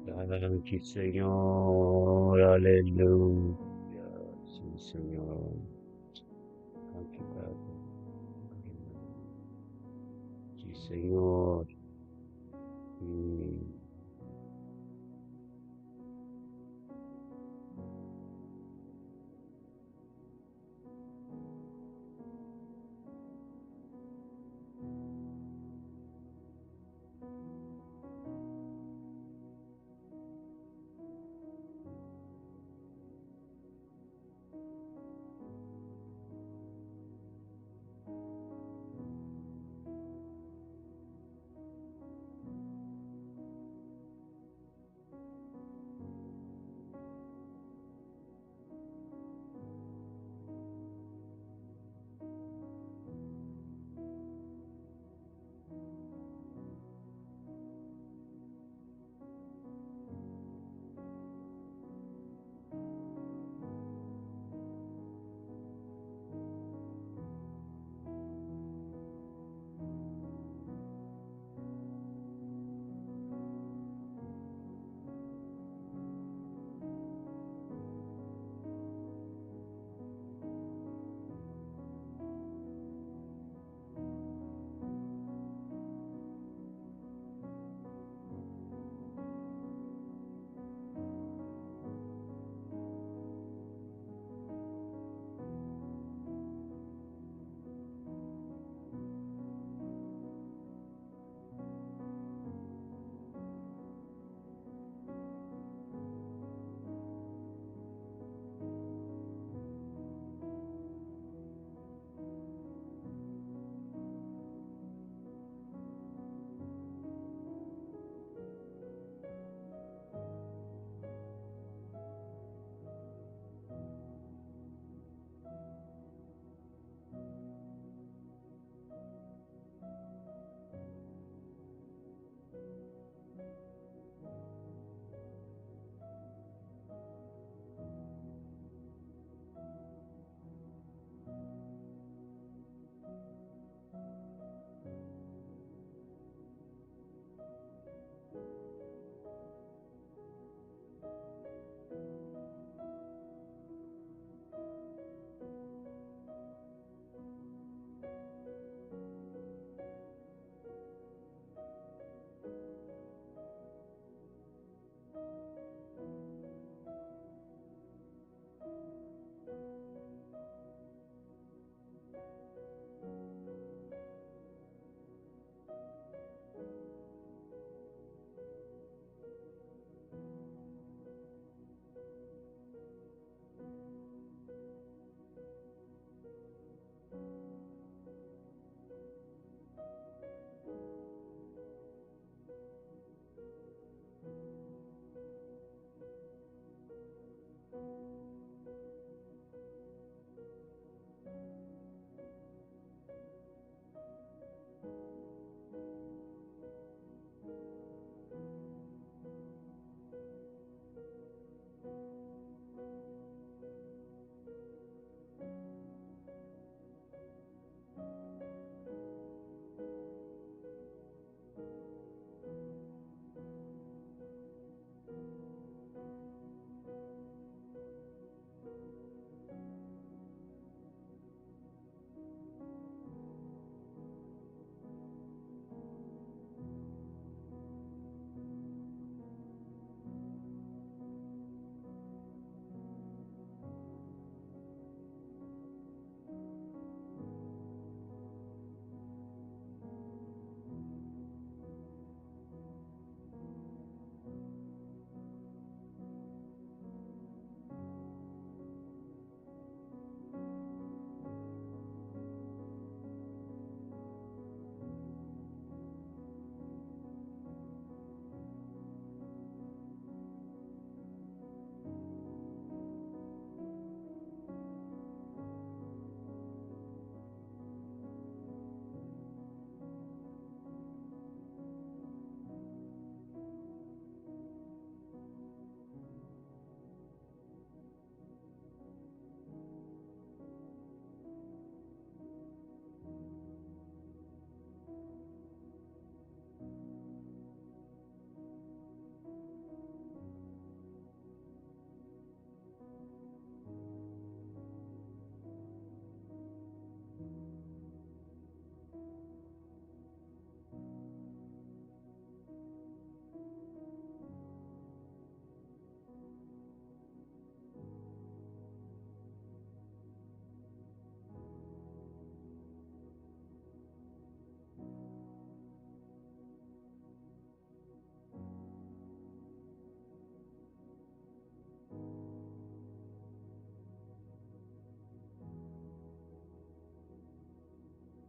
Danki Señor, aleluya. Sí, Señor. Danki Tata. Sí, Señor.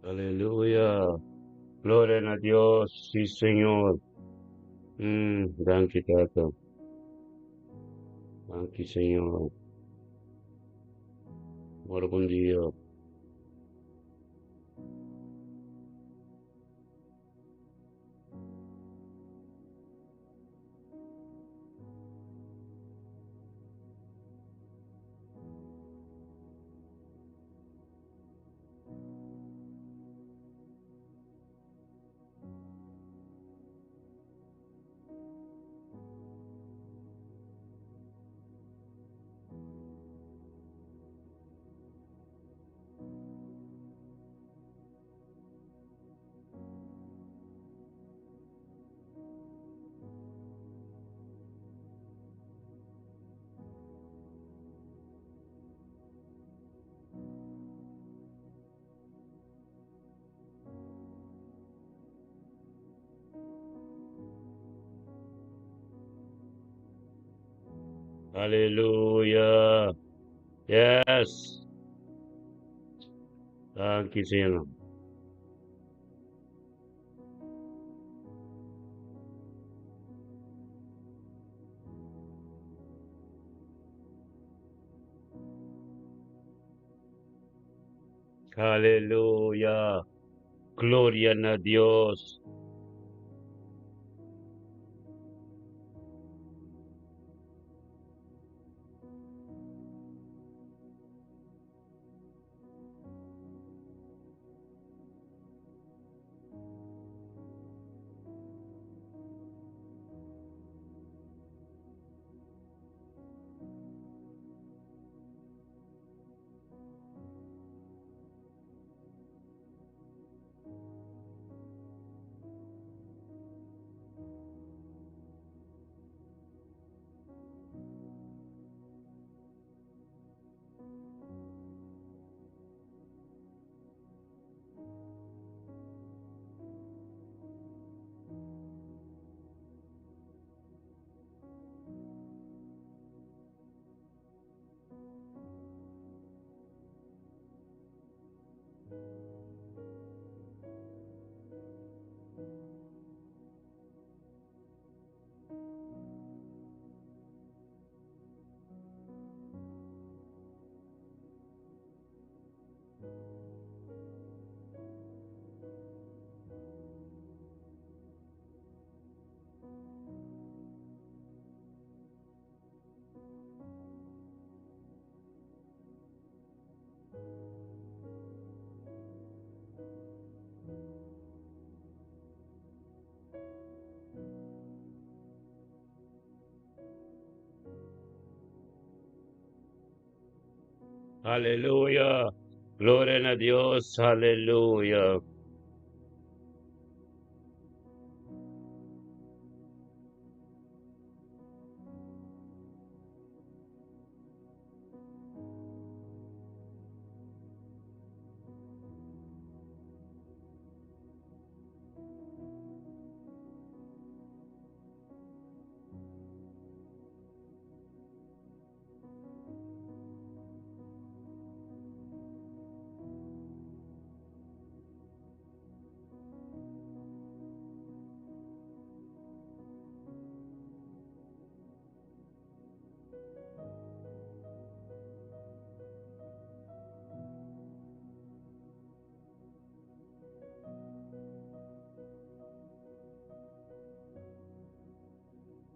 Aleluya. Gloria na Dios. Sí, Señor. Danki, Tata. Danki, Señor. Ora bon dia. Aleluya. Yes. Danki, Señor. Aleluya. Gloria na Dios. Aleluya. Gloria na Dios. Aleluya.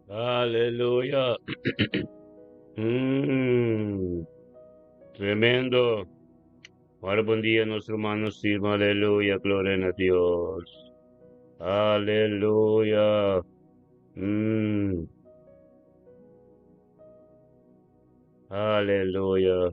Aleluya. Tremendo. Ahora buen día, nuestro hermano Silva. Aleluya. Gloria a Dios. Aleluya. Aleluya.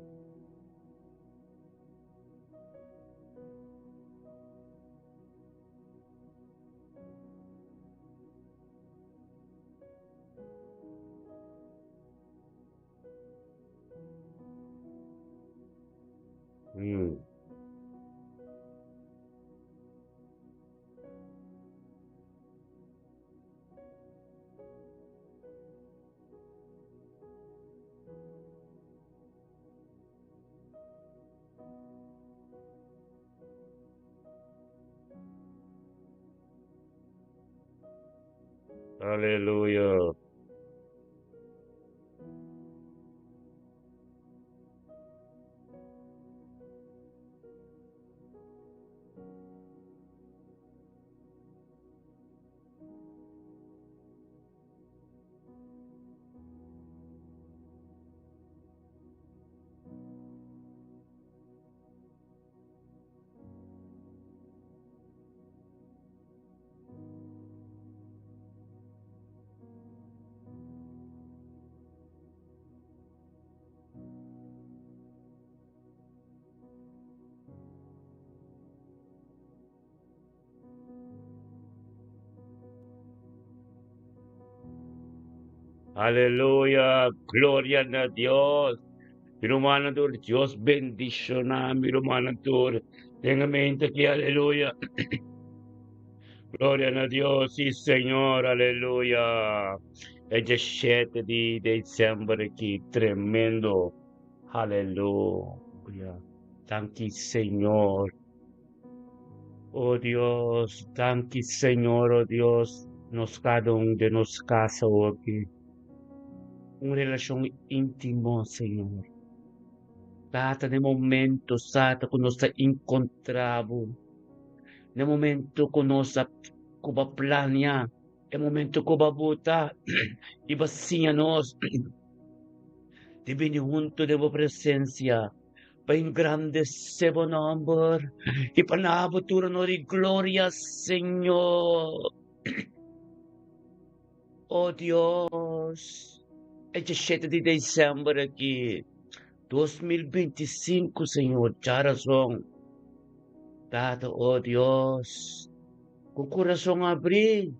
Aleluya. Aleluya, gloria na Dios. Mi rumannan tur, Dios bendiciona mi rumannan tur. Tenga mente aquí, aleluya. Gloria na Dios, sí Señor, aleluya. E 17 di december aquí, tremendo. Aleluya. Danki Señor. Oh Dios, danki Señor, oh Dios, nos cada un de nos casa aki. Un relacion íntimo, Señor. Tata, den momento, Tata, ku nos ta encontrá bo. Den momento ku nos a ku bo a planea, e momento ku bo a buta i bo a siña nos di bini hunto den bo presencia. Pa engrandecé bo nomber i pa na bo tur honor i gloria, Señor. Oh Dios, e djashete di december aki, 2025, Señor, djarason. Tata, oh Dios, ku kurason abrí,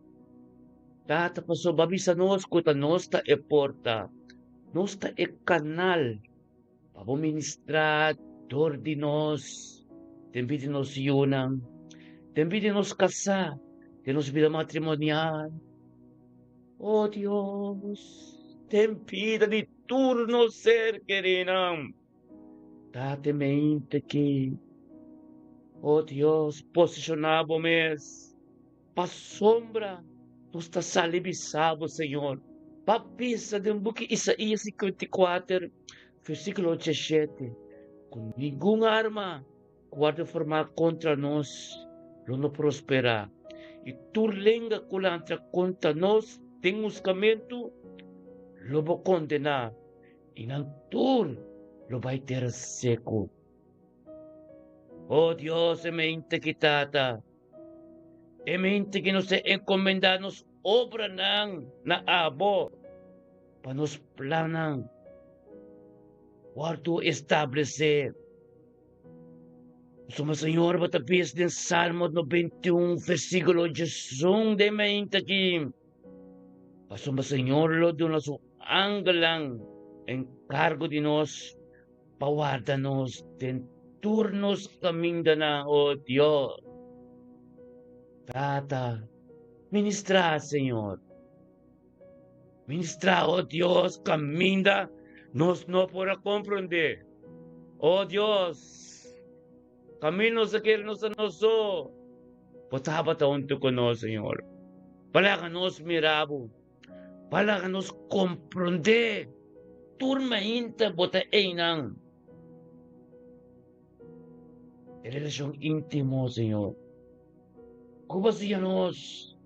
Tata, pasobra bo a bisa nos ku ta nos ta e porta, nos ta e kanal. Pa bo ministrá dor di nos den bida di nos yunan, den bida di nos kasá, den nos bida matrimonial. O Dios, den bida di tur nos ser kerinan. Date mente ki, o Dios, posishoná bo mes. Pasobra nos ta sali bisa bo, Señor, pa bisa den buki Isaías 54, versículo 17, ku ningun arma ku wòrdu formá kontra nos lo no prosperá, i tur lenga ku lantra kontra nos den huskamentu lo bo kondená, i nan tur lo bai tera seku. O Dios, e mente ki Tata. E mente ki nos ta encomendá nos obranan na abo pa nos plannan wòrdu establesé. Pasobra Señor bo ta bisa den Salmo 91 versíkulo 11 den mente aki, Pasobra Señor lo duna su angelnan enkargo di nos pa warda nos den tur nos kamindanan, o Dios. Tata, ministrá, Señor. Ministrá, o Dios, kaminda nos no por a komprondé. O Dios, kaminda nos a kere nos ta nos so, bo tabata huntu ku nos, Señor. Pa laga nos mira bo. Pa laga nos komprondé tur mainta bo ta einan. E relashon íntimo, Señor, ku bo siña nos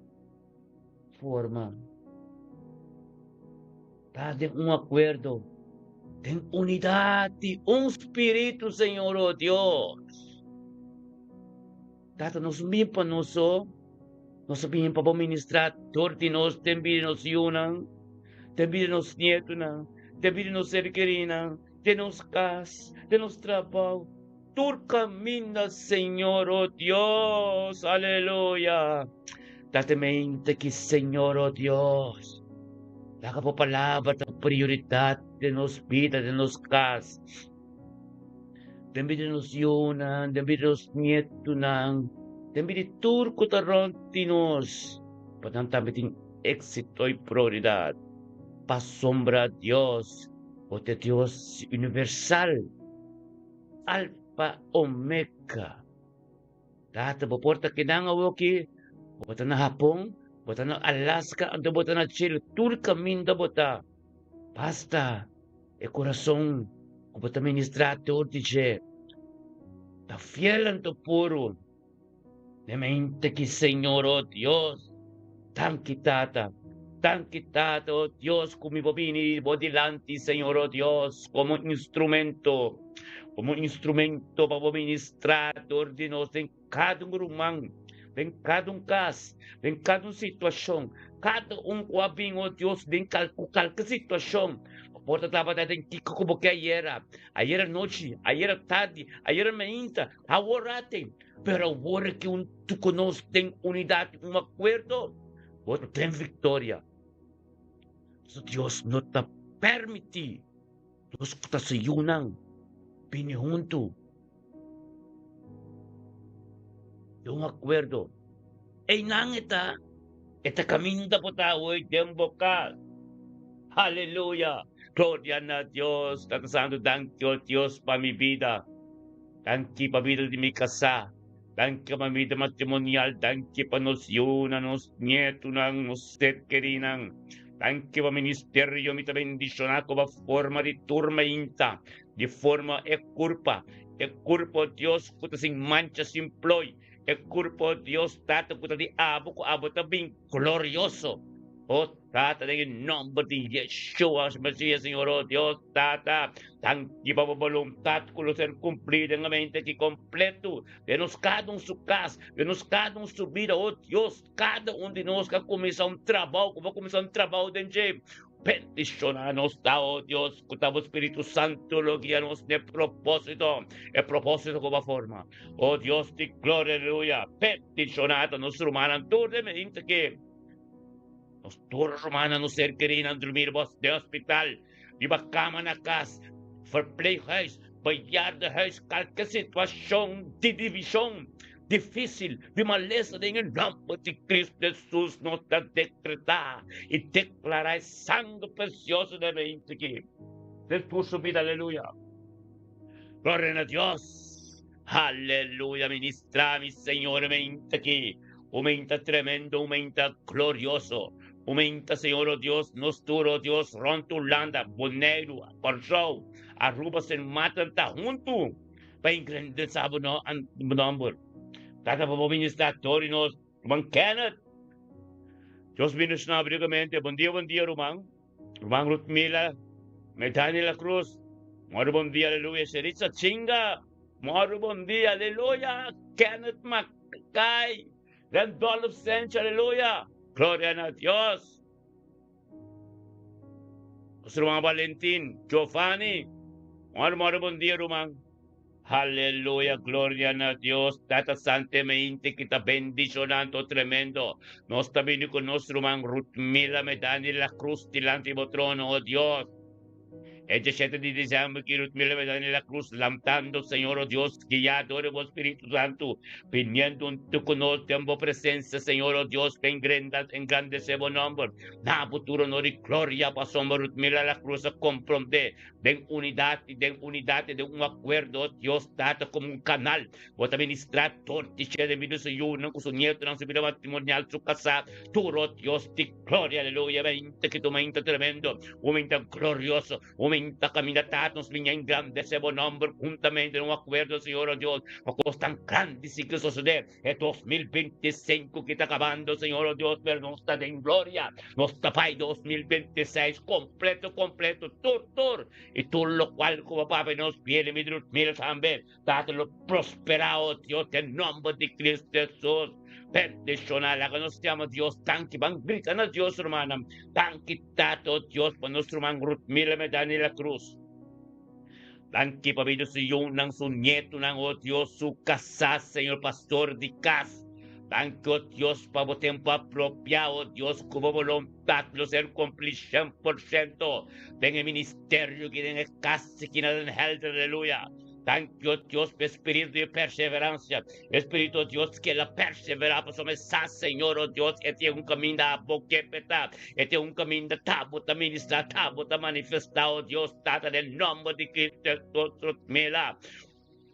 forma ta den un akuerdo, den unidat di un spiritu, Señor, o Dios. Tata, nos bin pa nos so. Nos a bin pa bo ministrá dor di nos den bida di nos yunan, den bida di nos nietunan, den bida di nos ser kerinan, den nos kas, den nos trabou, tur kaminda, Señor, o Dios. Aleluya! Date mente ki, Señor, o Dios, laga bo palabra ta prioridat den nos bida, den nos kas. Den bida di nos yunan, den bida di nos nietunan, den bida di tur ku ta rònt di nos, pa nan tambe tin éksito i proridat. Pasobra Dios, bo ta e Dios universal, Alfa, Omega. Tata, bo por ta kinan awoki, bo ta na Hapon, Bo ta na Alaska anto bo ta na Chile, tur kaminda bo ta. Basta e kurason ku bo ta ministrá tur di dje ta fiel anto puru. Den mente ki Señor, o Dios, danki Tata, danki Tata, o Dios, ku mi bo bini bo dilanti, Señor, o Dios, komo instrumento, komo instrumento pa bo ministrá dor di nos den kada un ruman, den kada un kas, den kada un situashon, kada un ku a bin, o Dios, den ku kalke situashon, bo por ta tabata den kiko ku bo ke ayera, ayera nochi, ayera tardi, ayera mainta, awor ate, pero awor ki un tu ku nos den unidat, un akuerdo, bo ta den viktoria. So Dios no ta permití nos ku ta su yunan bini huntu. Den un akuerdo. Einan e ta, e ta kaminda bo ta awe den bo kas. Aleluya! Gloria na Dios! Tata Santu, danki o Dios pa mi bida. Danki pa bida di mi kasá. Danki pa mi bida matrimonial. Danki pa nos yunan, nos nietunan, nos ser kerinan. Danki pa ministerio. Mi ta bendishoná ku bo forma di tur mainta. Di forma e kurpa, e kurpo Dios ku ta sin mancha, sin ploi, e kurpo Dios Tata ku ta di abo, ku abo ta bin glorioso. O Tata, den e nomber di Yeshua Mesias, Señor, o Dios Tata, danki pa bo boluntat ku lo ser kumplí den e mente aki kompletu, den nos kada un su kas, den nos kada un su bida, o Dios, kada un di nos ku a kuminsá un trabou, ku bo kuminsá un trabou den dje, Bendiciona nos ta, oh Dios, cu ta bo Spiritu Santo lo guia nos n'e proposito, e proposito cu bo a forma. Oh Dios di gloria, aleluya. Bendiciona ta nos rumannan tur den mente aki. Nos tur rumannan, nos ser kerinan drumi riba den hospital, riba cama na cas, verpleeghuis, bejaardenhuis, calke situacion di division. Difísil di malesa den e nòmber di Kristu Hesus nos ta dekretá i deklará e sanger presioso den mente aki den tur su bida aleluya gloria na Dios aleluya ministrá mi Señor e mente aki un mente tremendo un mente glorioso un mente Señor o Dios nos tur o Dios rònt Hulanda Boneiru Kòrsou Aruba Sint Maarten ta huntu. Pa engrandesá bo nòmber. Tata pa bo ministrá tur di nos. Ruman Kenneth. Dios bendishoná abrigamente. Bon dia, bon dia ruman. Ruman Ruthmila, Medani La Cruz. Mòru bon dia, aleluya. Sheritza Chinga. Mòru bon dia, aleluya. Kenneth Mackay. Randolph Sench, aleluya. Gloria na Dios. Nos ruman Valentin, Giovanni, mòru mòru bon dia ruman. Haleluya gloria na Dios Tata Sante Meinte ki ta bendishonanto tremendo. Nos ta bini ku nos ruman Ruthmila Medani La Cruz dilanti bo trono, o Dios. E diesshete di dezèmber ki Ruthmila Medani La Cruz lantando Señor o Dios guiá dor di bo Spiritu Santu biniendo huntu ku nos den bo presensia Señor o Dios pa engrandesé bo nòmber na bo tur honor i gloria pasobra Ruthmila La Cruz a komprondé den unidat i den unidat i den un akuerdo o Dios Tata komo un kanal bo ta ministrá tur di shete debido su yunan ku su nietonan su bida matrimonial su kasá tur o Dios di gloria aleluya Meinta ki tu meinta tremendo Un meinta glorioso, un meinta caminda Tata nos biña engrandece bo nomber huntamente den un acuerdo, Señor, oh Dios, pa cos tan grandi si ke sosode e 2025 ki ta acabando, Señor, oh Dios, pero nos ta den gloria, nos ta bai 2026 completo, completo, tur, tur, y tur locual cu bo papia nos piede mi mira tambe, Tata lo prospera, oh Dios, den nomber di Cristo Jesus. Bendiciona, laga nos yama Dios danki, ban grita na Dios, rumannan. Danki, Tata, oh Dios, pa nos ruman Ruthmila Medani La Cruz. Danki pa bida su yunan, su nietunan, oh Dios, su kasá, Señor, pastor di kas. Danki, oh Dios, pa bo tempo apropiá, oh Dios, ku bo boluntat lo ser kumplí 100% den e ministerio aki, den e kas aki na Den Helder, aleluya. Danki, oh Dios, pa e spiritu di perseverancia, e spiritu, oh Dios, ke la perseverá pasobra e sa, Señor, oh Dios, e tin un kaminda abo ke peta, e tin un kaminda ta bo ta ministrá, ta bo ta manifestá, oh Dios, Tata, den nomber di Cristo Jesus, mira.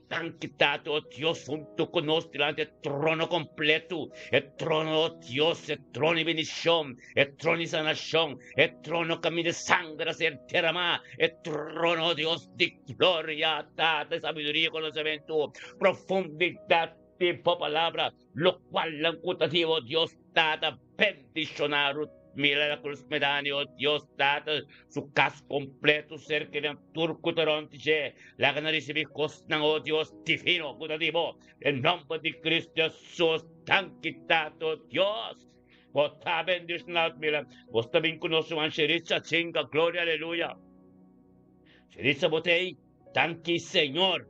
Danki Tata, oh Dios, huntu ku nos dilanti e trono kompletu, e trono, oh Dios, e trono di bendishon, e trono di sanashon, e trono kaminda e sanger a ser deramá, e trono, oh Dios, di gloria, Tata, di sabiduria i konosementu, profundidat di bo palabra, lokualnan ku ta di, oh Dios, Tata, bendishoná Ruth Mila La Cruz Medani, oh Dios, Tata, su kas kompleto, ser kerinan tur ku ta rònt di dje, laga nan risibí kosnan, oh Dios, divino ku ta di bo, den nòmber di Cristo Jesus, danki, Tata, oh Dios, bo ta bendishoná Ruth Mila, bo ta bin ku nos ruman Sheritza Chinga, gloria, aleluya. Sheritza bo ta ei, danki Señor.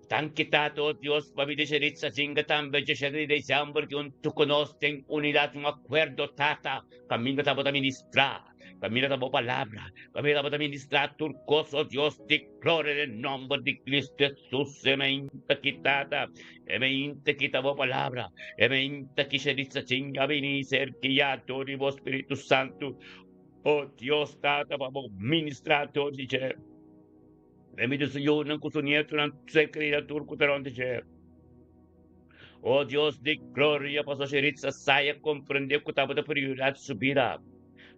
Danki Tata, oh Dios, pa bida Sheritza Chinga tambe djeshete di december ki huntu ku nos den unidat un akuerdo Tata, kaminda ta bo ta ministrá, kaminda ta bo palabra, kaminda ta bo ta ministrá tur kos, oh Dios di gloria, den nòmber di Cristo Jesus e meinta ki Tata, e meinta ki ta bo palabra, e meinta ki Sheritza Chinga bini serka ya dor di bo Spiritu Santu, oh Dios Tata, pa bo ministrá dor di dje. Remite su yunan ku su nietunan ser krida tur ku ta rònt di dje. O Dios di gloria, pasobra Sheritza sa i a komprendé ku tabata prioridat di su bida.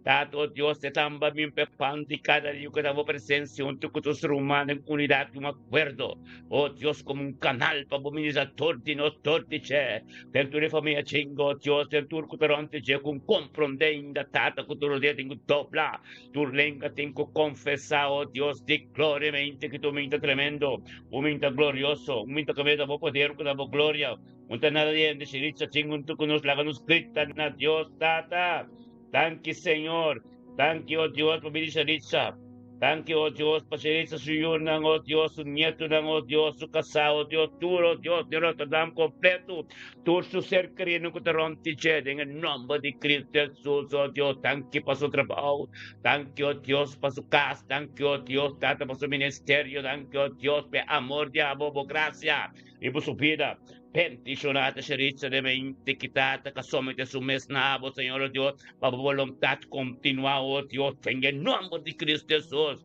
Tata, o Dios, e tamba bin pa e pan di kada dia ku ta bo presensia huntu ku tur su rumannan den unidat i un akuerdo. O Dios, komo un kanal pa bo ministra tur di nos, tur di dje, den tur e famia chinga, o Dios, den tur ku ta rònt di dje, ku un komprendé inda, Tata, ku tur dia tin ku dobla. Tur lenga tin ku konfesá, o Dios di gloria, mente ki tu minta tremendo, un minta glorioso, un minta ku ta bo poder, ku ta bo gloria, un ta nada di hende shiritsa tin huntu ku nos, laga nos grita na Dios Tata. Danki Señor, danki o Dios pa bini shiritsa, danki o Dios pa shiritsa su yunan, o Dios su nietunan, o Dios su kasá, o Dios tur, o Dios di Rotterdam kompletu. Tur su ser kerido ku ta rònt di dje, den e nòmber di Kristu Hesus, o Dios, danki pa su trabou, danki, o Dios, pa su kas, danki, o Dios, Tata, pa su ministerio, danki, o Dios, pa e amor di abo, bo grasia riba su bida. Bendishoná ta Sheritza den mente ki Tata ka somete su mes na abo, Señor, o Dios, pa bo boluntat kontinuá, o Dios, den e nòmber di Kristu Hesus.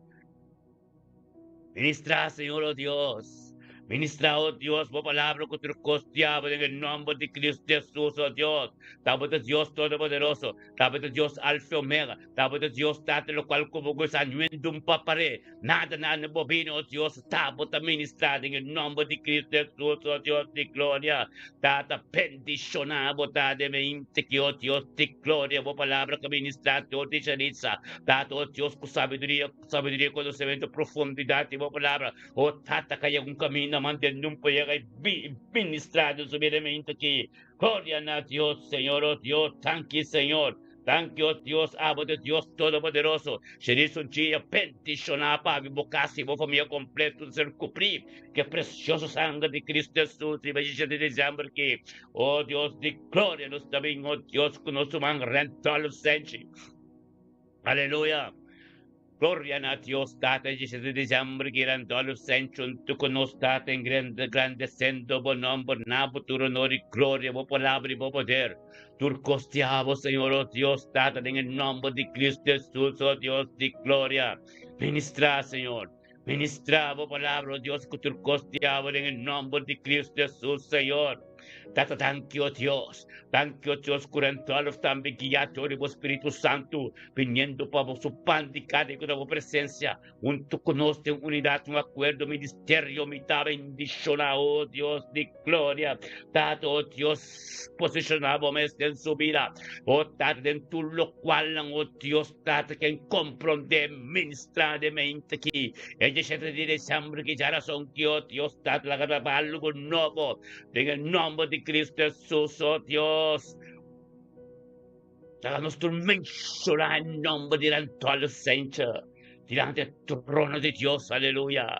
Ministrá, Señor, o Dios. Ministrá, o Dios, bo palabra ku tur kos diabel den e nòmber di Kristu Jesus, o Dios. Ta bo ta Dios Todopoderoso, ta bo ta Dios Alfa i Omega, ta bo ta Dios Tata, lokual ku bo gosa nuendun pa par'é. Nada nada bo bini, o Dios, ta bo ta ministrá den e nòmber di Kristu Jesus, o Dios di gloria. Tata, bendishoná bo ta den mente ki, o Dios di gloria, bo palabra ku ministrá tur di Shanitza. Tata, o Dios, ku sabiduria. Sabiduria, konosementu, profundidat di bo palabra. O Tata, ka yega un kaminda mantende un pa yega i ministra den su bida mente aki. Gloria na Dios, Señor, o Dios, danki, Señor. Danki, o Dios, abo ta Dios Todopoderoso. Sheri su dia bendishoná pa abi bo kas i bo famia kompleto ta ser kubrí ku e presioso sanger di Kristu Hesus riba e 17 di desèmber aki. O Dios di gloria, nos ta bin, o Dios, ku nos ruman Randolph Senchi. Aleluya! Gloria na Dios Tata 17 di diciembre ki Randolph Saint hunto ku nos Tata en grandesendo bo nomber na bo tur honor i gloria bo palabra i bo poder tur kos di abo Señor o Dios Tata den e nomber di Cristo Jesus o Dios di gloria ministra Señor ministra bo palabra o Dios ku tur kos di abo den e nomber di Cristo Jesus Señor. Tata danki o Dios, danki o Dios ku Randolph tambe guiá dor di bo Spiritu Santu, biniendo pa bo su pan di kada ku ta bo presensia, huntu ku nos den unidat, un akuerdo, ministerio, mi ta bendishoná, o Dios di gloria. Tata, o Dios, posishoná bo mes den su bida, o Tata, den tur lokualnan, o Dios, Tata, ken komprondé, ministrá den mente aki, e 17 di desèmber ki djarason ki, o Dios, Tata, laga ta algu nobo. Den e nomber di Cristo Jesus, oh Dios, laga nos tur menshoná e nomber di Randolph Sanger dilanti e trono di Dios, aleluya.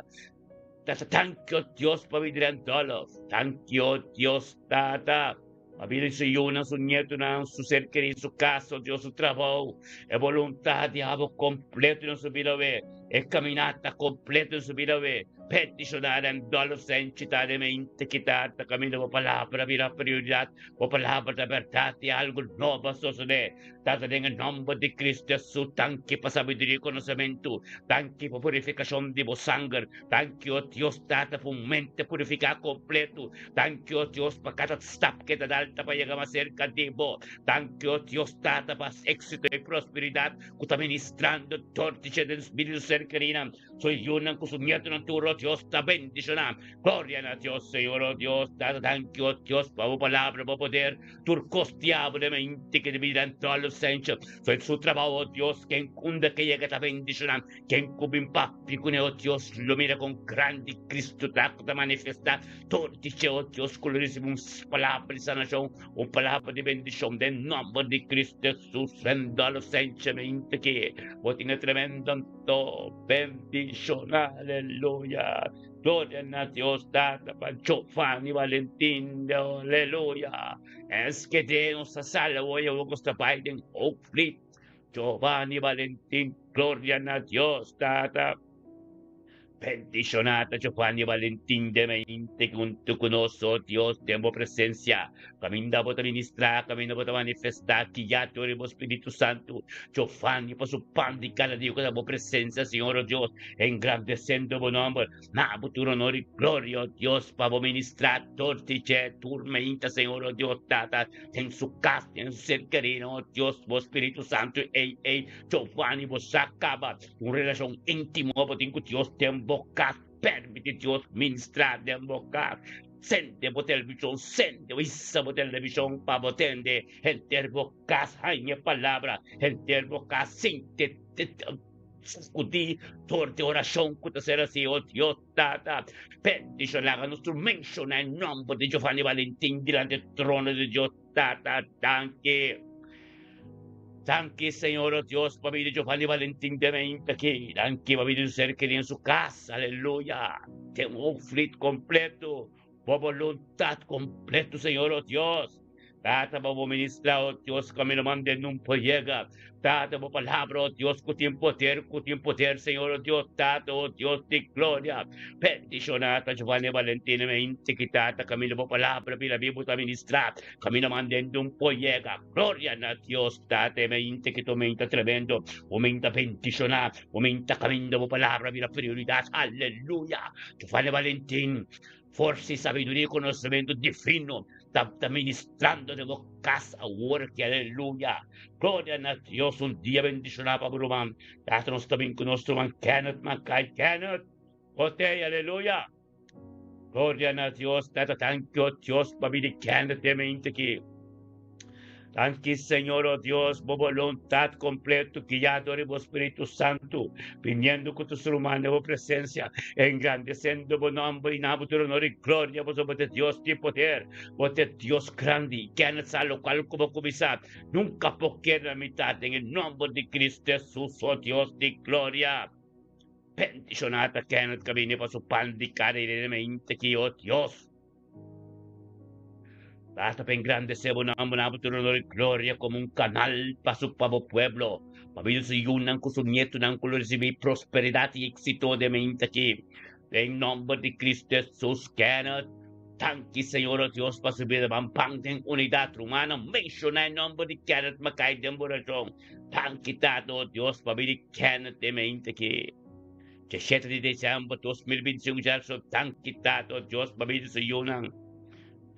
Tata, danki, oh Dios, pa bida di Randolph. Danki, oh Dios, Tata, pa bida di su yunan, su nietunan, su ser kerí, su kas, oh Dios, su trabou, e boluntat di abo kompleto den su bida, oe, e kaminata kompleto den su bida, oe. Bendishoná nan adolesente ta den mente ki Tata kaminda bo palabra bira prioridat, bo palabra ta bèrdat i algu nobo a sosodé. Tata den e nòmber di Kristu Hesus, danki pa sabiduria i konosementu, danki pa purifikashon di bo sanger, danki o Dios Tata pa un mente purifiká kompletu, danki o Dios pa kada stap ke ta dal ta pa yega mas serka di bo, danki o Dios Tata pa éksito i prosperidat ku ta ministrando dor di dje den spiritu serkerinan. Su yunan ku su nietunan tur, o Dios, ta bendishoná. Gloria na Dios, Señor, o Dios, Tata, danki, o Dios, pa bo palabra, bo poder. Tur kos diablo e mente ke debí den tòl sencha. So su trabou, o Dios, ken unda ke yega ta bendishoná. Ken ku bin papia kuné, o Dios, lo mira kon grandi Cristo ta ku ta manifestá tur di dje, o Dios, ku lo risibí un palabra di sanashon, un palabra di bendishon den nòmber di Cristo Jesus. Vendòl sencha mente ke bo tin e tremendo. To bendiciona, aleluya. Gloria na Dios Tata pa Giovanni Valentin, aleluya. Es que de nos a salvo y awor ta bai den Hoogvliet. Giovanni Valentin, gloria na Dios Tata. Bendicionata Giovanni Valentin de mente junto con nos, oh Dios, den bo presencia. Caminda bo ta ministra, caminda bo ta manifesta, guia door bo Spiritu Santo. Giovanni pa su pan di cada dia ku ta bo presencia, Señor, oh Dios, engrandeciendo bo nomber. Na bo tur honor y gloria, oh Dios, pa bo ministra door di dje tur meinta, Señor, oh Dios, Tata, den su cas, den su ser querido, oh Dios, bo Spiritu Santo, ey, ey, Giovanni, bo sa caba un relacion intimo bo tin cu Dios den bo cas. Permiti Dios ministra den bo cas. Sende bo televishon, sende o hisa bo televishon pa bo tende henter bo kas haña e palabra, henter bo kas sinti sakudí dor di orashon ku ta ser hasi. O Dios Tata, bendishoná laga nos tur menshoná e nòmber di Giovanni Valentin dilanti e trono di Dios Tata. Danki. Danki Señor o Dios pa bida Giovanni Valentin de mente aki. Danki pa bida su ser keri en su cas. Aleluya. Den un flit completo. Bo voluntad completo Señor o Dios. Tata pa bo ministra o Dios cu ami lo mande nun por yega. Tata bo palabra o Dios cu tin poder cu tin poder Señor o Dios Tata o Dios di gloria. Bendiciona ta Giovanni Valentin de mente ki Tata caminda bo palabra bira bibu ta ministra. Caminda mande nun por yega. Gloria na Dios Tata e mente ki tormenta tremendo bo menta bendiciona bo menta caminda bo palabra bira prioridad aleluya Giovanni Valentin forsa y sabiduria y conocimento divino ta ta ministrando den bo cas awor ki aleluya Gloria na Dios un dia bendiciona pa bo ruman Tata nos ta bin cu nos ruman Kenneth Mackay Kenneth Otey aleluya Gloria na Dios, Tata, danki, oh Dios, pa bini kende te mente aki. Danki, Señor, oh Dios, bo voluntad completo, guiado di bo Spiritu Santo, viniendo cu tus ruman den bo presencia, engrandeciendo bo nomber y na bo tur honor y gloria, pasobra bo ta Dios di poder, bo ta Dios grandi, kende sa locual cu bo cuminsa, nunca por keda na mitad, den e nomber di Cristo Jesus, oh Dios di gloria. Bendishoná ta Kenneth ka bini pa su pan di kada irenemente ki, o Dios. Basta pa engrandesé bo nòmber na bo tur honor i gloria komo un kanal pa su pa bo pueblo, pa medio di su yunan ku su nietunan ku lo risibí prosperidat i éksito den mente aki. Den nòmber di Kristu Hesus, Kenneth, danki Señor o Dios pa su bida ban pan den unidat. Rumannan, menshoná e nòmber di Kenneth Mackay den bo orashon. Danki Tata o Dios pa bini Kenneth den mente aki. Djashete di december 2025 djaso danki Tata o Dios pa bini su yunan.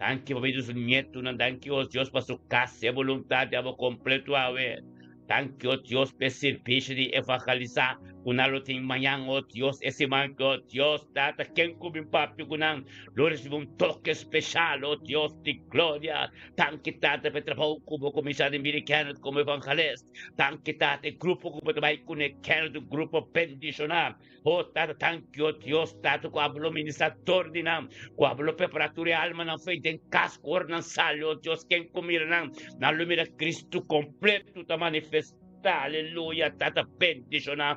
Danki pa bini su nietunan. Danki o Dios pa su kas e voluntad di abo completo awe. Danki o Dios pa e sirbishi di evangelisa ku nan lo tin mañan o Dios e siman ki o Dios Tata ken ku bin papia ku nan lo risibi un toke special o Dios di gloria. Danki Tata pa e trabou ku bo kuminsá den bida Kenneth komo evangelist. Danki Tata e grupo ku bo ta bai kuné Kenneth un grupo bendishoná. O Tata danki o Dios Tata ku abo lo ministrá tur di nan, ku abo lo prepará tur e almanan fo'i den kas ku ora nan sali o Dios ken ku mira nan, nan lo mira Kristu kompletu ta manifestá. Aleluya Tata bendishoná.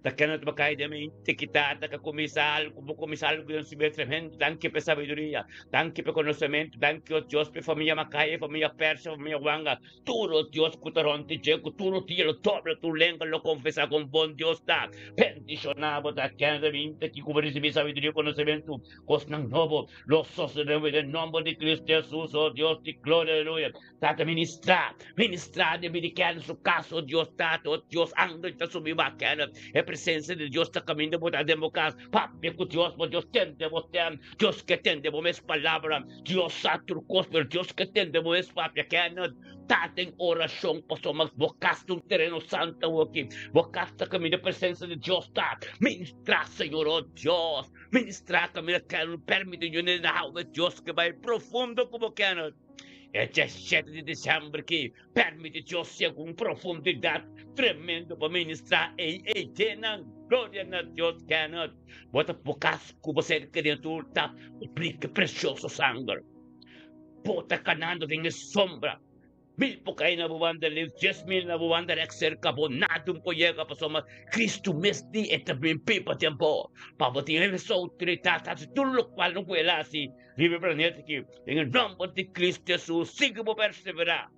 Ta Kenneth Bakay den mi tiki tata ka kuminsá algu, bo kuminsá algu den su bida tremendo. Danki pa e sabiduria, danki pa e konosementu, danki o Dios pa e famia Makay, e famia Persia, e famia Wanga, tur o Dios ku ta rònt di dje, ku tur dia lo dobla tur lenga lo konfesá kon bon Dios ta. Bendishoná bo ta Kenneth den mi tiki ku bo risibí sabiduria i konosementu, kosnan nobo lo sosodé den nòmber di Cristo Hesus, o Dios di gloria, aleluya. Tata ministrá, ministrá den bida di Kenneth su kas, o Dios Tata, o Dios, angel ta subi ba Kenneth, e presensia di Dios ta kaminda bo ta den bo kas, papia ku Dios, bo Dios tende bo stem, Dios ke tende bo mes palabra, Dios sa tur kos, pero Dios ke tende bo mes papia, Kenneth, ta den orashon pasobra bo kas ta un tereno santu awoki, bo kas ta kaminda e presensia di Dios ta, ministrá Señor, o Dios, ministrá kaminda Kenneth, permiti Dios Dios ke bai profundo ku bo Kenneth. E djeshete di desèmber ki permiti Dios segun profundidat tremendo pa ministrá ei ei denan. Gloria na Dios Kenneth. Bo ta bo kas ku bo ser kriatur ta publika presioso sanger. Bo ta kanando den e sombra. Mil por kai na bo banda left, 10,000 na bo banda rèks serka bo, nada un por yega pasobra Kristu mes di e ta bin pipa den bo. Pa bo tin e outoridat hasi tur lokual no ku el hasi. Riba e planeta aki, den e nòmber di Kristu Hesus, sigui bo perseverá.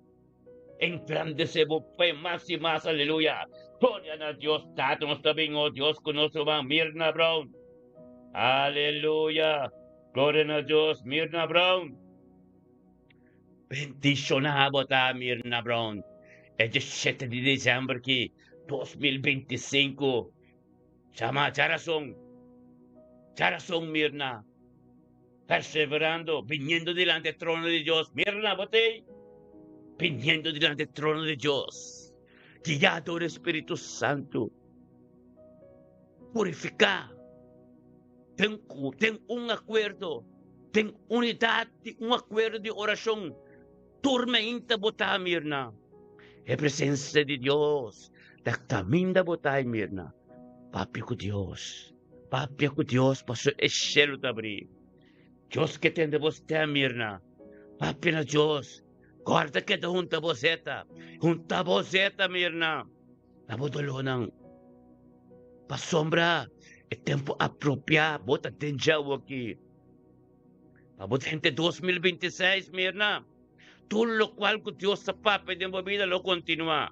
Engrandesé bo fe mas i mas, aleluya. Gloria na Dios Tata, nos ta bin, o Dios, ku nos ruman Mirna Brown. Aleluya. Gloria na Dios, Mirna Brown. Bendishoná bo ta, Mirna Brown. E 17 di desèmber ki, 2025. Chama djarason, djarason Mirna, perseverando, biniendo dilanti e trono di Dios. Mirna, bo t'ei? Biniendo dilanti e trono di Dios, guiado dor e Spiritu Santu, purifiká, den, den un akuerdo, den unidat di un akuerdo di orashon. Tur meinta bo ta, Mirna. E presensia di Dios ta kaminda bo ta, Mirna. Papia ku Dios. Papia ku Dios pasobra e shelu ta abrí. Dios ke tende bo stèm, Mirna. Papia na Dios. Kòrda keda hunta bo zeta. Hunta bo zeta, Mirna. Na bo dolónan. Pasobra e tempu apropiá bo ta den dje awoki. Pa bo drenta 2026, Mirna, tur lokual ku Dios ta papia den bo bida lo kontinuá.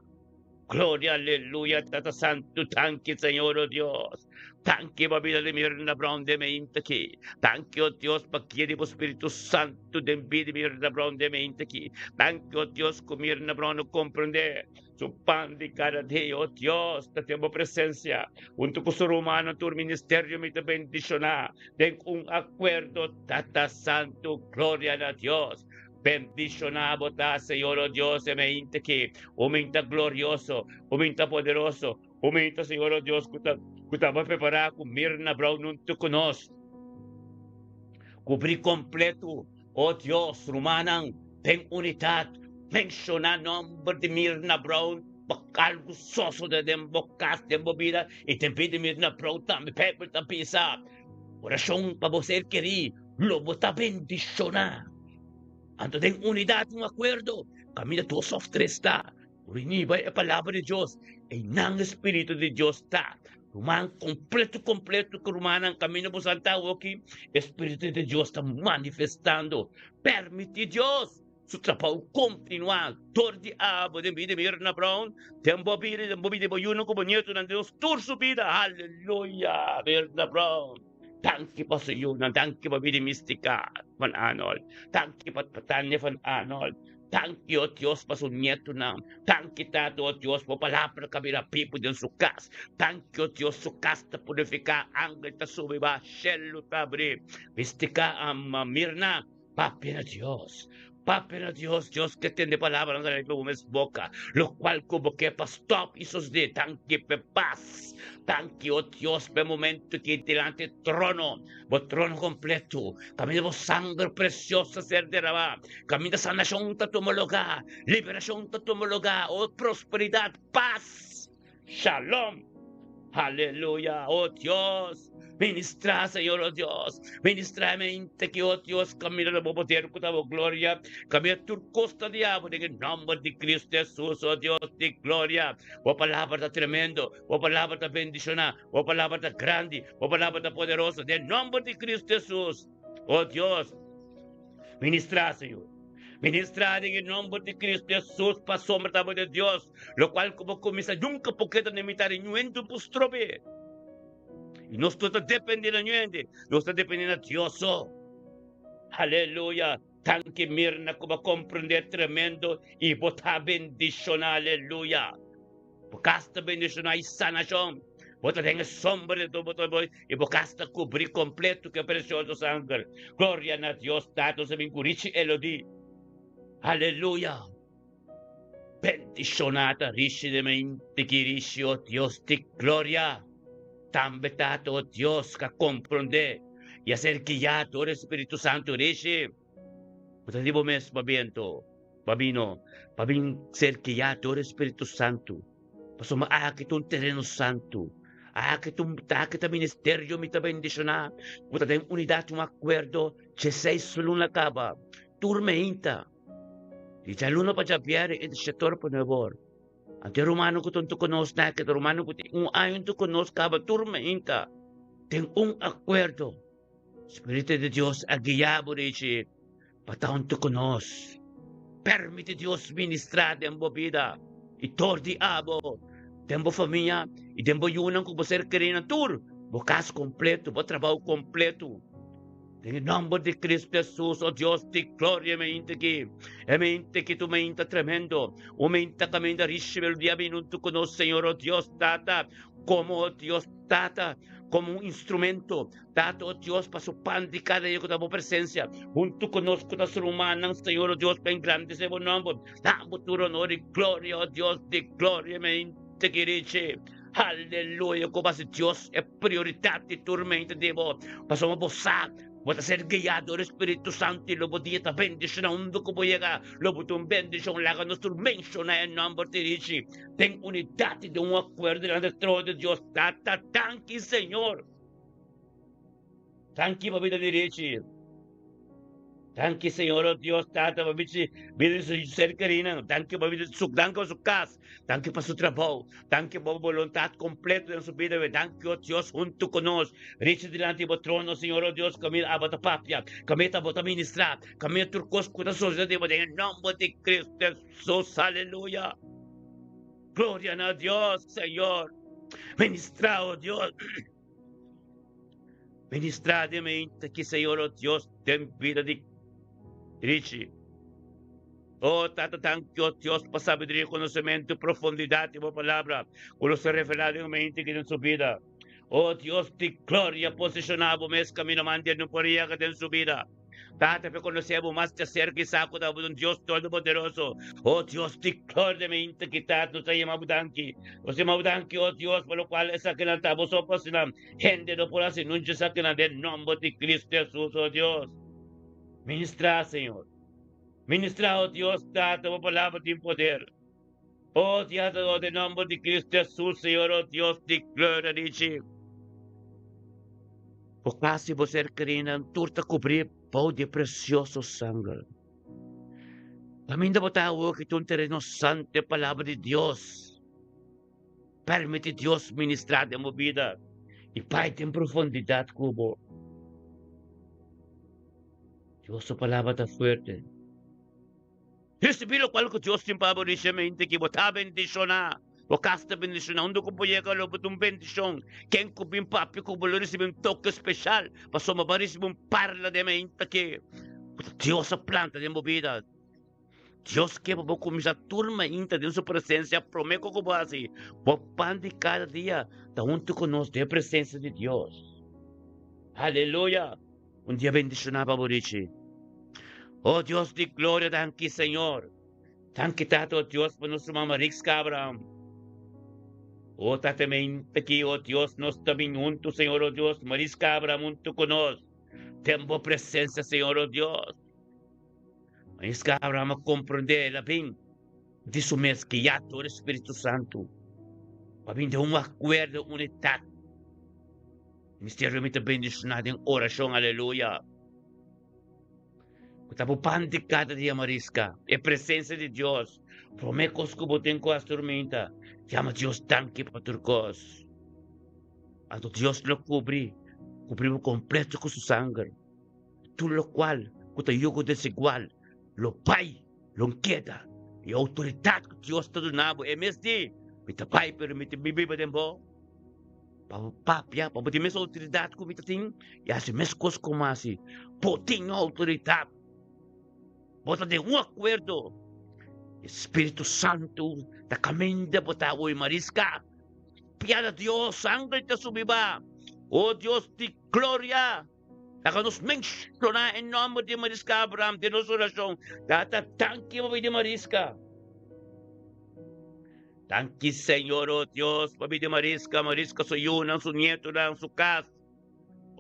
Gloria, aleluya, Tata Santu, danki Señor, o Dios. Danki pa bida di Mirna Brown den meinta aki. Danki, o Dios, pa guia di bo Spiritu Santu den bida di Mirna Brown den meinta aki. Danki, o Dios, ku Mirna Brown a komprendé Su pan di kada dia, o Dios, ta den bo presensia. Huntu ku su rumannan tur ministerio mi ta bendishoná den un akuerdo, Tata Santu, gloria na Dios. Bendishoná bo ta, Señor, o Dios, e meinta aki. Un minta glorioso, un minta poderoso, un minta, Señor, o Dios, ku ta ku ta bo prepará ku Mirna Brown huntu ku nos. Kubrí kompletu. O Dios, rumannan, den unidat, menshoná nòmber di Mirna Brown pa algu sosodé den bo kas, den bo bida i den bida di Mirna Brown tambe. Beibel ta bisa, Orashon pa bo ser kerí lo bo ta bendishoná. Anto den unidat un akuerdo, kaminda dos òf tres ta reuní bai e Palabra di Dios, einan e Spiritu di Dios ta. Ruman kompleto kompleto ku rumannan kaminda bo santa awoki, e Spiritu di Dios ta manifestando. Permití Dios su trabou kontinuá dor di abo den bida di Mirna Brown, den bo bida, den bo bida di bo yunan ku bo nietonan, den nos tur su bida. Aleluya! Mirna Brown, danki pa su yunan, danki pa bida di Mystica van Arnold, danki pa Tania van Arnold. Danki, o Dios, pa su nietonan. Danki, Tata, o Dios, pa bo palabra ka bira bibu den su kas. Danki, o Dios, su kas ta purifiká, angel ta subi ba, shelu ta abri. Mistika ama Mirna, papia na Dios. Papia na Dios, Dios ke tende palabranan ta riba bo mes boka, lokual ku bo ke pa stòp i sosodé. Danki p'e pas. Danki, o Dios, p'e momentu ki dilanti trono, bo trono kompleto, kaminda bo sanger presioso a ser derramá. Kaminda sanashon ta tuma lugá, liberashon ta tuma lugá, o prosperidat, pas, shalom. Aleluya, oh Dios, ministra, Señor, oh Dios, ministra mente ki, oh Dios, camina na bo poder ku ta bo gloria, camina tur costa diabo den e nomber di Cristo Jesus, oh Dios di gloria. Bo palabra ta tremendo, bo palabra ta bendiciona, bo palabra ta grandi, bo palabra ta poderoso, den nomber di Cristo Jesus, oh Dios. Ministra, Señor. Ministra den e nomber di Cristo Jesus, pasobra ta bo de Dios, locual cu bo cuminsa nunca por keda na mitad di ñuente por strobe. Y nos no ta depende na ñuente, nos ta depende na Dios so. Aleluya. Danki Mirna cu bo comprende tremendo y bo ta bendiciona. Aleluya. Bo cas ta bendicioná i sanacion. Bo ta den e sombra di tur bo i bo cas ta cubrí completo cu e precioso sanger. Gloria na Dios Tata, nos a bin cu Richie Elodie. Aleluya! Bendicioná ta Richie den mente ki Richie, o Dios di gloria. Tambe Tata, o Dios, ka comprendé i a ser guiá dor e Spiritu Santu. Richie, bo ta di bo mes babiento. Pa mi no, pa bin ser guiá dor e Spiritu Santu, pasobra aki ta un tereno santu, aki ta un aki ta ministerio mi ta bendishoná, ku ta den unidat un akuerdo djeseis luna kaba, tur meinta, di djaluna pa djabièrnè e ta shetor pa nuebor. Anto e rumannan ku ta huntu ku nos na aki ta rumannan ku tin un aña huntu ku nos kaba tur meinta den un akuerdo. Spiritu di Dios a guia bo Richie pa ta huntu ku nos. Permiti Dios ministra den bo bida i tor di abo, den bo famia i den bo yunan ku bo ser kerinan tur, bo kas kompletu, bo trabou kompletu. Den e nomber di Cristo Jesus, o Dios di gloria, e mainta aki, e mainta aki ta un mainta tremendo, un mainta kaminda Richie Melodía a bini huntu ku nos, Señor, o Dios Tata, komo, o Dios Tata, komo un instrumento Tata, o Dios, pa su pan di kada dia ku ta bo presensia, huntu ku nos ku ta su rumannan, Señor, o Dios, pa engrandesé bo nòmber. Da bo tur onor i gloria, o Dios di gloria, mente kirichi. Aleluya, ku bo hasi Dios e prioridat di tur mente di bo, pasobra bo sa bo ta ser guiá dor e Spiritu Santu i lo bo dia ta bendishoná unda ku bo yega, lo bo ta un bendishon. Laga nos tur menshoná e nòmber di Richi den unidat i den un akuerdo dilanti e trono di Dios. Tata, danki, Señor. Danki pa bida di Richie. Danki Señor oh Dios Tata pa bida di su ser kerinan. Danki pa bida su danki pa su kas. Danki pa su trabou. Danki pa bo boluntat kompleto den su bida. Danki oh Dios huntu ku nos. Richie dilanti bo trono Señor oh Dios kaminda abo ta papia. Kaminda abo ta ministra. Kaminda tur kos ku ta sosede den bo den e nomber di Cristo Jesus. Aleluya. Gloria na Dios Señor. Ministra oh Dios. Ministra den mente ki Señor oh Dios den bida di Richie. Oh Tata danki oh Dios pa sabiduria, conocemento y profundidad di bo palabra cu lo ser revela den mente ki den su bida. Oh Dios di gloria posiciona bo mes camino mandi no por yega den su bida. Tata pe conoce bo mas djacerca y sa cu ta bo un Dios Todopoderoso. Oh Dios di gloria mi inta ki Tata nos ta yama bo danki. Nos ta yama bo danki oh Dios pa locual esakinan ta bo so pa asina hende no por haci nunca esakinan den nomber di Cristo Jesus oh Dios. Ministra Señor. Ministra oh Dios Tata bo palabra tin poder. Oh Dios oh den nomber di Cristo Jesus Señor oh Dios di gloria dici. Bo kas i bo ser kerinan tur ta kubrí bou di e presioso sanger. Kaminda bo ta awor ki ta un tereno santu e Palabra di Dios. Permití Dios ministrá den bo bida i bai den profundidat ku bo. Dios su Palabra ta fuerte. Risibí lokual ku Dios tin pa bo risiamente ki bo ta bendishoná. Bo kas ta bendishoná. Unda ku bo yega lo bo ta un bendishon. Ken ku bin papia ku bo lo risibí un toke speshal pasobra bo a risibí un parla den meinta ke Dios a planta den bo bida. Dios ke pa bo kuminsá tur mainta den su presensia promé ku bo hasi bo pan di kada dia ta huntu ku nos den e presensia di Dios. Aleluya! Un dia bendishoná pa bo Richie. Oh Dios di gloria danki Señor. Danki Tata oh Dios pa nos ruman Mariska Abraham. Oh Tata mente ki oh Dios nos ta bin huntu Señor oh Dios Mariska Abraham huntu ku nos den bo presencia Señor oh Dios. Mariska Abraham a komprende el a bin di su mes guiá dor e Spiritu Santu. Pa bin den un akuerdo, unidat. Ministerio mi ta bendishoná den orashon, aleluya. Ku ta bo pan di kada dia, Mariska, e presensia di Dios. Promé kos ku bo tin ku hasi turmenta, yama Dios danki pa tur kos. Anto Dios lo kubri, kubri bo kompleto ku su sanger. Tur lokual ku ta yugo desigual lo bai. Lo keda e outoridat ku Dios ta duna bo. E mes di, Mi ta bai, pero mi ta biba den bo. Pa bo papia, pa bo tin mes outoridat ku mi ta tin, i hasi mes kos ku mi hasi. Bo tin outoridat. Bo ta den un akuerdo. E Spiritu Santu ta kaminda bo ta awor, Mariska. Pia na Dios, sangre ta subi ba. O Dios di gloria! Laga nos menshoná e nòmber di Mariska Abraham den nos orashon. Tata, danki pa bida Mariska. Danki, Señor, o Dios, pa bida Mariska, Mariska su yunan, su nietonan, su kas.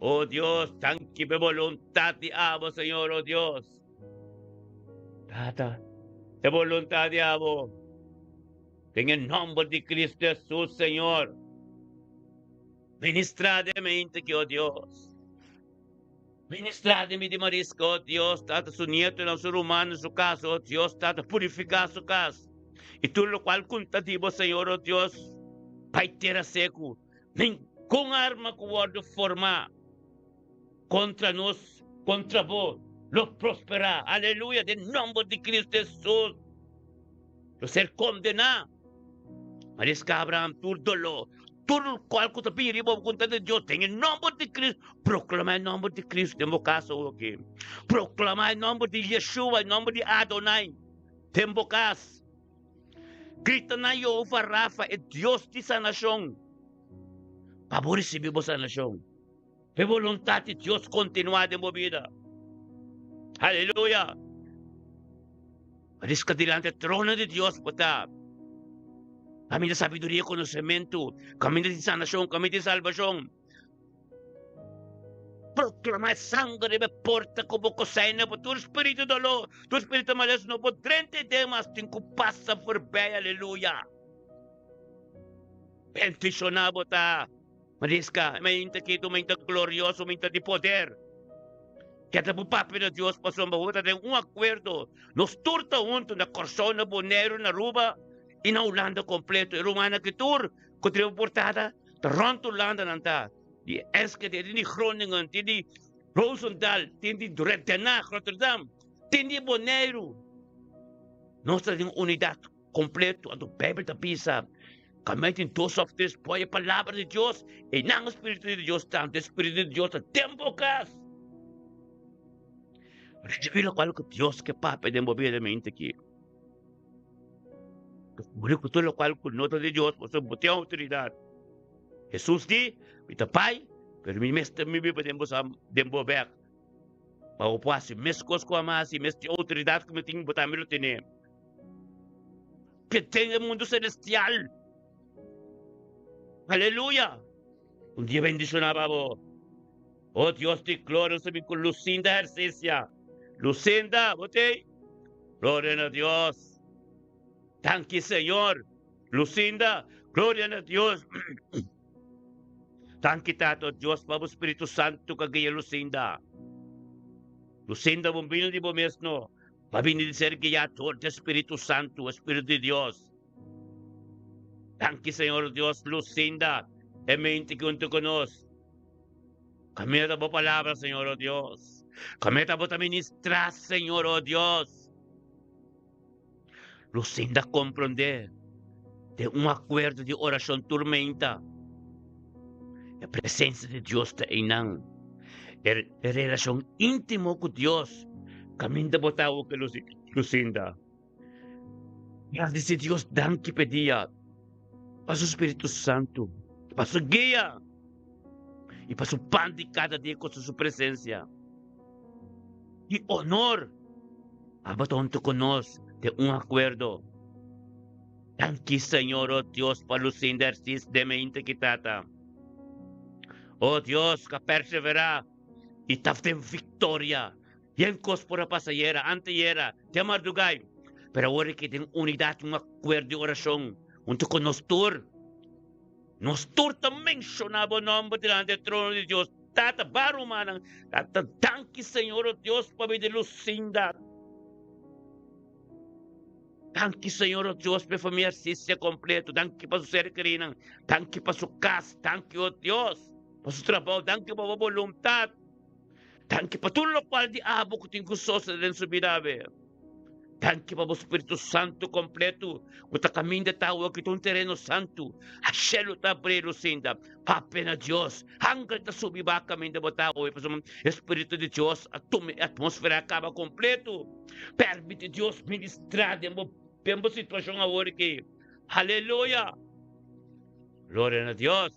O Dios, danki pa e boluntat di abo, Señor, o Dios. Tata, e boluntat di abo. Den e nòmber di Cristo Jesus, Señor. Ministrá den mente ki, o Dios. Ministrá den mi di Mariska, o Dios, Tata, su nietonan, su rumannan, su kas, o Dios, Tata, purifiká su kas. I tur lokual ku ta di bo, Señor, o Dios, bai tera seku. Ningun arma ku wòrdu formá kontra nos, kontra bo, lo prosperá. Aleluya! Den nòmber di Kristu Hesus, lo ser kondená. Mariska Abraham, tur doló, tur lokual ku ta bini riba bo kontra di Dios, den e nòmber di Kristu, proklamá e nòmber di Kristu den bo kas awo aki. Proklamá e nòmber di Yeshua, e nòmber di Adonai den bo kas. Grita na Yehova Rafa, e Dios di sanashon, pa bo risibí bo sanashon. E boluntat di Dios kontinuá den bo bida. Aleluya! Riska dilanti e trono di Dios bo ta. Kaminda sabiduria i konosementu, kaminda di sanashon, kaminda di salbashon. Proklamá e sanger riba e porta ku bo koseina pa tur spiritu doló, tur spiritu malesa no por drenta e den mas, tin ku pasa forbei. Aleluya! Bendishoná bo ta. Mariska, mainta ki ta un mainta glorioso, un mainta di poder. Keda bo papia na Dios pasobra bo ta den un akuerdo. Nos tur ta huntu na Kòrsou, na Boneiru, na Aruba i na Hulanda kompleto. E rumannan ki tur ku ta riba portada ta rònt Hulanda nan ta. Di Enschede, tin di Groningen, tin di Roosendaal, tin di Den Haag, Rotterdam, tin di Boneiru. Nos ta den unidat Kompleto, anto Beibel ta bisa, Kaminda tin dos òf tres poi e palabra di Dios, einan e Spiritu di Dios ta, anto e Spiritu di Dios ta den bo kas. Risibí lokual ku Dios ke papia den bo bida mente aki. Muri ku tur lokual ku no ta di Dios, pasobra bo tin outoridat. Hesus di, Mi ta bai, pero mi mes ta mi biba den bo den bo bek. Pa bo por hasi meskos ku ami a hasi, mes tin outoridat ku mi tin, bo tambe lo tene. Que ten e mundo celestial. Aleluya. Un dia bendicioná pa bo. Oh Dios di gloria, nos bin ku Lucinda Hercesia. Lucinda, bo tei? Gloria na Dios. Danki Señor. Lucinda, gloria na Dios. Danki Tata Dios pa bo Spiritu Santu ka guia Lucinda. Lucinda, bo bini di bo mes no. Pa bini di ser guiá dor di e Spiritu Santu, e Spiritu di Dios. Danki Señor Dios, Lucinda, e mente ki huntu ku nos. Kaminda ta bo palabra, Señor o Dios. Kaminda ta bo ta ministrá, Señor o Dios. Lucinda komprondé den un akuerdo di orashon tur meinta. E presensia di Dios ta einan. E relashon íntimo ku Dios kaminda bo ta awo ke Lucinda. Gradisí Dios danki p'e dia, pa su Spiritu Santu, pa su guia i pa su pan di kada dia ku su presensia. Ki onor! Abo ta huntu ku nos den un akuerdo. Danki Señor, o Dios, pa Lucinda Ercis den mente ki tata. O Dios, ka perseverá i ta den viktoria. Yen kos por a pasa ayera, anteyera, te mardugay, pero awor e ke den unidat, un akuerdo di orashon huntu ku nos tur. Nos tur ta menshoná bo nòmber dilanti e trono di Dios. Tata, ba rumannan. Tata, danki Señor, o Dios, pabia di Lucinda. Danki Señor, o Dios, pa e famia Arcisia kompleto. Danki pa su ser kerinan. Danki pa su kas. Danki, o Dios, pa su trabou. Danki pa bo boluntat. Danki pa tur lokual di abo ku tin ku sosode den su bida awe. Danki pa bo Spiritu Santu kompletu ku ta kaminda ta awe ki ta un tereno santu. A shelu ta abri Lucinda. Papia na Dios. Angel ta subi ba kaminda bo ta awe pasobra e Spiritu di Dios a tuma e atmosfera a kaba kompletu. Permiti Dios ministra den bo den bo situashon awor aki. Aleluya! Gloria na Dios!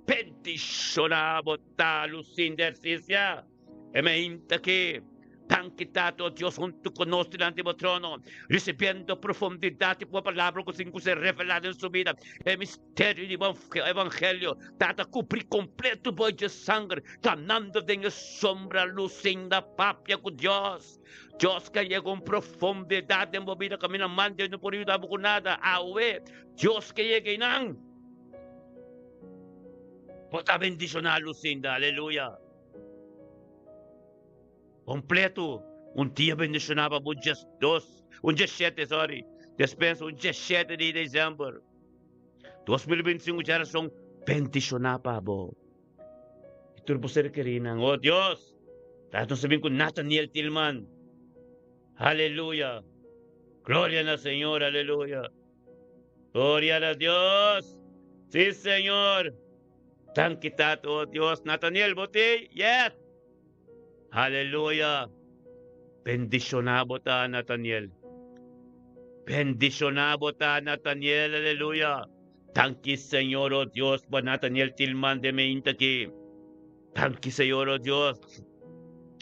Bendishona bo ta Lucinda Ercisia e meinta ki Danki Tata o Dios huntu ku nos dilanti bo trono risibiendo profundidat di bo palabra ku sin ku ser revelá den su bida e misterio di bo evangelio Tata kubri kompleto bo dje sanger kanando den e sombra Lucinda papia ku Dios Dios ke yega un profundidat den bo bida kaminda mande no por yuda bo ku nada awe Dios ke yega einan. Bo ta bendishoná Lucinda, aleluya. Kompleto, un dia bendishoná pa bo 12, un 17, sorry, despensa, un 17 di desèmber 2025 djarason bendishoná pa bo i tur bo ser kerinan. Oh Dios, laat nos ta bin ku Nathaniel Tilman. Aleluya. Gloria na Señor, aleluya. Gloria na Dios! Sí, Señor! Danki, Tata, oh Dios. Nathaniel, bo t'ei? Yes! Aleluya! Bendishoná bo ta, Nathaniel. Bendishoná bo ta, Nathaniel. Aleluya! Danki, Señor, oh Dios, pa Nathaniel Tilman den meinta aki. Danki, Señor, oh Dios.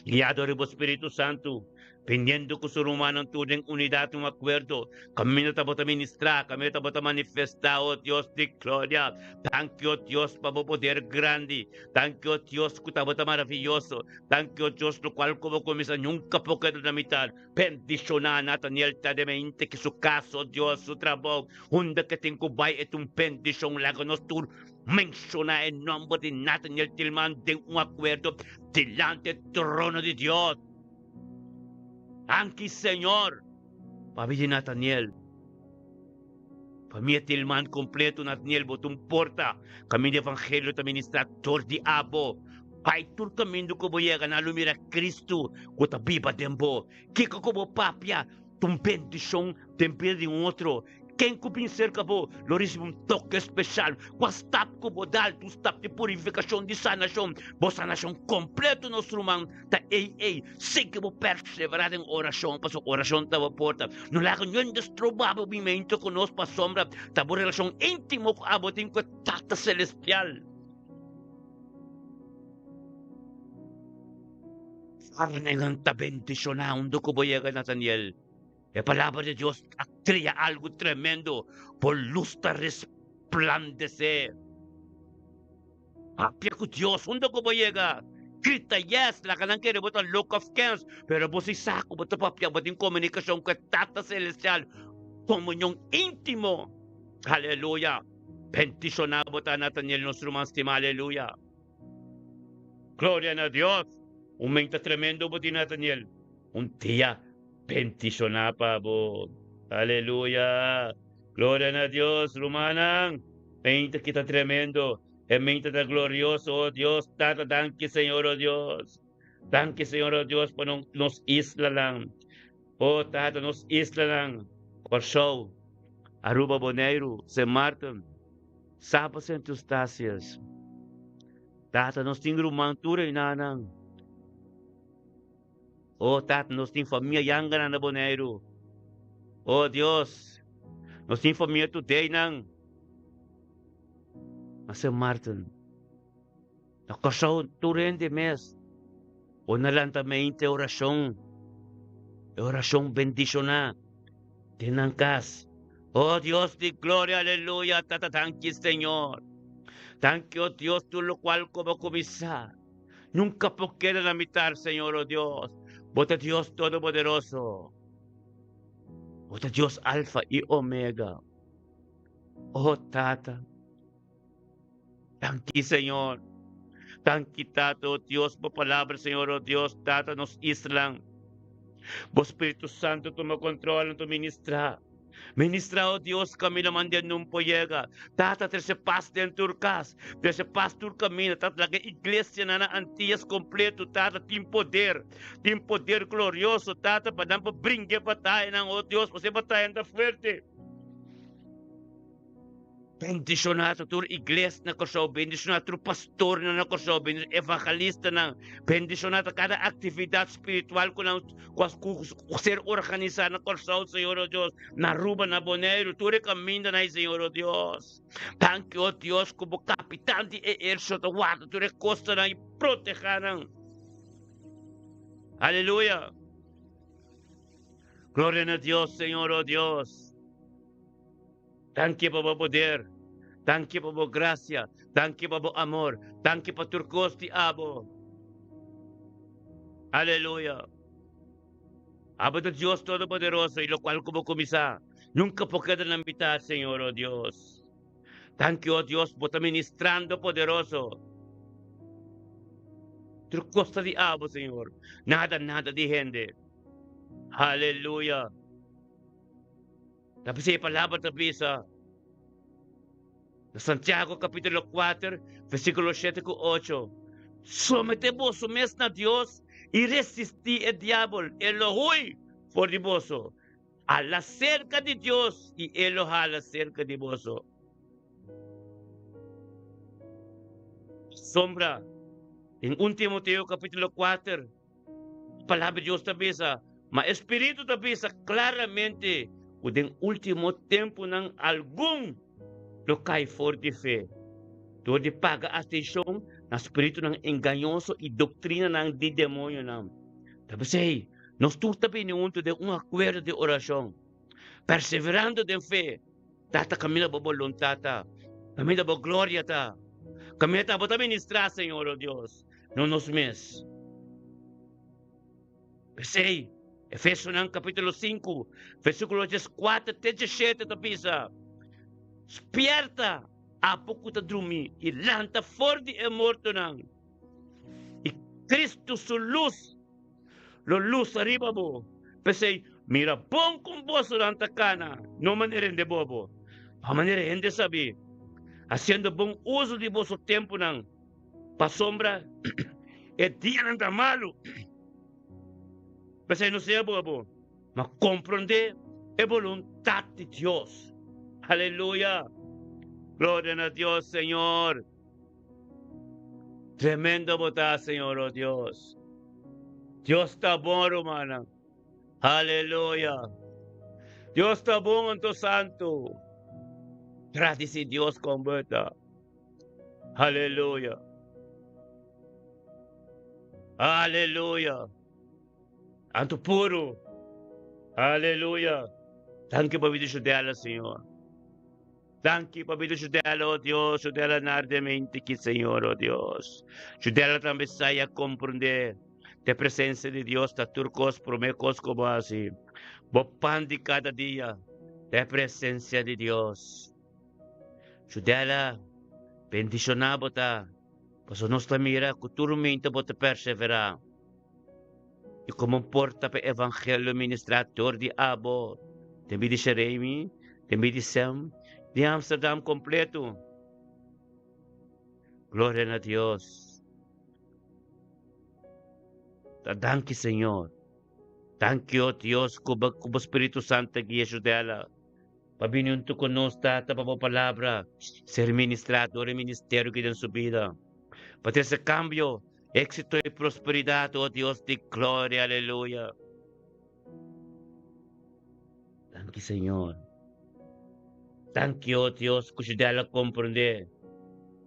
Guiado riba bo Spiritu Santu, biniendo ku su rumannan tur den unidat i un akuerdo, kaminda tabata ministrá, kaminda tabata manifestá, o Dios di gloria. Danki, o Dios, pa bo poder grandi. Danki, o Dios, ku tabata maraviyoso. Danki, o Dios, lokual ku bo kuminsá nunka por keda na mitat. Bendishoná Nathaniel Tademente ki su kas, o Dios, su trabou, unda ke tin ku bai, e ta un bendishon. Laga nos tur Menshoná e nòmber di Nathaniel Tilman den un akuerdo dilanti e trono di Dios. Danki, Señor, pabia di Nathaniel. Famia Tilman kompleto, Nathaniel, bo ta un porta kaminda evangelio ta ministrá dor di abo. Bai tur kaminda ku bo yega, nan lo mira Kristu ku ta biba den bo. Kiko ku bo papia ta un bendishon den bida di un otro. Ken ku bin serka bo lo risibi un toke speshal. Kua stap ku bo dal ta un stap di purifikashon, di sanashon. Bo sanashon kompleto, nos ruman, ta ei ei. Sigui bo perseverá den orashon, pasobra orashon ta bo porta. No laga niun destroba bo bin meinta ku nos pasobra ta bo relashon íntimo ku abo tin ku e Tata Selestial. Farnenan ta bendishoná unda ku bo yega, Nathaniel. E Palabra di Dios a krea algu tremendo, bo lus ta resplandesé. Papia ku Dios unda ku bo yega. Grita yes, laga nan kere bo ta loko òf kens, pero bo si sa ku bo ta papia, bo tin komunikashon ku e Tata Selestial, komunion íntimo. Aleluya! Bendishoná bo ta, Nathaniel, nos ruman stimá. Aleluya! Gloria na Dios! Un menta tremendo bo tin, Nathaniel. Un dia bendishoná pa bo. Aleluya! Gloria na Dios, rumannan! Menta ki ta tremendo, e menta ta glorioso, oh Dios, Tata, danki Señor, oh Dios. Danki Señor, oh Dios, pa nos islanan. Oh Tata, nos islanan, Kòrsou, Aruba, Boneiru, Sint Maarten, Saba, Sint Eustatius. Tata, nos tin ruman tur einanan. Oh Tata, nos tin famia yanganan na Boneiru. Oh Dios, nos tin famia tudeinan na Sint Maarten. Na Kòrsou tur hende mes por na lanta mente orashon, e orashon bendishoná den nan kas. Oh Dios di gloria, aleluya, Tata danki Señor. Danki oh Dios tur lokual ku bo kuminsá. Nunka por keda na mitar, Señor, oh Dios. Bo ta Dios Todopoderoso. Bo ta Dios Alfa i Omega. Oh Tata. Danki, Señor. Danki, Tata, oh Dios, bo palabra, Señor, oh Dios, Tata, nos islan. Bo Spiritu Santo tuma control, anto ministra. Ministra, oh Dios, camina mande nun por yega. Tata, trece paz den tur cas. Trece paz tur camina. Tata, laga iglesia na na Antillas completo. Tata, tin poder. Tin poder glorioso, Tata, pa nan por bringa e batayanan, oh Dios, pasobra e batayanan ta fuerte. Bendishoná ta tur igles na Kòrsou, bendishoná tur pastornan na Kòrsou, bendishoná evangelistanan, bendishoná ta kada aktividat spiritual ku nan ku ser organisá na Kòrsou, Señor o Dios, na Aruba, na Boneiru, tur e kamindanan ei, Señor o Dios. Danki, o Dios, ku bo kapitan di e ersio ta warda tur e kostanan i protehá nan. Aleluya! Gloria na Dios, Señor o Dios. Danki pa bo poder, danki pa bo gracia, danki pa bo amor, danki pa tur cos di abo. Aleluya. Abo ta Dios Todopoderoso y locual cu bo cuminsa nunca por keda na mitad, Señor, oh Dios. Danki, oh Dios, bo ta ministrando poderoso. Tur cos ta di abo, Señor. Nada, nada di hende. Aleluya. Ta p'esei e palabra ta bisa na Santiago kapítulo kuater, versíkulo shete ku ocho, Someté boso mes na Dios i resistí e diabel, e lo hui for di boso. Hala serka di Dios i e lo hala serka di boso. Sombra, den un Timoteo kapítulo kuater, Palabra di Dios ta bisa, ma e Spiritu ta bisa klaramente ku den último tempunan algun lo kai for di fe dor di paga atenshon na spiritunan engañoso i doktrinanan di demoñonan. Ta p'esei, nos tur ta bini huntu den un akuerdo di orashon, perseverando den fe. Tata, kaminda bo boluntat ta, kaminda bo gloria ta, kaminda ta bo ta ministrá, Señor, o Dios, no nos mes. P'esei, Efesonan kapítulo sinku, versíkulo dieskuater te diesshete ta bisa, Spièrta, abo ku ta drumí, i lanta for di e mortonan, i Kristu su lus lo lusa riba bo. P'esei, mira bon kon bosonan ta kana, no manera hende bobo, ma manera hende sabí, hasiendo bon uso di boso tempunan, pasobra e dianan ta malu. P'esei, no sea bobo, ma komprondé e boluntat di Dios. Aleluya! Gloria na Dios, Señor! Tremendo bo ta, Señor, oh Dios. Dios ta bon, rumannan. Aleluya. Dios ta bon, anto santo. Gradici Dios con bo ta. Aleluya. Aleluya. Anto puro. Aleluya. Danki pa vida Judela, Señor. Danki pa bida Judela, oh Dios, Judela na ardemente ki Señor, oh Dios. Judela tambe sa i a comprende te presencia di Dios ta tur cos, prome cos cu bo haci. Bo pan di cada dia ta e presencia di Dios. Judela, bendiciona bo ta, pasobra nos ta mira cu tur momento bo ta persevera. I komo porta pa evangelio ministrá dor di abo den bida di Sheremi, den bida di Sem, di Amsterdam kompleto. Gloria na Dios. Ta danki Señor. Danki o Dios ku bo ku bo Spiritu Santo guia Judela pa bini huntu ku nos Tata pa bo palabra ser ministrá dor e ministerio ki den su bida pa trese kambio Éxito y prosperidad, oh Dios di gloria, aleluya. Danki, Señor. Danki, oh Dios, ku Judela comprende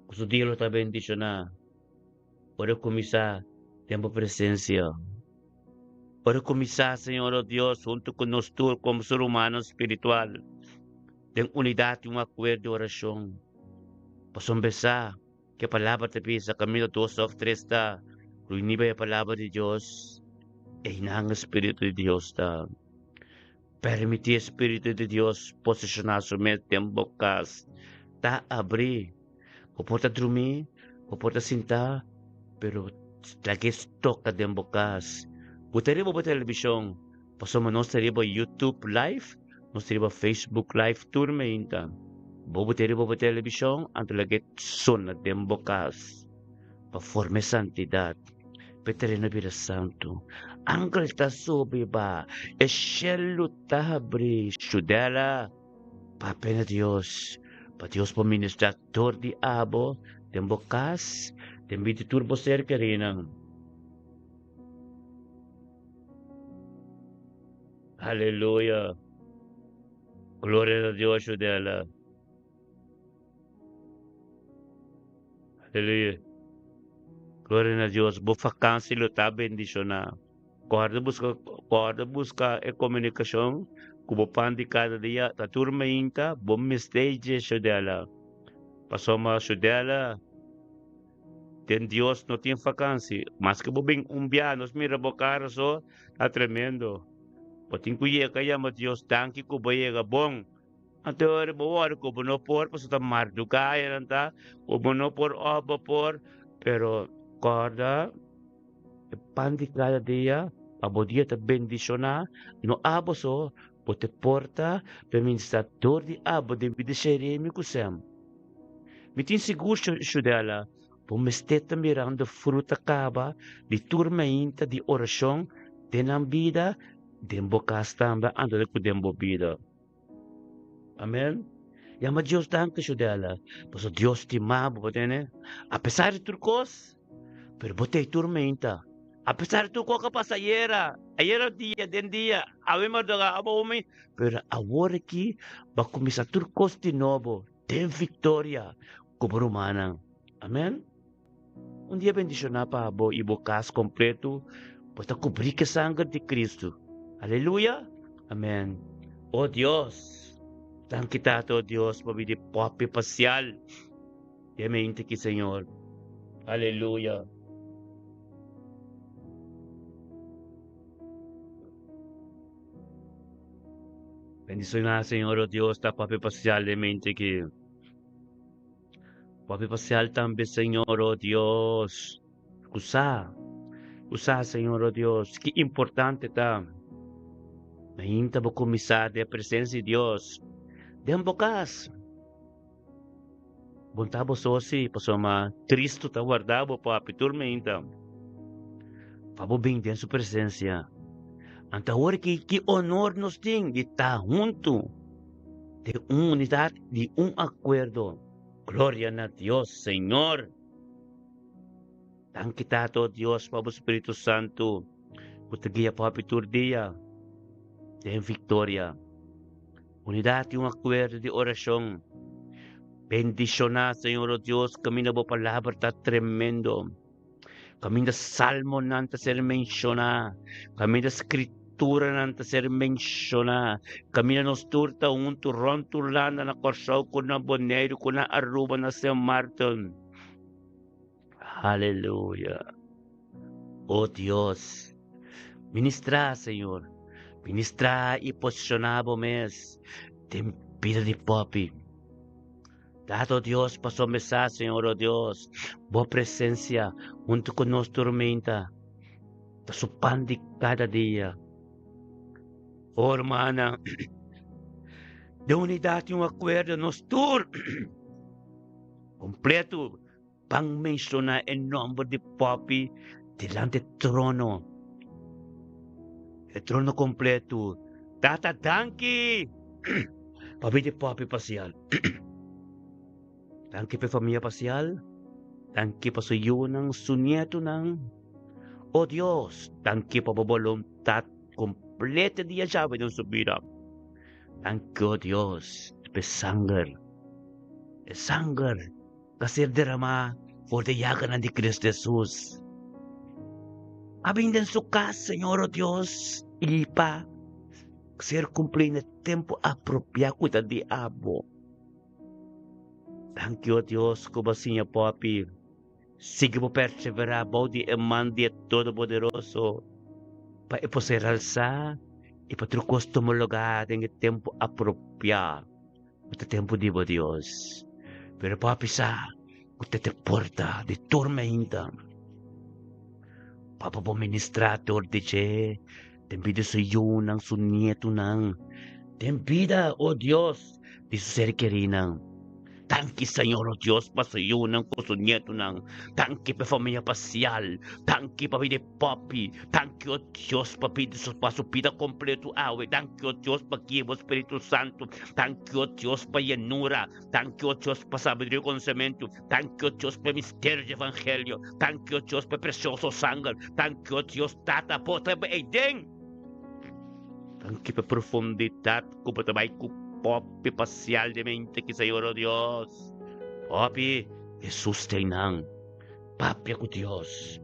ku su dia lo ta bendicioná. Ora kuminsá den bo presencia. Ora kuminsá, Señor, oh Dios, hunto ku nos tur komo ser humano spiritual, den unidad y un akuerdo di orashon. Pasobra sa Ke palabra ta bisa, Kaminda dos òf tres ta reuní pa e palabra di Dios, einan e Spiritu di Dios ta. Permití e Spiritu di Dios posishoná su mes den bo kas. Ta abrí. Bo por ta drumí, bo por ta sintá, pero lag'é toka den bo kas. Bo ta riba bo televishon, pasobra nos ta riba YouTube live, nos ta riba Facebook live tur meinta. Bo bo ta riba bo televishon, anto lag'é sona den bo kas pa forma e santidat, pa e tereno bira santu. Angel ta subi ba, e shelu ta habri. Shudela! Papia na Dios, pa Dios por ministrá dor di abo den bo kas, den bida di tur bo ser kerinan. Aleluya! Gloria na Dios, Judela. Aleluya! Gloria na Dios. Bo vakansi lo ta bendishoná. Kòrda buska kòrda buska e komunikashon ku bo pan di kada dia ta tur mainta bo mester dje Shudela. Pasobra Shudela den Dios no tin fakansi. Maske bo bin un bia nos mira bo kara so ta tremendo. Bo tin ku yega yama Dios danki ku bo yega bon. Anto ora bo wòrdu ku bo no por pasobra ta mardugá nan ta ku bo no por òf bo por pero kòrda. E pan di kada dia pa bo dia ta bendishoná, no abo so, bo te porta pa e ministrá dor di abo den bida Jeremi ku Sem. Mi tin sigur, Shudela, bo mester ta mirando fruta kaba di tur mainta di orashon den nan bida, den bo kas tambe, anto ku den bo bida. Amen. Yama Dios danki Shudela, pasobra Dios stima bo, bo tene. Apesar di tur kos, pero bo ta e turmenta. Apesar di tur kos ku a pasa ayera, ayera dia, den dia, awe mardugá, awe omi, pero awor aki bo a kuminsá tur kos di nobo den viktoria ku bo rumannan. Amen. Un dia bendishoná pa bo i bo kas kompletu, bo ta kubrí ku e sanger di Kristu. Aleluya! Amèn. O Dios, danki Tata, o Dios, pa bini popi pasial den mente aki, Señor. Aleluya! Bendishoná, Señor, o Dios, ta popi pasial den mente aki. Papi pasial tambe, Señor, oh Dios. Usa, usa, Señor, oh Dios. Ki importante ta. Mainta bo kuminsá den presensia di Dios. Den bo kas. Bon ta bo so si, pasobra Cristo ta warda bo, papi, tur mainta. Pa bo bin den su presensia. Anto awor ki, ki honor nos tin di ta huntu. Den un unidat di un akuerdo. Gloria na Dios, Señor! Danki Tata, o Dios, pa bo Spiritu Santu ku ta guia papi tur dia den viktoria. Unidat i un akuerdo di orashon. Bendishoná, Señor, o Dios, kaminda bo palabra ta tremendo. Kaminda salmonan ta ser menshoná, kaminda skrituranan ta ser menshoná, kaminda nos tur ta huntu rònt Hulanda, na Kòrsou ku na Boneiru ku na Aruba, na Sint Maarten. Haleluya! O Dios, ministrá, Señor, ministrá i posishoná bo mes den bida di popi. Tata, o Dios, pasobra mi sa, Señor, o Dios, bo presencia hunto cu nos tormenta ta su pan di cada dia. O hermana, den unidad y un acuerdo nos tur completo ban menciona e nomber di Poppy delante e trono. E trono completo. Tata, danki! Pabia di Poppy Pasial. Danki pa e famia Pasial. Danki pa su yunan, su nietonan. O Dios, danki pa bo boluntat completo di Yahweh den su bida. Danki, o Dios, pa e sanger, e sanger ta ser deramá for di e yaganan di Cristo Hesus. A bin den su kas, Señor, o Dios, i pa ser kumplí na e tempu apropiá ku ta di abo. Danki, o Dios, ku bo a siña Poppy sigui bo perseverá bou di e man di e Todopoderoso pa e por ser alsá i pa tur kos tuma lugá den e tempu apropiá. Bo ta tempu di bo Dios. Pero papi sa. Ku ta te porta di tur meinta. Papa bo ministrá dor di dje den bida su yunan, su nietunan, den bida, o Dios, di su ser kerinan. Danki Señor, o Dios, pa su yunan ku su nietunan. Danki pa e famia pasial. Danki pa bida e papi. Danki, o Dios, pa bida su pa su bida kompleto awe. Danki, o Dios, pa guia bo Spiritu Santu. Danki, o Dios, pa yenura. Danki, o Dios, pa sabiduria i konosementu. Danki, o Dios, pa e misterio di evangelio. Danki, o Dios, pa e presioso sanger. Danki, o Dios, Tata, bo ta ei den. Danki pa e profundidat ku bo ta bai ku popi pasial di mente ki, Señor, o Dios. Popi, Hesus ta einan. Papia ku Dios.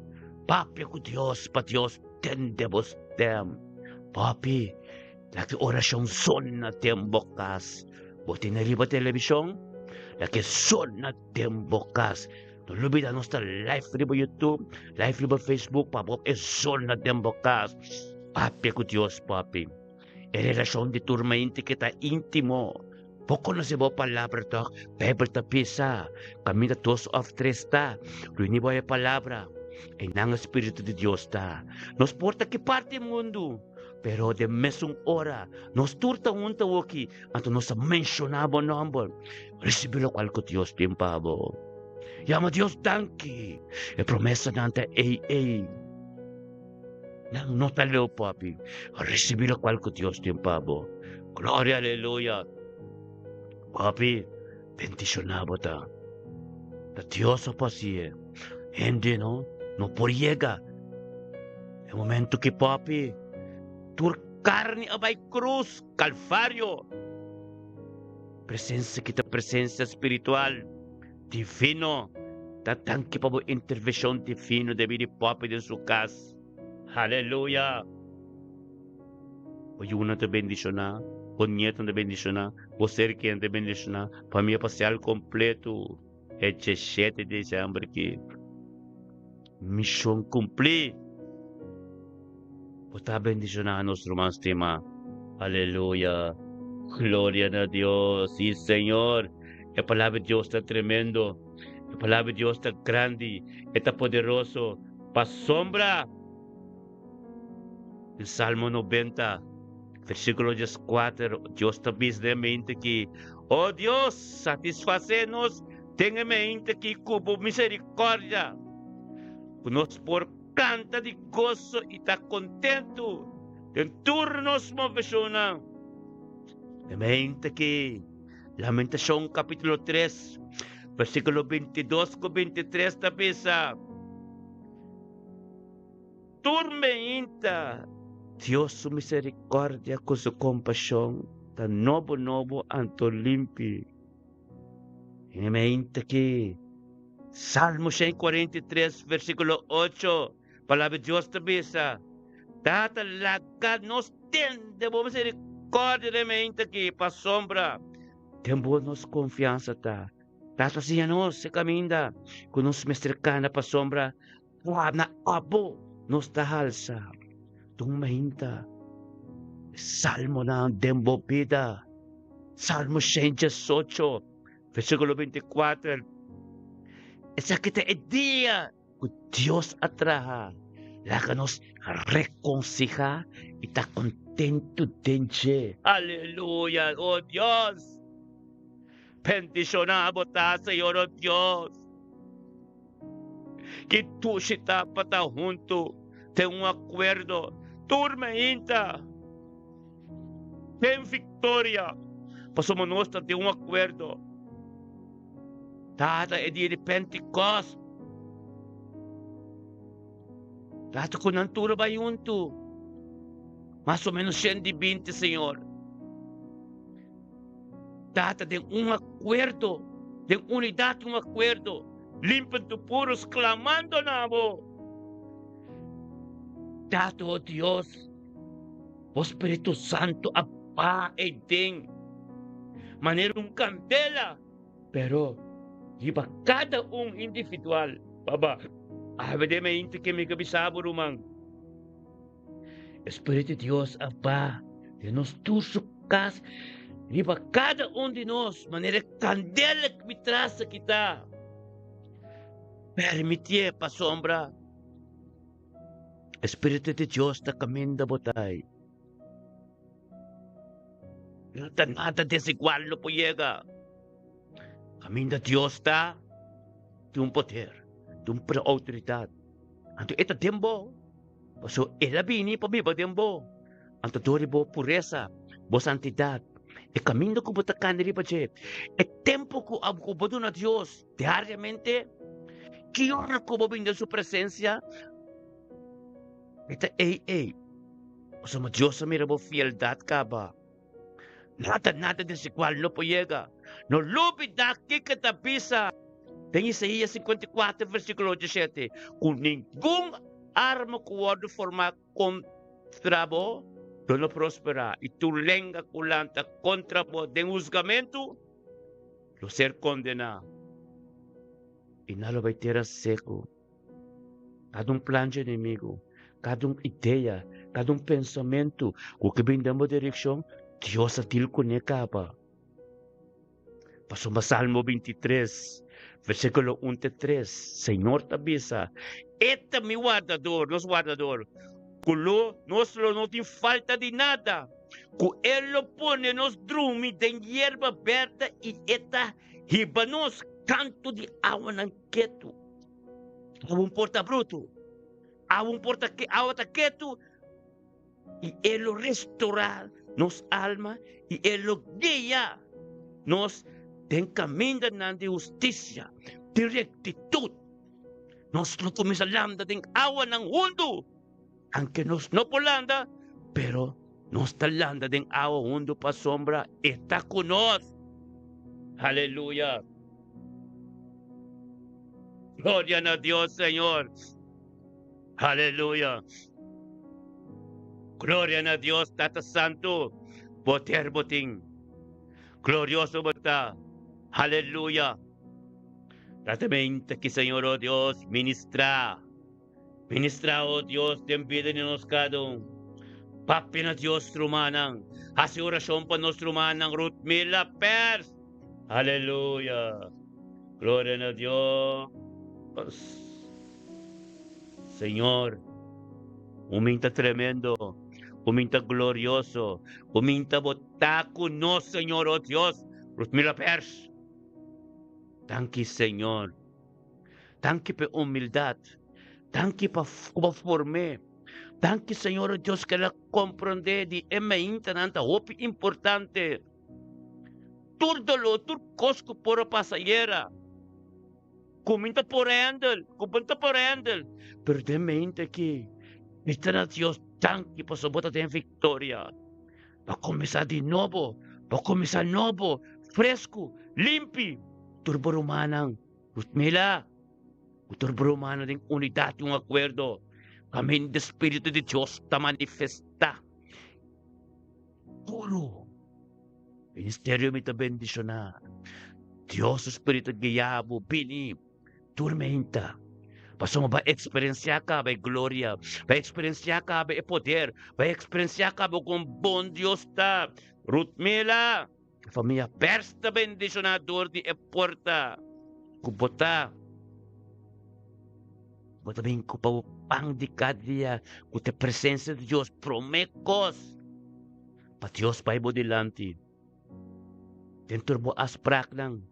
Papia ku Dios pa Dios tende bo stem. Popi, Laga e orashon sona den bo kas. Bo tene riba televishon? Laga e sona den bo kas. No lubida nos ta live riba YouTube, live riba Facebook pa bo e sona den bo kas. Papia ku Dios, papi. E relashon di tur mente ke ta íntimo. Bo konosé bo palabra tòg? Beibel ta bisa, Kaminda dos òf tres ta reuní bo e palabra, einan e spiritu di Dios ta. Nos por ta ki parti mundu, pero den mesun ora nos tur ta hunta awoki, anto nos ta menshoná bo nòmber. Risibí lokual ku Dios tin pa bo. Yama Dios danki. E promesanan ta ei ei. Nan no ta leu papi. Risibí lokual ku Dios tin pa bo. Gloria aleluya. Papi, bendishoná bo ta. Ta Dios a pasi'e. Hende no, no por yega. E momento ki papi, tur karni a bai krus, Kalvario. Presensia ki ta presensia spiritual. Divino, ta danki pa bo intervenshon divino debí di Poppy den su kas. Haleluya! Bo yunan ta bendishoná, bo nietunan ta bendishoná, bo ser kerinan ta bendishoná, famia pasial kompletu e djeshete di desèmber aki. Mishon kumplí! Bo ta bendishoná nos ruman stimá. Aleluya! Gloria na Dios! Sí, Señor! E palabra di Dios ta tremendo. E palabra di Dios ta grandi. E ta poderoso. Pasobra den Salmo 90, versíkulo 14, Dios ta bisa den e mente aki, O Dios, satisfasé nos den e mente aki ku bo miserikòrdia, ku nos por Kanta di goso i ta kontentu den tur nos moveshonnan. E mente ki Lamentashon kapítulo 3, versíkulo 22 ku 23 ta bisa, Tur meinta Dios su miserikòrdia ku su kompashon ta nobo nobo anto limpi. E mente ki Salmo 143 versíkulo 8, Palabra di Dios ta bisa, Tata, laga nos tende bo miserikòrdia den mente aki, pasobra den bo nos konfiansa ta. Tata, siña nos e kaminda ku nos mester kana, pasobra na abo nos ta halsa. Tuma mainta e salmonan den bo bida. Salmo 118, versíkulo 24. Esaki ta e dia ku Dios a traha. Laga nos rekonsihá i ta kontentu den dje. Aleluya! O Dios, bendishoná bo ta, Señor, o Dios. Ki dushi ta pa ta huntu den un akuerdo tur mainta den viktoria, pasobra nos ta den un akuerdo. Tata, e dia di Pentikòst, Tata, ku nan tur a bai huntu, mas o ménos 120, Señor. Tata, den un akuerdo, den unidat un akuerdo, limpi tu purus klamando na bo. Tata, o Dios, bo Spiritu Santu a baha ei den manera un kandela, pero riba kada un individual. Baba, awe den mente ke mi ke bisa bo, ruman. E Spiritu di Dios a ba den nos tur su kas, riba kada un di nos, manera e kandela ku mi tras a kita. Permitié pasobra e Spiritu di Dios ta kaminda bo ta ei. No ta nada desigual lo por yega. Kaminda Dios ta, tin un poder, tin un outoridat. Anto e ta den bo, pasobra el a bini pa biba den bo. Anto dor di bo puresa, bo santidat, e kaminda ku bo ta kanda riba dje, e tempu ku bo duna Dios diariamente, ki ora ku bo bini den su presensia, e ta ei ei. Pasobra Dios a mira bo fieldat kaba. Nada, nada desigual no por yega. No lubida kiko ta bisa den Isaías 54 versíkulo 87, ku ningun arma ku wòrdu formá kontra bo lo no prosperá, i tur lenga ku lanta kontra bo den husgamentu lo ser kondená, i nan lo bai tera seku. Kada un plan dje enemigu, kada un idea, kada un pensamentu ku ke bin den bo direkshon, Dios a dil kuné kaba. Pasobra Salmo 23, versíkulo 1 te 3, Señor ta bisa, E ta mi wardador, nos wardador, ku lo nos lo no tin falta di nada, ku E lo pone nos drumi den yerba bèrdè i E ta hiba nos kantu di awanan ketu. Awa un por ta brutu, awa un por ta awa ta ketu i E lo restorá nos alma i E lo guia nos den kamindanan di hustisia, di rektitut. Nos lo kuminsá landa den awanan hundu, anke nos no por landa, pero nos ta landa den awa hundu pasobra E ta ku nos. Aleluya! Gloria na Dios, Señor. Aleluya. Gloria na Dios, Tata Santu. Poder bo tin. Glorioso bo ta. Aleluya. Tata mente ki Señor, oh Dios, ministra. Ministra, oh Dios, den bida di nos kada un. Papia na Dios, rumannan. Hasi orashon pa nos rumannan, Ruth Mila Pers. Aleluya. Gloria na Dios. Señor, un minta tremendo, un minta glorioso, un minta bo ta ku nos, Señor, oh Dios. Ruth Mila Pers. Danki, Señor. Danki pa e humildad. Danki pa ku bo form'é. Danki, Señor, oh Dios, ku el a komprondé di e meintanan ta hopi importante. Tur doló, tur kos ku por a pasa ayera, ku mi ta por handle, ku bo ta por handle, pero den mente aki, mi ta na Dios danki pasobra bo ta den viktoria. Bo a kuminsá di nobo, bo a kuminsá nobo, fresku, limpi. Tur bo rumannan, Rutmila, ku tur bo rumannan den unidat i un akuerdo, kaminda Spiritu di Dios ta manifestá. Puru ministerio mi ta bendishoná. Dios su spiritu guia bo bini tur meinta. Pasobra bo a eksperensiá kaba e gloria, bo a eksperensiá kaba e poder, bo a eksperensiá kaba kon bon Dios ta. Rutmila, famia Pers ta bendishoná dor di e porta ku bo ta. Bo ta bin ku pa bo pan di kada dia ku ta e presensia di Dios promé kos pa Dios bai bo dilanti den tur bo afspraknan,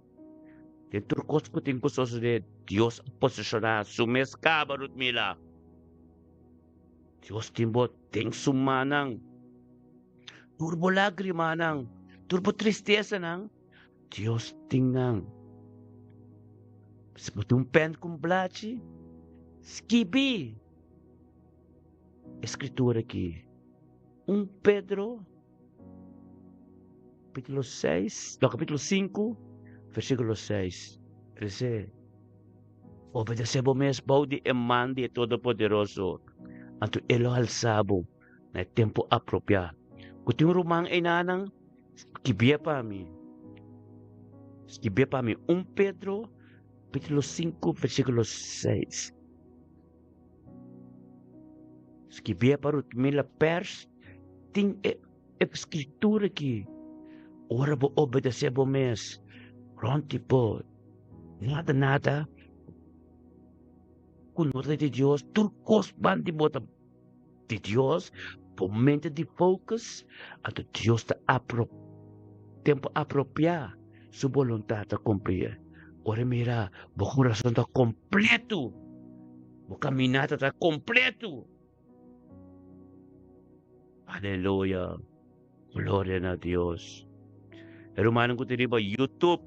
den tur kos ku tin ku sosodé. Dios a posishoná su mes kaba, Rutmila. Dios tin bo den su mannan. Tur bo lágrimanan, tur bo tristesanan, Dios tin nan. Si bo tin un pen ku un blachi, skibi e skritura aki. 1 Pedro kapitulo 6, no, kapitulo 5, versíkulo 6. Dice, Obedesé bo mes bou di e man di e Todopoderoso, anto e lo halsa bo na e tempu apropiá. Ku tin un ruman einanan, Skibie pa mi. Skibie pa mi. 1 Pedro, capítulo 5, versículo 6. Skibie pa Rutmila Pers. Tin e, e escritura aki. Ora bo obedece bo mes. Rond di bo. Nada, nada. ku no ta di Dios, tur kos ban di bo ta di Dios, bo mente di focus, anto Dios ta apro tempo apropiá su boluntat ta kumpli. Ora mira bo kurason ta kompleto, bo kaminata ta kompleto. Aleluya, gloria na Dios. E rumannan ku ta riba YouTube,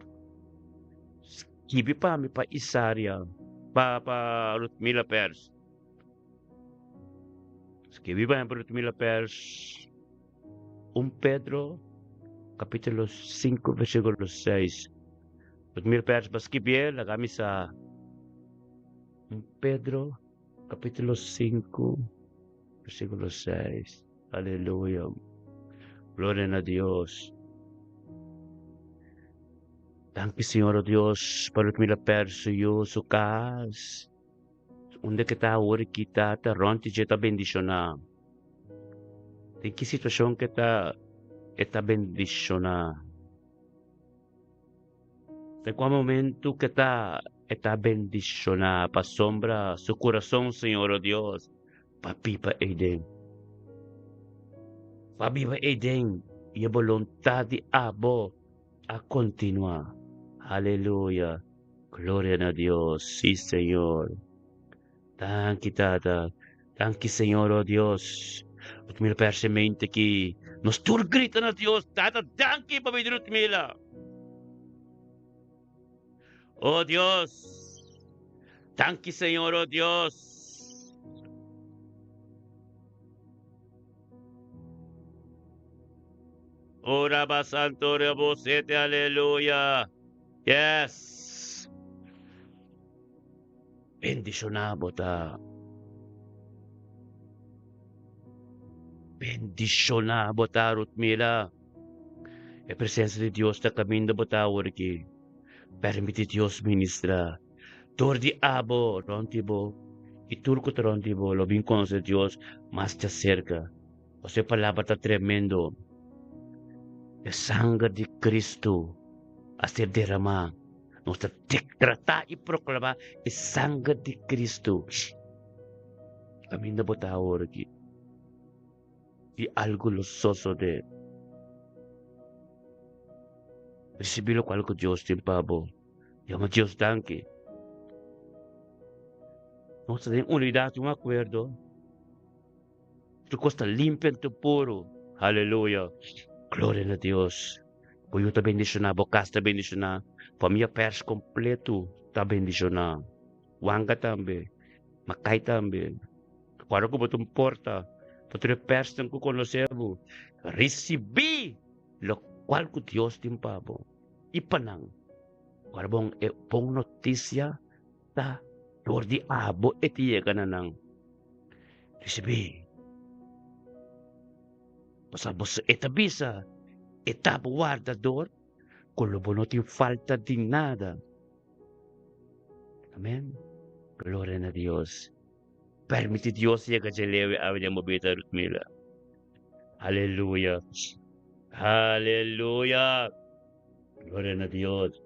skibi pa mi pa Isaria, pa pa Rutmila Pers. Skibi pa mi pa Rutmila Pers. 1 Pedro capítulo 5 versículo 6. Rutmila Pers ba skibié, laga mi sa. 1 Pedro capítulo 5 versículo 6. Aleluya. Gloria na Dios. Danki Señor o Dios pa Rutmila Pers su yu, su kas. Unda ke ta awor ki ta rond dje ta bendishoná. Den ki situashon ke ta e ta bendishoná. Den kua momentu ke ta e ta bendishoná pasobra su kurason Señor o Dios pa biba eiden. Pa biba eiden i e boluntat di abo a kontinuá. Aleluya! Gloria na Dios! Sí, Señor. Danki, Tata. Danki, Señor, o Dios. Rutmila persemente ki nos tur grita na Dios, Tata, danki pa bini Rutmila. O Dios. Danki, Señor, o Dios. O Rabba Santo, Rabosete, aleluya. Yes. Bendishoná bo ta. Bendishoná bo ta, Rutmila. E presensia di Dios ta kaminda bo ta awor aki. Permiti Dios ministra dor di abo rònt di bo i tur ku ta rònt di bo lo bin konosé Dios mas djaserka. Pasobra e palabra ta tremendo. E sanger di Kristu a ser deramá. Nos ta deklará i proklamá e sanger di Kristu. Kaminda bo ta awor aki i algu lo sosodé. Risibí lokual ku Dios tin pa bo. Yama Dios danki. Nos ta den unidat i un akuerdo. Tur kos ta limpio en tur puru. Aleluya. Gloria na Dios. Bo yu ta bendishoná, bo kas ta bendishoná, famia pers kompletu ta bendishoná. Wanga tambe, Makai tambe. Ora ku bo ta un porta pa tur e persnan ku konosé bo, risibí lokual ku Dios tin pa bo i pa nan. Ora bon e bon notisia ta dor di abo e ta yega na nan. Risibí. Pasobra boso e ta bisa, E ta bo wardador, ku lo bo no tin falta di nada. Amen. Gloria na Dios. Permiti Dios yega dje lewe awe den bo bida, Rutmila. Aleluya. Aleluya. Gloria na Dios.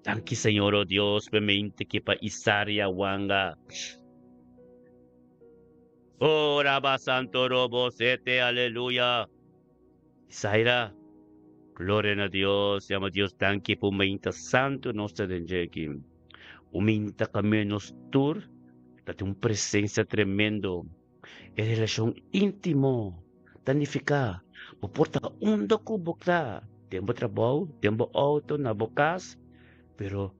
Danki Señor, oh Dios, pe mente ki pa Isaria wanga. Oh, Rabba Santo Robo Sete, aleluya. Isaira, gloria na Dios, yama Dios danki pa un mainta santo nos ta den dje aki. Un mainta kame nos tur ta tin un presencia tremendo. E relashon íntimo ta nifiká bo por ta unda ku bo ta, den bo trabou, den bo outo, na bo kas, pero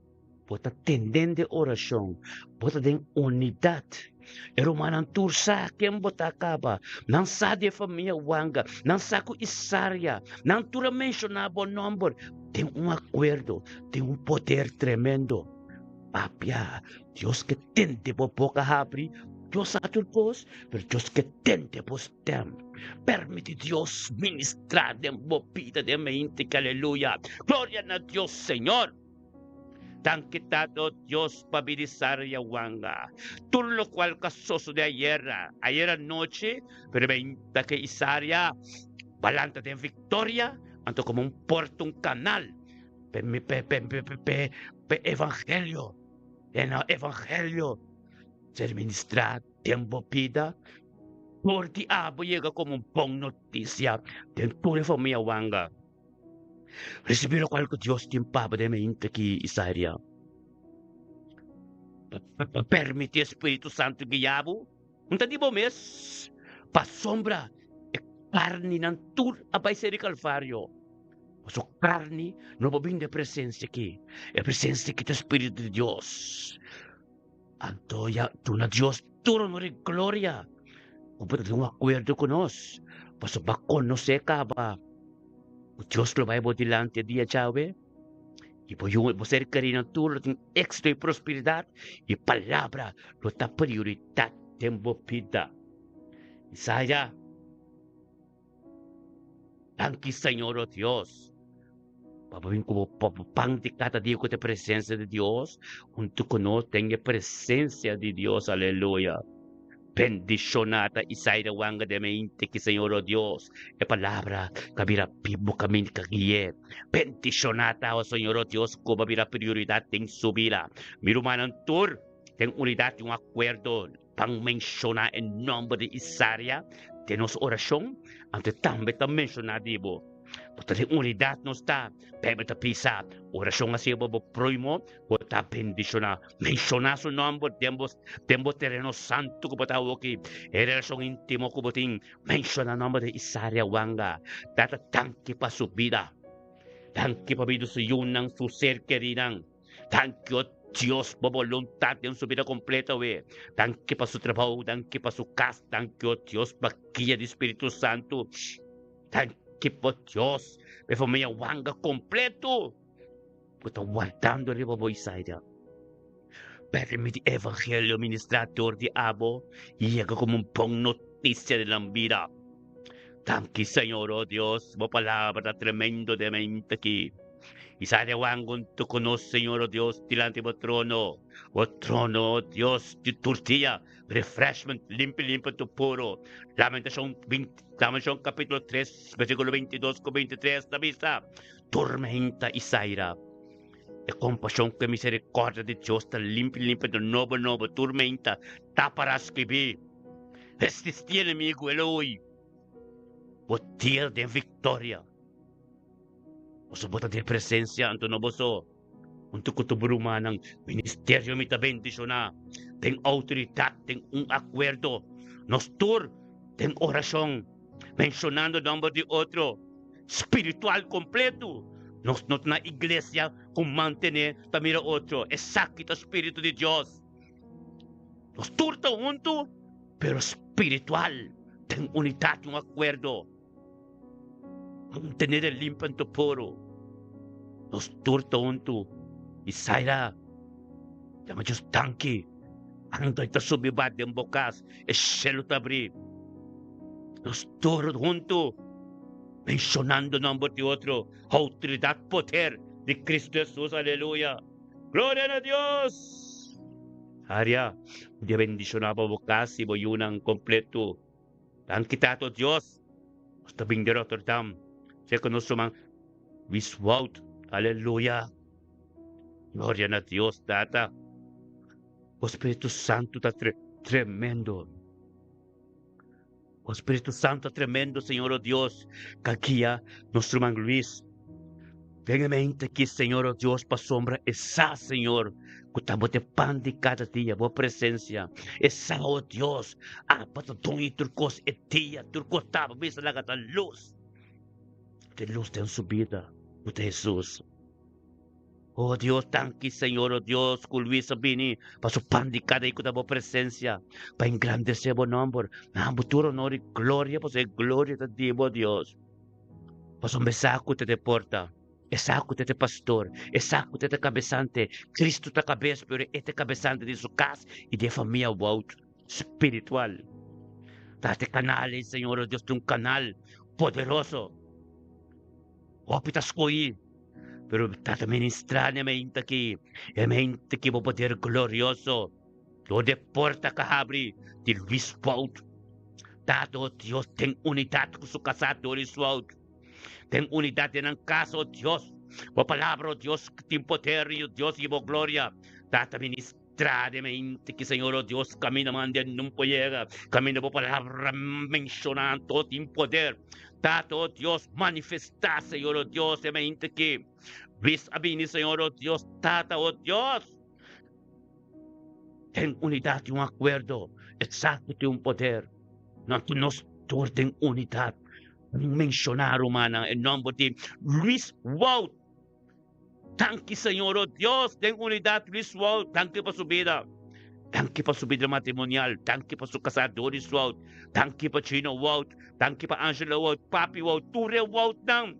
bo ta tendende orashon, bo ta den unidat. E rumannan tur sa ken bo ta kaba, nan sa di e famia Wanga, nan sa ku Isaria, nan tur a menshoná bo nòmber den un akuerdo, den un poder tremendo. Papia, Dios ke tende bo boka habri, Dios sa tur kos, pero Dios ke tende bo stem. Permiti Dios ministrá den bo bida den mente ki aleluya. Gloria na Dios Señor. Danki Tata Dios pa bini Saria Wanga. Tur lokual ka sosode ayera, ayera nochi, pero meinta ke Isaria balanta den viktoria, anto komo un porta, un kanal pe pe pe pe pe evangelio. E na evangelio ser ministrá den bo bida por di abo yega komo un bon notisia den tur e famia wanga. Risibí lokual ku Dios tin pa bo den mente aki, Isaria. Pa permití e Spiritu Santu guia bo, un ta di bo mes, pasobra e karninan tur a bai ser di Kalvario. Pasobra karni no por bin den e presensia aki. E presensia aki ta e Spiritu di Dios. Anto ya duna Dios tur honor i gloria ku bo ta den un akuerdo ku nos, pasobra bo a konosé kaba ku Dios lo bai bo dilanti e dia djawe, i bo yu, bo ser kerinan tur lo tin éksito i prosperidat, i palabra lo ta prioridat den bo bida. Isaiah. Danki Señor, oh Dios, pa bo bin ku bo pan di kada dia ku ta e presencia di Dios huntu ku nos den e presencia di Dios, aleluya. Bendiciona ta Isaida Wanga den mente ki Señor, oh Dios, e palabra ka bira bibu kaminda ka gui'e. Bendiciona ta, oh Señor, oh Dios, ku bo bira prioridad den su bida. Mi rumannan tur den unidad di un akuerdo. Ban menshoná e nòmber di Isaria den nos orashon, anto e tambe ta menshoná di bo. Bo ta den unidat nos ta. Beibel ta bisa, Orashon hasi bo bo próhimo, bo ta bendishoná. Menshoná su nòmber den bo den bo tereno santu ku bo ta awoki, e relashon íntimo ku bo tin. Menshoná nòmber di Isaria Wanga. Tata danki pa su bida. Danki pa bida su yunan, su ser kerinan. Danki, o Dios, bo boluntat den su bida kompleto awe. Danki pa su trabou, danki pa su kas, danki, o Dios, pa guia di Spiritu Santu. Danki pa Dios, pa e famia wanga kompleto ku ta wardando riba bo Isaida. Permiti e evangelio ministrá dor di abo yega komo un bon notisia den nan bida. Danki, Señor, o Dios, bo palabra ta tremendo den mente aki. I sa de wangun tu ku nos, Señor, o Dios, dilanti bo trono, bo trono, o Dios, di tur dia, refreshment, limpi, limpi tu puro. Lamentacion 20, Lamentacion capítulo 3, versículo 22 ku 23 ta bisa, Tormenta i saira. E compasion ku e misericordia di Dios ta limpi, limpi tu nobo, nobo, tormenta ta para skibí. Resisti enemigo, Eloi. Bo dia den victoria. Boso bo ta den presencia, anto no boso hunto cu tur bo rumannan. Ministerio mi ta bendiciona den autoridad, den un acuerdo. Nos tur den oracion, mencionando nomber di otro, spiritual completo. Nos no ta na iglesia cu mantene ta mira otro. Esaki ta spirito di Dios. Nos tur ta hunto, pero spiritual, den unidad, un acuerdo. Mantené den limpi anto puru. Nos tur ta huntu i Zaira yama Dios danki. Anto e ta subi ba den bo kas, e shelu ta abri. Nos tur huntu menshonando nomber di otro, outoridat, poder di Kristu Hesus. Aleluya! Gloria na Dios! Zaria, Dios bendishoná bo bo kas i bo yunan kompletu. Danki Tato Dios, nos ta bin di Rotterdam, serka nos ruman Luis Wout. Aleluya! Gloria na Dios, Tata. Bo Spiritu Santu ta tremendo. Bo Spiritu Santu ta tremendo, Señor o Dios, ka guia nos ruman Luis. Den e mente aki, Señor, o Dios, pasobra e sa, Señor, ku ta bo ta e pan di kada dia, bo presensia. E sa, o Dios, aba ta doño di tur kos, e dia tur kos ta aba bisa laga ta lus. Tin lus den su bida, ku ta Hesus. O Dios, danki, Señor, o Dios, ku Luis a bini pa su pan di kada dia ku ta bo presensia, pa engrandesé bo nòmber. Na bo tur honor i gloria, pasobra e gloria ta di bo, Dios. Pasobra e sa ku ta te porta, e sa ku ta te pastor, e sa ku ta te kabesante. Kristu ta kabes, pero e ta kabesante di su kas i di e famia Wout spiritual. Ta te kanal ei, Señor, o Dios, ta un kanal poderoso. Hopi ta skohí, pero ta ta ministrá na e mente aki, e mente ki bo poder glorioso. Dor di e porta ka habri di Luis Wout. Tata, o Dios, ten unidat ku su kasá Doris Wout. Ten unidat den nan kas, o Dios. Bo palabra, o Dios, tin poder i, o Dios, i bo gloria. Tata, ministra. Tra den mente ki Señor o Dios camina mande nun por yega, camina bo palabra menciona anto tin poder. Tata o Dios manifesta Señor o Dios e mente ki Luis a bini Señor o Dios Tata o Dios den unidad y un acuerdo exacto tin un poder. No anto nos tur den unidad menciona rumannan e nomber di Luis Wout. Danki Señor, oh Dios, den unidad Luis Wout, danki pa su bida. Danki pa su bida matrimonial, danki pa su casá Doris Wout, danki pa Chino Wout, danki pa Angela Wout, Papi Wout, tur e Woutnan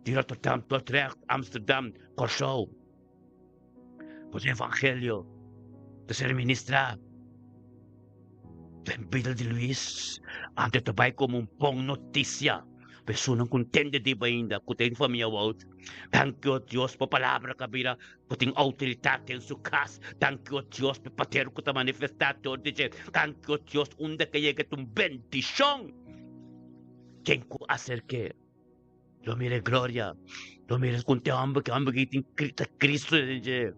di Rotterdam, Dordrecht, Amsterdam, Kòrsou. Ku e evangelio ta ser ministrá den bida di Luis, anto ta bai komo un bon notisia pa esunnan ku ntende diba ainda ku ta den famia Wout. Danki, o Dios, pa palabra ku a bira ku tin outoridat den su kas. Danki, o Dios, pa e poder ku ta manifestá dor di dje. Danki, o Dios, unda ku e yega ta un bendishon. Ken ku aserk'é? Lo mira e gloria. Lo mira con te hombre que hombre que tin ta Cristo den dje.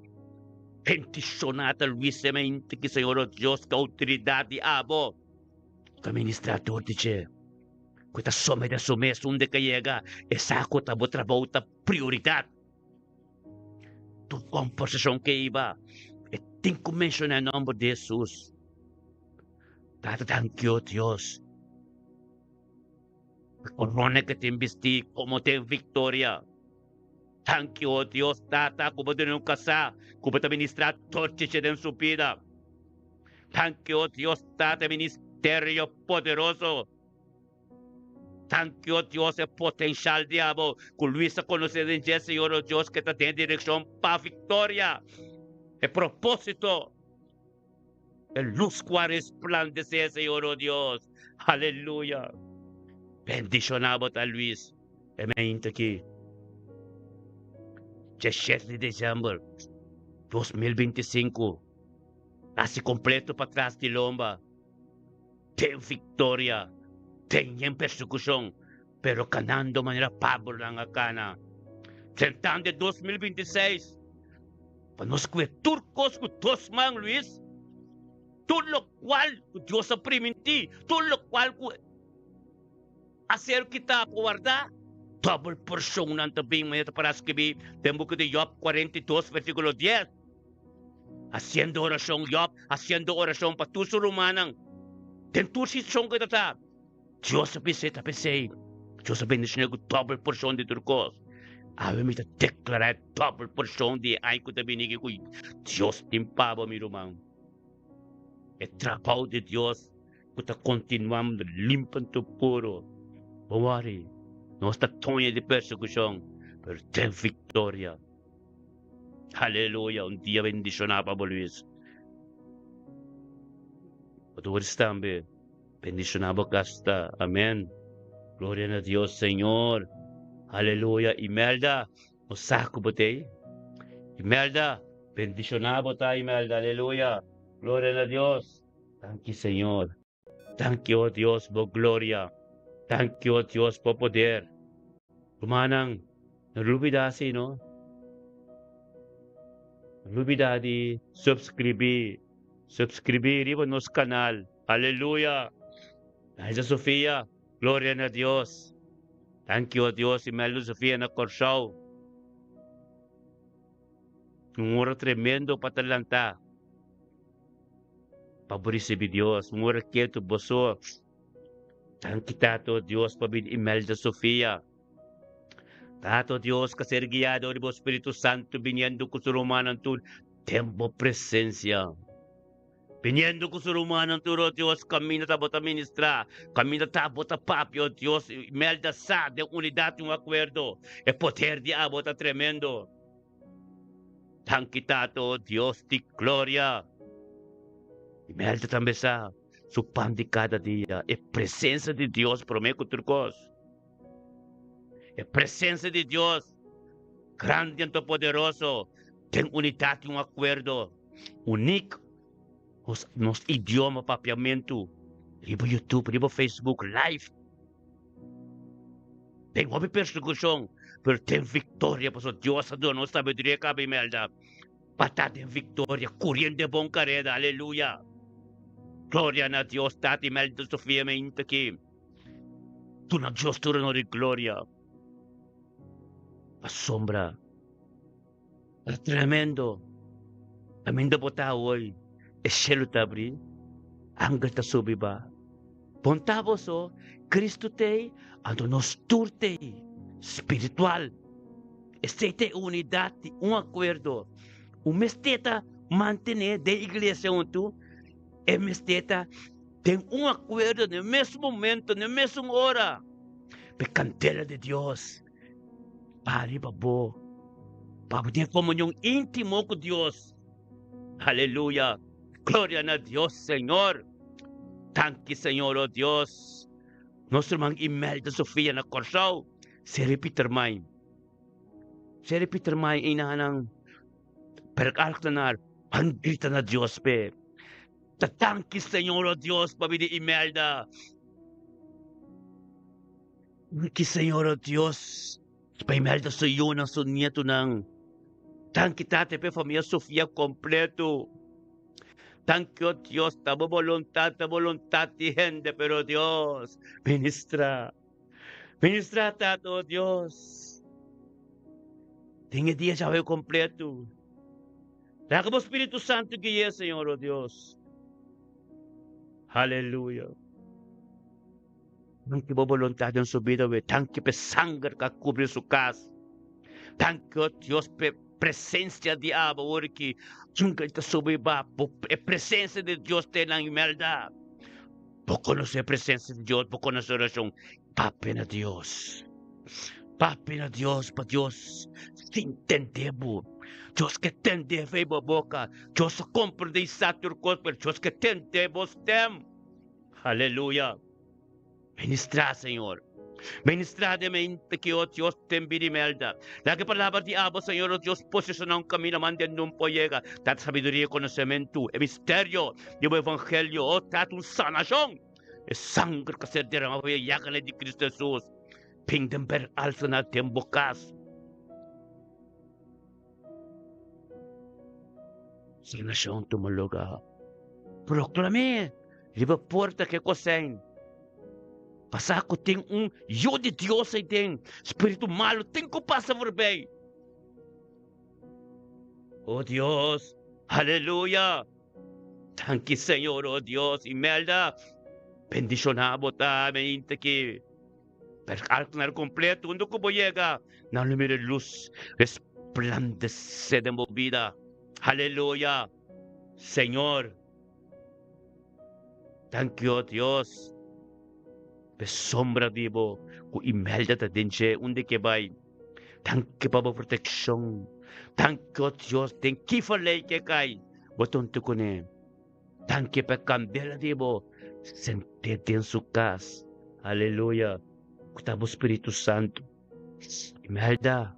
Bendicioná ta Luis semente que Señor oh Dios que autoridad di abo ta ministra dor di dje. Cu ta somete su mes unda que yega e sa cu ta bo trabou ta prioridad. Tur conversacion que iba e tin cu menciona e nomber di Jesus. Tata danki oh Dios. Corona que tin bisti como ten victoria. Danki, oh Dios Tata, cu bo duna un casá cu bo ta ministrá tur chichi den su bida. Danki, oh Dios Tata, e ministerio poderoso. Danki, oh Dios, e potencial di abo cu Luis a conoce den dje, Señor, oh Dios, cu ta den direccion pa victoria. E propósito. E luz cu a resplandece, Señor, oh Dios. Aleluya. Bendiciona bo ta Luis e mente aki. Dje di december 2025. Casi completo patras di lomba. Den victoria. Den yen persecucion. Pero canando manera Pablo nan a cana. Drentando e 2026. Pa nos kue tur kos ku dos man, Luis. Tur lokual ku Dios a primintí, tur lokual ku a ser kitá pa wardá, dòbel porshon nan ta bin, manera ta pará skibí den buki di Jòb 42 versíkulo 10. Hasiendo orashon, Jòb hasiendo orashon pa tur su rumannan den tur situashon ku e ta ta. Dios a bis'é ta p'esei. Dios a bendishoné ku dòbel porshon di tur kos. Awe mi ta deklará e dòbel porshon di e aña ku ta bini aki ku Dios tin pa bo, mi ruman. E trabou di Dios ku ta kontinuá limpa anto puru. Bo wòri, nos ta toña di persekushon, pero den viktoria. Aleluya! Un dia bendishoná pa bo, Luis. Bo ta wòri tambe. Bendiciona bo cas ta. Amen. Gloria na Dios Señor. Aleluya. Imelda, bo sa cu bo t'ey. Imelda, bendiciona bo ta Imelda. Aleluya. Gloria na Dios. Danki Señor. Danki oh Dios bo gloria. Danki oh Dios bo poder. Rumannan, no lubida asi no. No lubida di subscribi. Subscribi riba nos canal. Aleluya! Elsa Sofia, gloria na Dios. Danki o Dios i Meldo Sofia na Kòrsou. Un ora tremendo pa ta lantá pa bo risibí Dios. Un ora ketu boso. Danki Tato Dios pa bida Imelda Sofia. Tato Dios ka ser guiado di bo Spiritu Santu biniendo ku su rumannan tur den bo presensia. Biniendo ku su rumannan tur, o Dios, kaminda ta bo ta ministrá, kaminda ta bo ta papia, o Dios, Imelda sa den unidat i un akuerdo, e poder di abo ta tremendo. Danki Tata, o Dios di gloria. Imelda tambe sa su pan di kada dia, e presensia di Dios promé ku tur kos. E presensia di Dios, grandi anto poderoso, den unidat i un akuerdo. Unik nos nos idioma papiamentu riba YouTube, riba Facebook live. Den hopi persekushon, pero den viktoria, pasobra Dios a duna nos sabiduria kaba Imelda. Pa ta den victoria, curiendo e bon careda. Aleluya! Gloria na Dios, Tata Imelda Sofia meinta aki. Duna Dios tur honor y gloria. Pasobra ta tremendo. Caminda bo ta awoy, e cielo ta abri, angel ta subi ba. Bon ta boso, Cristo t'ey, anto nos tur t'ey, spiritual. Esey ta e unidad di un acuerdo. Un mester ta mantene den iglesia huntu, e mester ta den un acuerdo den mes momento, den mesun ora. P'e candela di Dios baha riba bo, pa bo tin comunion intimo cu Dios. Aleluya! Gloria na Dios, Señor! Danki, Señor, oh Dios. Nos ruman Imelda Sofia na Kòrsou, Seri Pietermain. Seri Pietermain einanan bergaltenaar, ban grita na Dios p'e. Ta danki, Señor, oh Dios, pabia di Imelda. Danki, Señor, oh Dios, pa Imelda su yunan, su nietunan. Danki, Tata, p'e famia Sofia completo. Danki, oh Dios, ta bo boluntad, ta boluntad di hende, pero Dios, ministra. Ministra, Tata, oh Dios. Den e dia djawe completo. Laga bo Spiritu Santu gui'é, Señor, oh Dios. Aleluya. Danki bo boluntad den su bida, we. Danki p'e sanger ku a kubri su kas. Danki, oh Dios, p'e presensia di abo ora ki angel ta subi ba. Bo e presensia di Dios ta nan Imelda. Bo konosé e presensia di Dios, bo konosé orashon. Papia na Dios. Papia na Dios pa Dios sin tende bo. Dios ke tende fe bo boka. Dios a komprendé i sa tur kos, pero Dios ke tende bo stem. Aleluya! Ministrá, Señor. Ministrá den mente ki, o Dios, ten bida Imelda. Laga e palabra di abo, Señor, o Dios, posishoná un kaminda manda e nun por yega. Tata sabiduria i konosementu, e misterio di bo evangelio, o Tata, un sanashon. E sanger ku a ser deramá pa e yaganan di Cristo Hesus, bin den ber alsa na den bo kas. Sanashon tuma lugá. Proklam'é riba porta ke kosein. Pasá ku tin un yu di Dios ei den, spiritu malu tin ku pasa forbei. O Dios, aleluya! Danki Señor, o Dios, Imelda, bendishoná bo ta meinta ki. Per alknar kompleto unda ku bo yega, nan lo mira lus resplandesé den bo bida. Aleluya! Señor, danki o Dios p'e sombra di bo ku Imelda ta den dje unda ke bai. Danki pa bo protekshon. Danki o Dios den ki falei ke kai bo ta huntu kuné. Danki pa e kandela di bo sent'é den su kas. Aleluya! Ku ta bo Spiritu Santu. Imelda,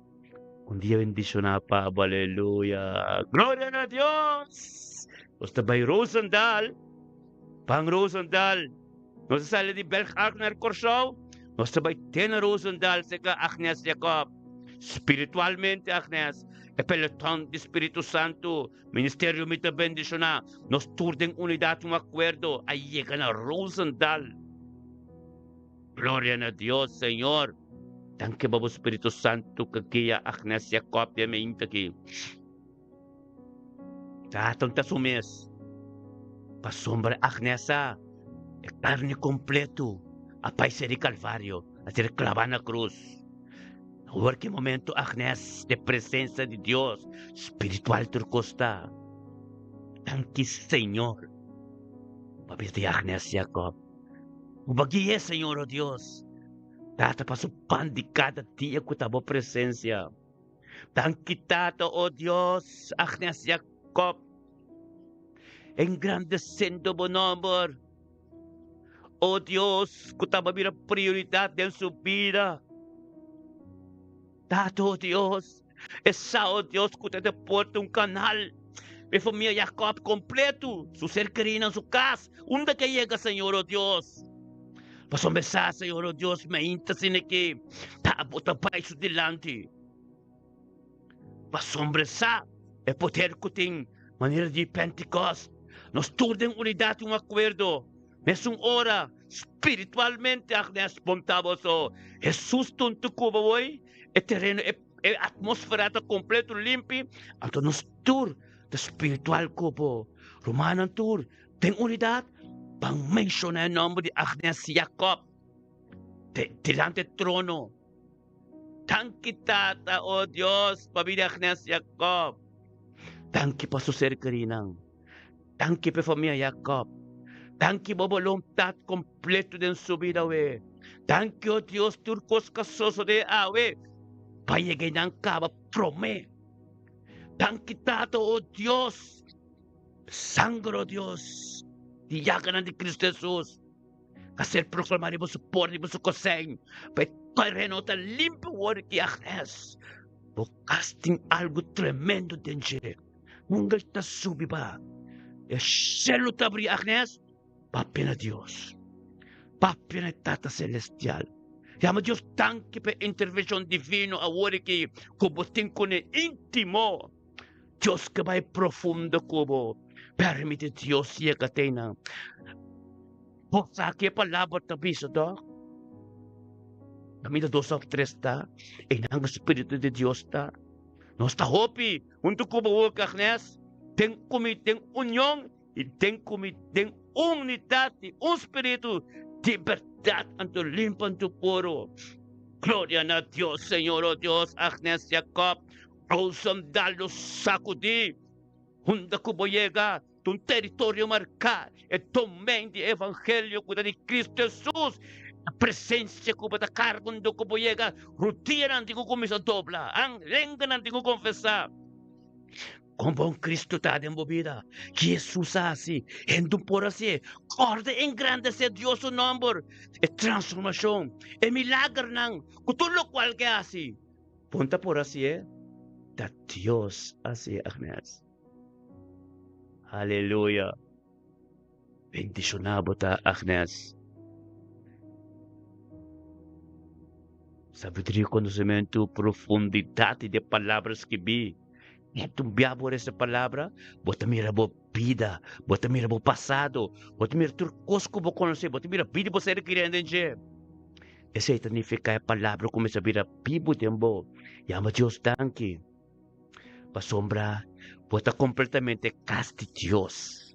un dia bendishoná pa bo. Aleluya! Gloria na Dios! Nos ta bai Roosendaal. Ban Roosendaal. Nos a sali di Berg Ark naar Kòrsou. Nos ta bai te na Roosendaal serka Agnes Jacob. Spiritualmente Agnes, e peloton di Spiritu Santu. Ministerio mi ta bendiciona nos tur den unidad un acuerdo a yega na Roosendaal. Gloria na Dios Señor. Danki pa bo Spiritu Santo cu guia Agnes Jacob den mente aki. Tata ta su mes. Pasobra Agnes a e carne completo a bai ser di Calvario, a ser clava na cruz. Awor ki momento Agnes de presencia di Dios spiritual tur cos ta. Danki Señor pa bida di Agnes Jacob. Bo ba gui'e Señor oh Dios. Tata pa su pan di cada dia cu ta bo presencia. Danki Tata oh Dios Agnes Jacob engrandecendo bo nomber. Oh Dios, ku taba bira prioridat den su bida. Tata, oh Dios, e sa, oh Dios, ku ta te porta un kanal pa e famia Jacob kompletu, su ser kerí nan su kas, unda ke yega, Señor, oh Dios. Pasobra e sa, Señor, oh Dios, meinta asina ki ta bo ta bai su dilanti. Pasobra e sa. E poder ku tin manera di Pentekost. Nos tur den unidat i un akuerdo. Mesun ora, spiritualmente, Agnes, bon ta boso. Hesus tuntu ku bo woi, e tereno, e e atmosfera ta kompleto limpi, anto nos tur ta spiritual ku bo. Rumannan tur den unidat, ban menshoná e nòmber di Agnes Jacob dilanti e trono. Danki Tata, o Dios, pa bida Agnes Jacob. Danki pa su ser kerinan. Danki pa e famia Jacob. Danki bo boluntat kompleto den su bida awe. Danki, o Dios, tur kos ku a sosodé awe pa yega i nan kaba promé. Danki Tata, o Dios, sanger, o Dios, di yaganan di Kristu Hesus. A ser proclamá riba su porta, riba su kosein, pa e tereno ta limpi wòrdu ki Agnes. Bo kas tin algu tremendo den dje. Angel ta subi ba. E shelu ta abrí, Agnes. Papia na Dios. Papia na e Tata Selestial. Yama Dios danki pa e intervenshon divino awor aki ku bo tin kuné íntimo. Dios ke bai profundo ku bo. Permiti Dios yega te nan. Bo sa ke palabra ta bisa tòg? Kaminda dos òf tres ta, einan e Spiritu di Dios ta. Nos ta hopi huntu ku bo wòrdu, Agnes, den kumi, den union i den kumi, den unidat di un Spiritu di bèrdat, anto limpi, anto puru. Gloria na Dios, Señor, o Dios, Agnes Jacob. Rosendal lo sakudí unda ku bo yega ta un teritorio marká, e domen di e evangelio ku ta di Kristu Hesus. E presensia ku bo ta karga unda ku bo yega, rudianan tin ku kuminsá dobla, lenganan tin ku konfesá. Kon bon Kristu ta den bo bida! Jesus a hasi, hende un por hasié. Kòrda engrandesé Dios su nòmber, e transformashon, e milagernan ku tur lokual ke hasi. Bon ta por hasié, ta Dios hasié, Agnes. Aleluya. Bendishoná bo ta, Agnes. Sabiduria, konosementu, profundidat di e palabra skibí. Nèt un bia bo resa palabra, bo ta mira bo bida, bo ta mira bo pasado, bo ta mira tur kos ku bo konosé, bo ta mira bida di bo ser keriendo den dje. Esei ta nifiká e palabra kuminsá bira bibu den bo. Yama Dios danki pasobra bo ta kompletamente kas di Dios.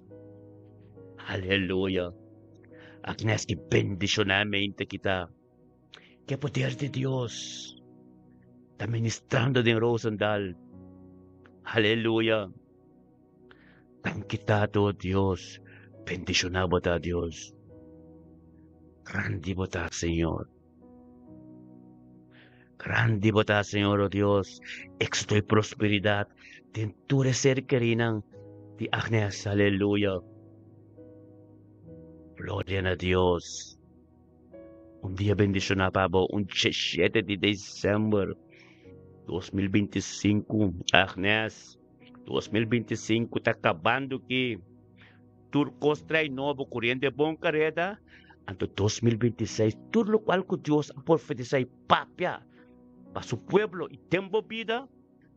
Aleluya! Agnes ki bendishonamente ki ta. Ke poder di Dios ta ministrando den Rosendal. Aleluya! Danki Tata, o Dios, bendishoná bo ta Dios. Grandi bo ta, Señor. Grandi bo ta, Señor, o Dios. Éxito y prosperidad den tur e ser kerinan di Agnes. Aleluya. Gloria na Dios. Un dia bendishoná pa bo, un 17 di december 2025, Agnes. 2025 ta kabando ki tur kos trai nobo kuriente bon kareda, anto 2026 tur lokual ku Dios a profetisá i papia pa su pueblo i den bo bida,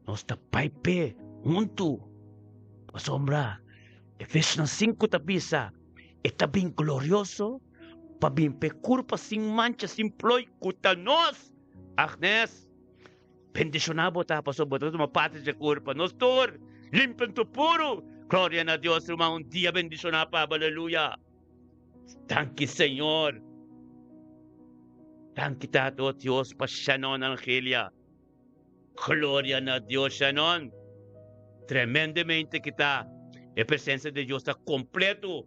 nos ta bai p'e huntu. Pasobra Efesionan 5 ta bisa, e ta bin glorioso pa bin p'e kurpa sin mancha, sin ploi ku ta nos. Agnes. Bendishoná bo ta pasobra bo ta tuma parti dje kurpa. Nos tur limpi anto puru. Gloria na Dios ruman un dia bendishoná pa bo aleluya. Danki Señor. Danki Tata o Dios pa Shannon Angelia. Gloria na Dios Shannon. Tremendamente ki ta e presencia di Dios ta completo.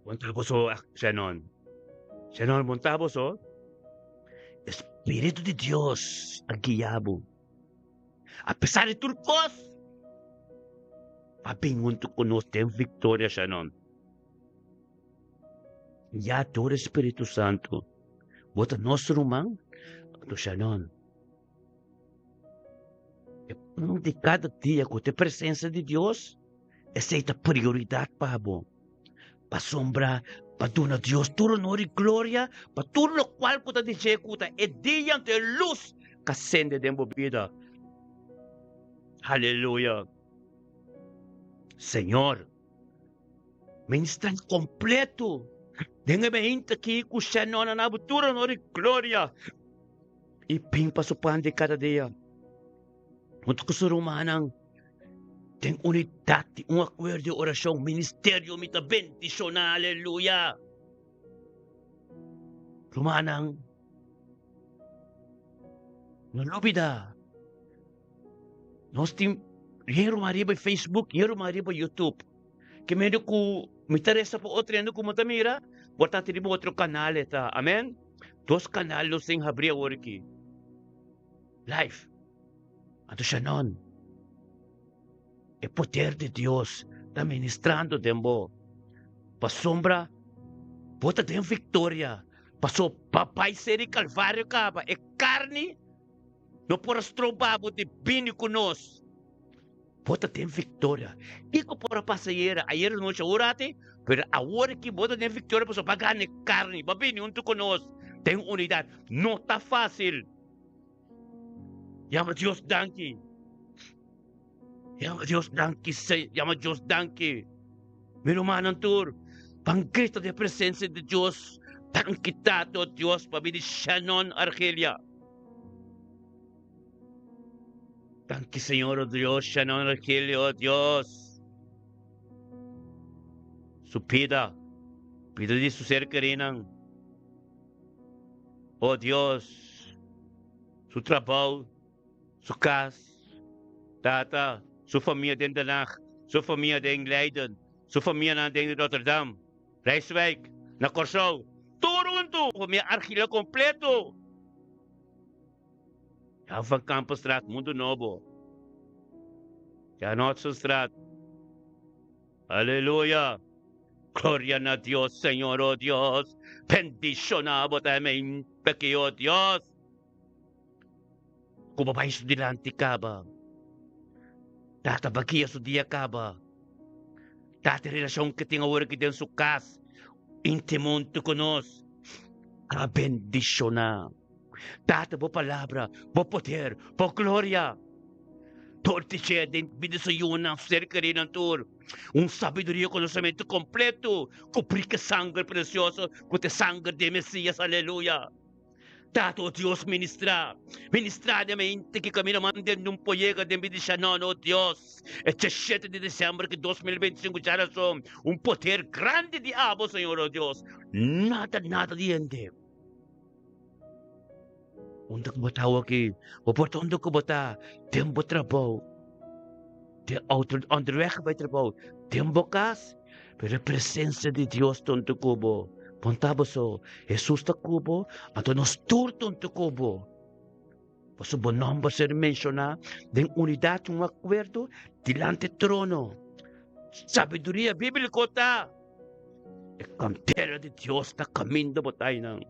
Bon ta boso, Shannon. Shannon, bon ta boso. E Spiritu di Dios a guia bo. A pesar di tur kos, pa bin huntu ku nos den viktoria, Shannon. Ya tur e Spiritu Santu. Bo ta nos ruman, anto Shannon. E pan di kada dia ku ta e presensia di Dios, esei ta prioridat pa bo. Pasobra pa duna Dios tur honor i gloria pa tur lokual ku ta di dje ku ta e dia anto e lus ka sende den bo bida. Aleluya! Señor, ministra kompleto den e beinta aki ku Shannon a na bo tur honor i gloria i bin pa su pan di kada dia huntu ku su rumannan. Den unidat di un akuerdo di orashon, ministerio mi ta bendishoná, aleluya. Rumannan, no lubida, nos tin yen ruman riba Facebook, yen ruman riba YouTube. Ke mende ku mi ta resa pa otro hende ku mi ta mira, por ta riba otro kanal e ta, amen. Dos kanal nos tin habri awor aki, live. Anto Shannon, e poder di Dios ta ministrando den bo, pasobra bo ta den victoria, paso pa bai ser di Calvario caba, e carni no por a stroba bo di bini cu nos. Bo ta den victoria. Kico por a pasa ayera? Ayera nochi awor ati, pero awor aki bo ta den victoria pasobra bo a gana e carni, bo a bini hunto cu nos den unidad. No ta facil. Yama Dios danki. Yama Dios danki, se yama Dios danki. Mi rumannan tur, ban grita den presencia di Dios. Danki Tato Dios pa bini Shannon Argelia. Danki Señor oh Dios, Shannon Argelia oh Dios. Su pida, pida di su ser querinan. Oh Dios, su trabou, su cas, Tata, su famia den Den Haag, su famia den Leiden, su famianan den Rotterdam, Rijswijk, na Kòrsou, tur huntu, famia Argila kompleto. Jan van Kampenstraat, Mundo Nobo, Jan Hotsonstraat. Aleluya! Gloria na Dios, Señor, oh Dios, bendiciona bo ta mente aki, oh Dios. Ku bo bai su dilanti kaba. Tata bakia su dia kaba. Tata e relashon ke tin awor aki den su kas, intimo huntu ku nos, a bendiciona. Tata bo palabra, bo poder, bo gloria. Dor di dje den bida su yunan ser kerinan tur. Un sabiduria i konosementu kompletu ku brika sanger presioso ku ta e sanger di e Mesias. Aleluya! Tata, o Dios, ministrá, ministrá den mente ki kaminda manden un por yega den bida di Shannon, o Dios. E djashete di desèmber ki 2025 djarason, un poder grandi di abo, Señor, o Dios. Nada, nada di hende. Unda ku bo ta awoki? Bo por ta unda ku bo ta den bo trabou, den outo onderweg bai trabou, den bo kas, pero e presensia di Dios ta huntu ku bo. Bon ta bo so, Hesus ta ku bo, anto nos tur ta huntu ku bo. Pasobra bo nòmber ser menshoná den unidat un akuerdo dilanti trono. Sabiduria bíbliko ta. E kantera di Dios ta kaminda bo tainan.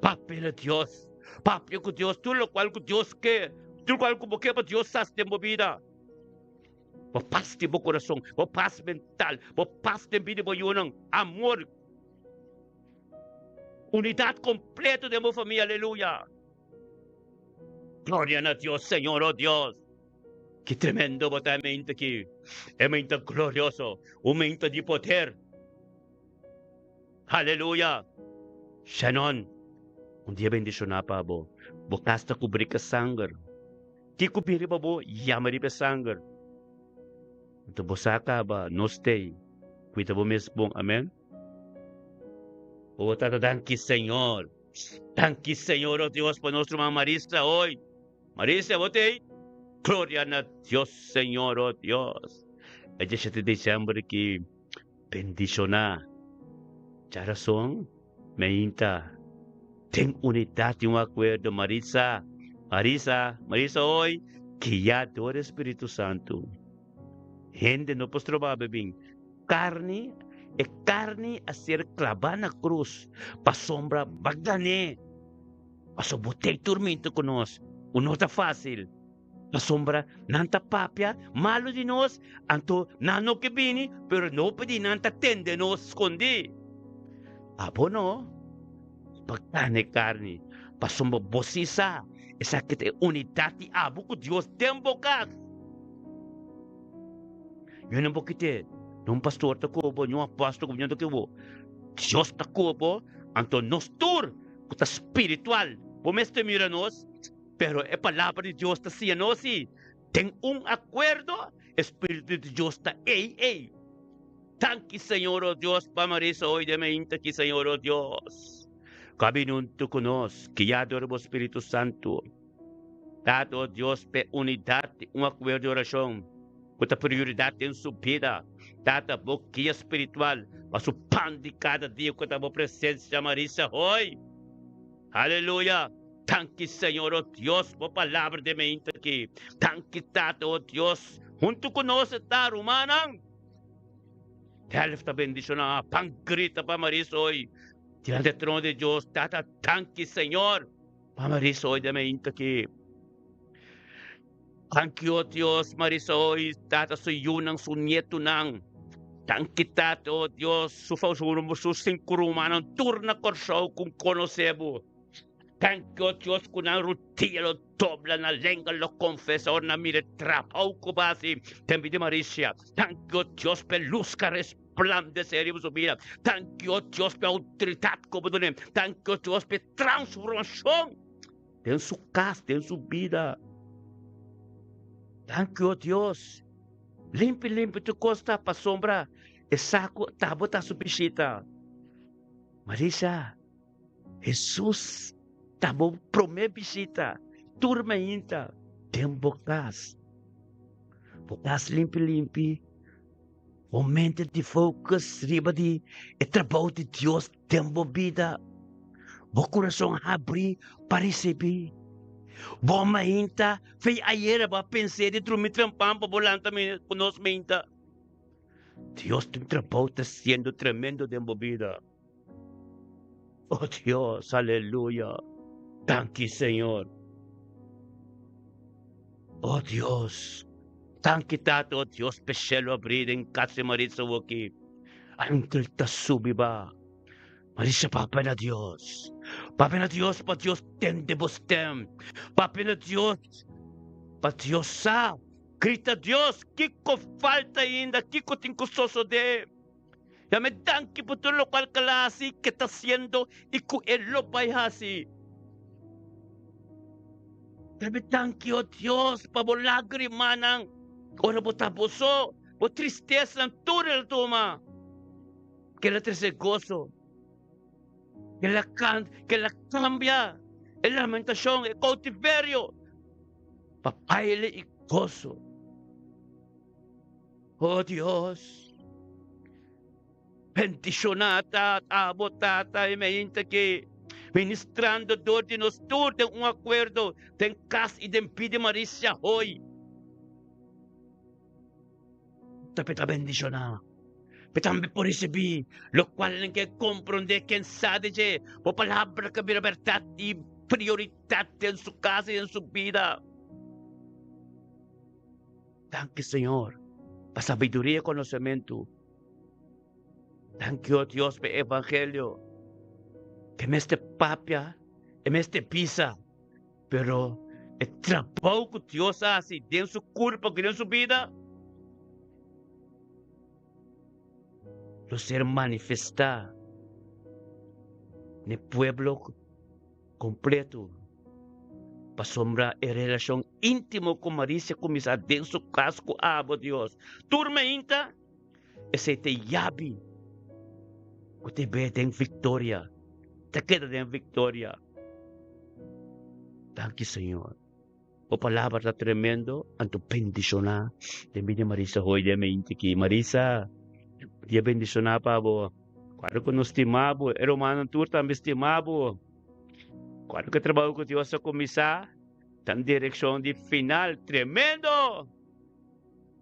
Papia na Dios. Papia ku Dios tur lokual ku Dios ke, tur lokual ku bo ke pa Dios hasi den bo bida. Bo pas den bo kurason, bo pas mental, bo pas den bida di bo yunan, amor, unidat kompleto den bo famia, aleluya. Gloria na Dios, Señor, oh Dios. Ki tremendo bo ta e mente aki, e mente glorioso, un mente di poder. Aleluya! Shannon, un dia bendishoná pa bo. Bo kas ta kubrí ku sanger. Kiko bin riba bo, yama riba e sanger. Anto bo sa kaba, no stay. Kuida bo mes bon, amen. O Tata, danki Señor. Danki Señor, oh Dios, pa nos ruman Marisa hoy. Marisa, bo t'ei? Gloria na Dios, Señor, oh Dios. E 17 di december ki bendiciona. Djarason, meinta, den unidad di un acuerdo, Marisa, Marisa, Marisa hoy, guia door e Spiritu Santu. Hende no por stroba bo bin. Carni, e carni a ser claba na cruz, pasobra bo a gan'é. Pasobra bo ta e turmento ku nos, ku no ta fásil. Pasobra nan ta papia malu di nos, anto nan no ke bini, pero no pidi nan ta tende nos skondí. Abo no pa gana e karni, pasobra bo si sa esaki ta e unidat di abo ku Dios den bo kas. Yo no por kite, ni un pastor ta ku bo, ni un apòstel ku bo, ni un ta ku bo. Dios ta ku bo, anto nos tur ku ta spiritual, bo mester mira nos. Pero e Palabra di Dios ta siña nos si den un akuerdo e Spiritu di Dios ta ei ei. Danki Señor o Dios pa Marisa hoy den mainta aki Señor o Dios. Ku a bini huntu ku nos guiá dor bo Spiritu Santu. Tata o Dios p'e unidat di un akuerdo di orashon ku ta prioridat den su bida. Tata bo guia spiritual pa su pan di kada dia ku ta bo presensia Marisa hoy. Aleluya! Danki Señor, o Dios, bo palabra den meinta aki. Danki Tata, o Dios, huntu ku nos e ta, rumannan. Delf ta bendishoná, pan grita pa Maris hoy dilanti e trono di Dios. Tata, danki Señor, pa Maris hoy den meinta aki. Danki, o Dios, Marisa hoy, Tata, su yunan, su nietunan. Danki, Tata, o Dios, su su sinku rumannan tur na Kòrsou ku konosé bo. Danki, o Dios, ku nan rutia lo dobla, nan lenga lo konfesá ora nan mira e trabou ku bo hasi den bida di Marisia. Danki, o Dios, pa e lus ku a resplandesé riba su bida. Danki, o Dios, pa e outoridat ku bo dun'é. Danki, o Dios, pa e transformashon den su kas, den su bida. Danki, o Dios. Limpi, limpi tur kos ta pasobra e sa ku ta bo ta su bishita. Marisa. Hesus ta bo promé bishita tur mainta den bo kas. Bo kas limpi limpi, bo mente di focus riba di e trabou di Dios den bo bida, bo kurason habrí pa risibí. Bo mainta fei ayera bo a pens'é di drumi trempan pa bo lanta ku nos mainta. Dios tin trabou ta siendo tremendo den bo bida. Oh Dios, aleluya. Danki Señor. Oh Dios. Danki Tata, oh Dios, pe cielo abrí den casa di Maritza awoki. Angel ta subi ba. Maritza papia na Dios. Papia na Dios pa Dios tende bo stem. Papia na Dios pa Dios sa. Grita Dios, kiko falta ainda? Kiko tin ku sosodé? Ya me danki pa tur lokual ku el a hasi, ke ta hasiendo i ku e lo bai hasi. Ya me danki, o Dios, pa bo lágrimanan ora bo ta bo so, bo tristesanan tur el a tuma, ke el a trese goso, ke el a ke el a kambia e lamentashon, e koutiverio pa baile i goso. Oh Dios, bendiciona abo Tata e mainta aki, ministrando dor di nos tur den un acuerdo den cas y den bida Marisia Hoy. Ta pe ta bendiciona, pe tambe por ricibi locual nan ke comprende ken sa di dje, bo palabra ka bira berdad y prioridad den su casa y den su bida. Danki Señor pa sabiduria y conocemento. Danki oh Dios pa e evangelio ke mester papia, e mester bisa, pero e trabou ku Dios a hasi den su kurpa ku den su bida lo ser manifestá na e pueblo Kompleto. Pasobra e relashon íntimo ku Marisia kuminsá den su kas ku abo, Dios. Tur meinta, esei ta e yabi ku ta b'é den viktoria, ta keda den viktoria. Danki, Señor. Bo palabra ta tremendo, anto bendishoná den bida di Marisa hoy den meinta aki. Marisa, Dia bendishoná pa bo. Kuandu ku nos stima bo, e rumannan tur tambe stima bo. Kuandu ku e trabou ku Dios a kuminsá ta den direkshon di final tremendo.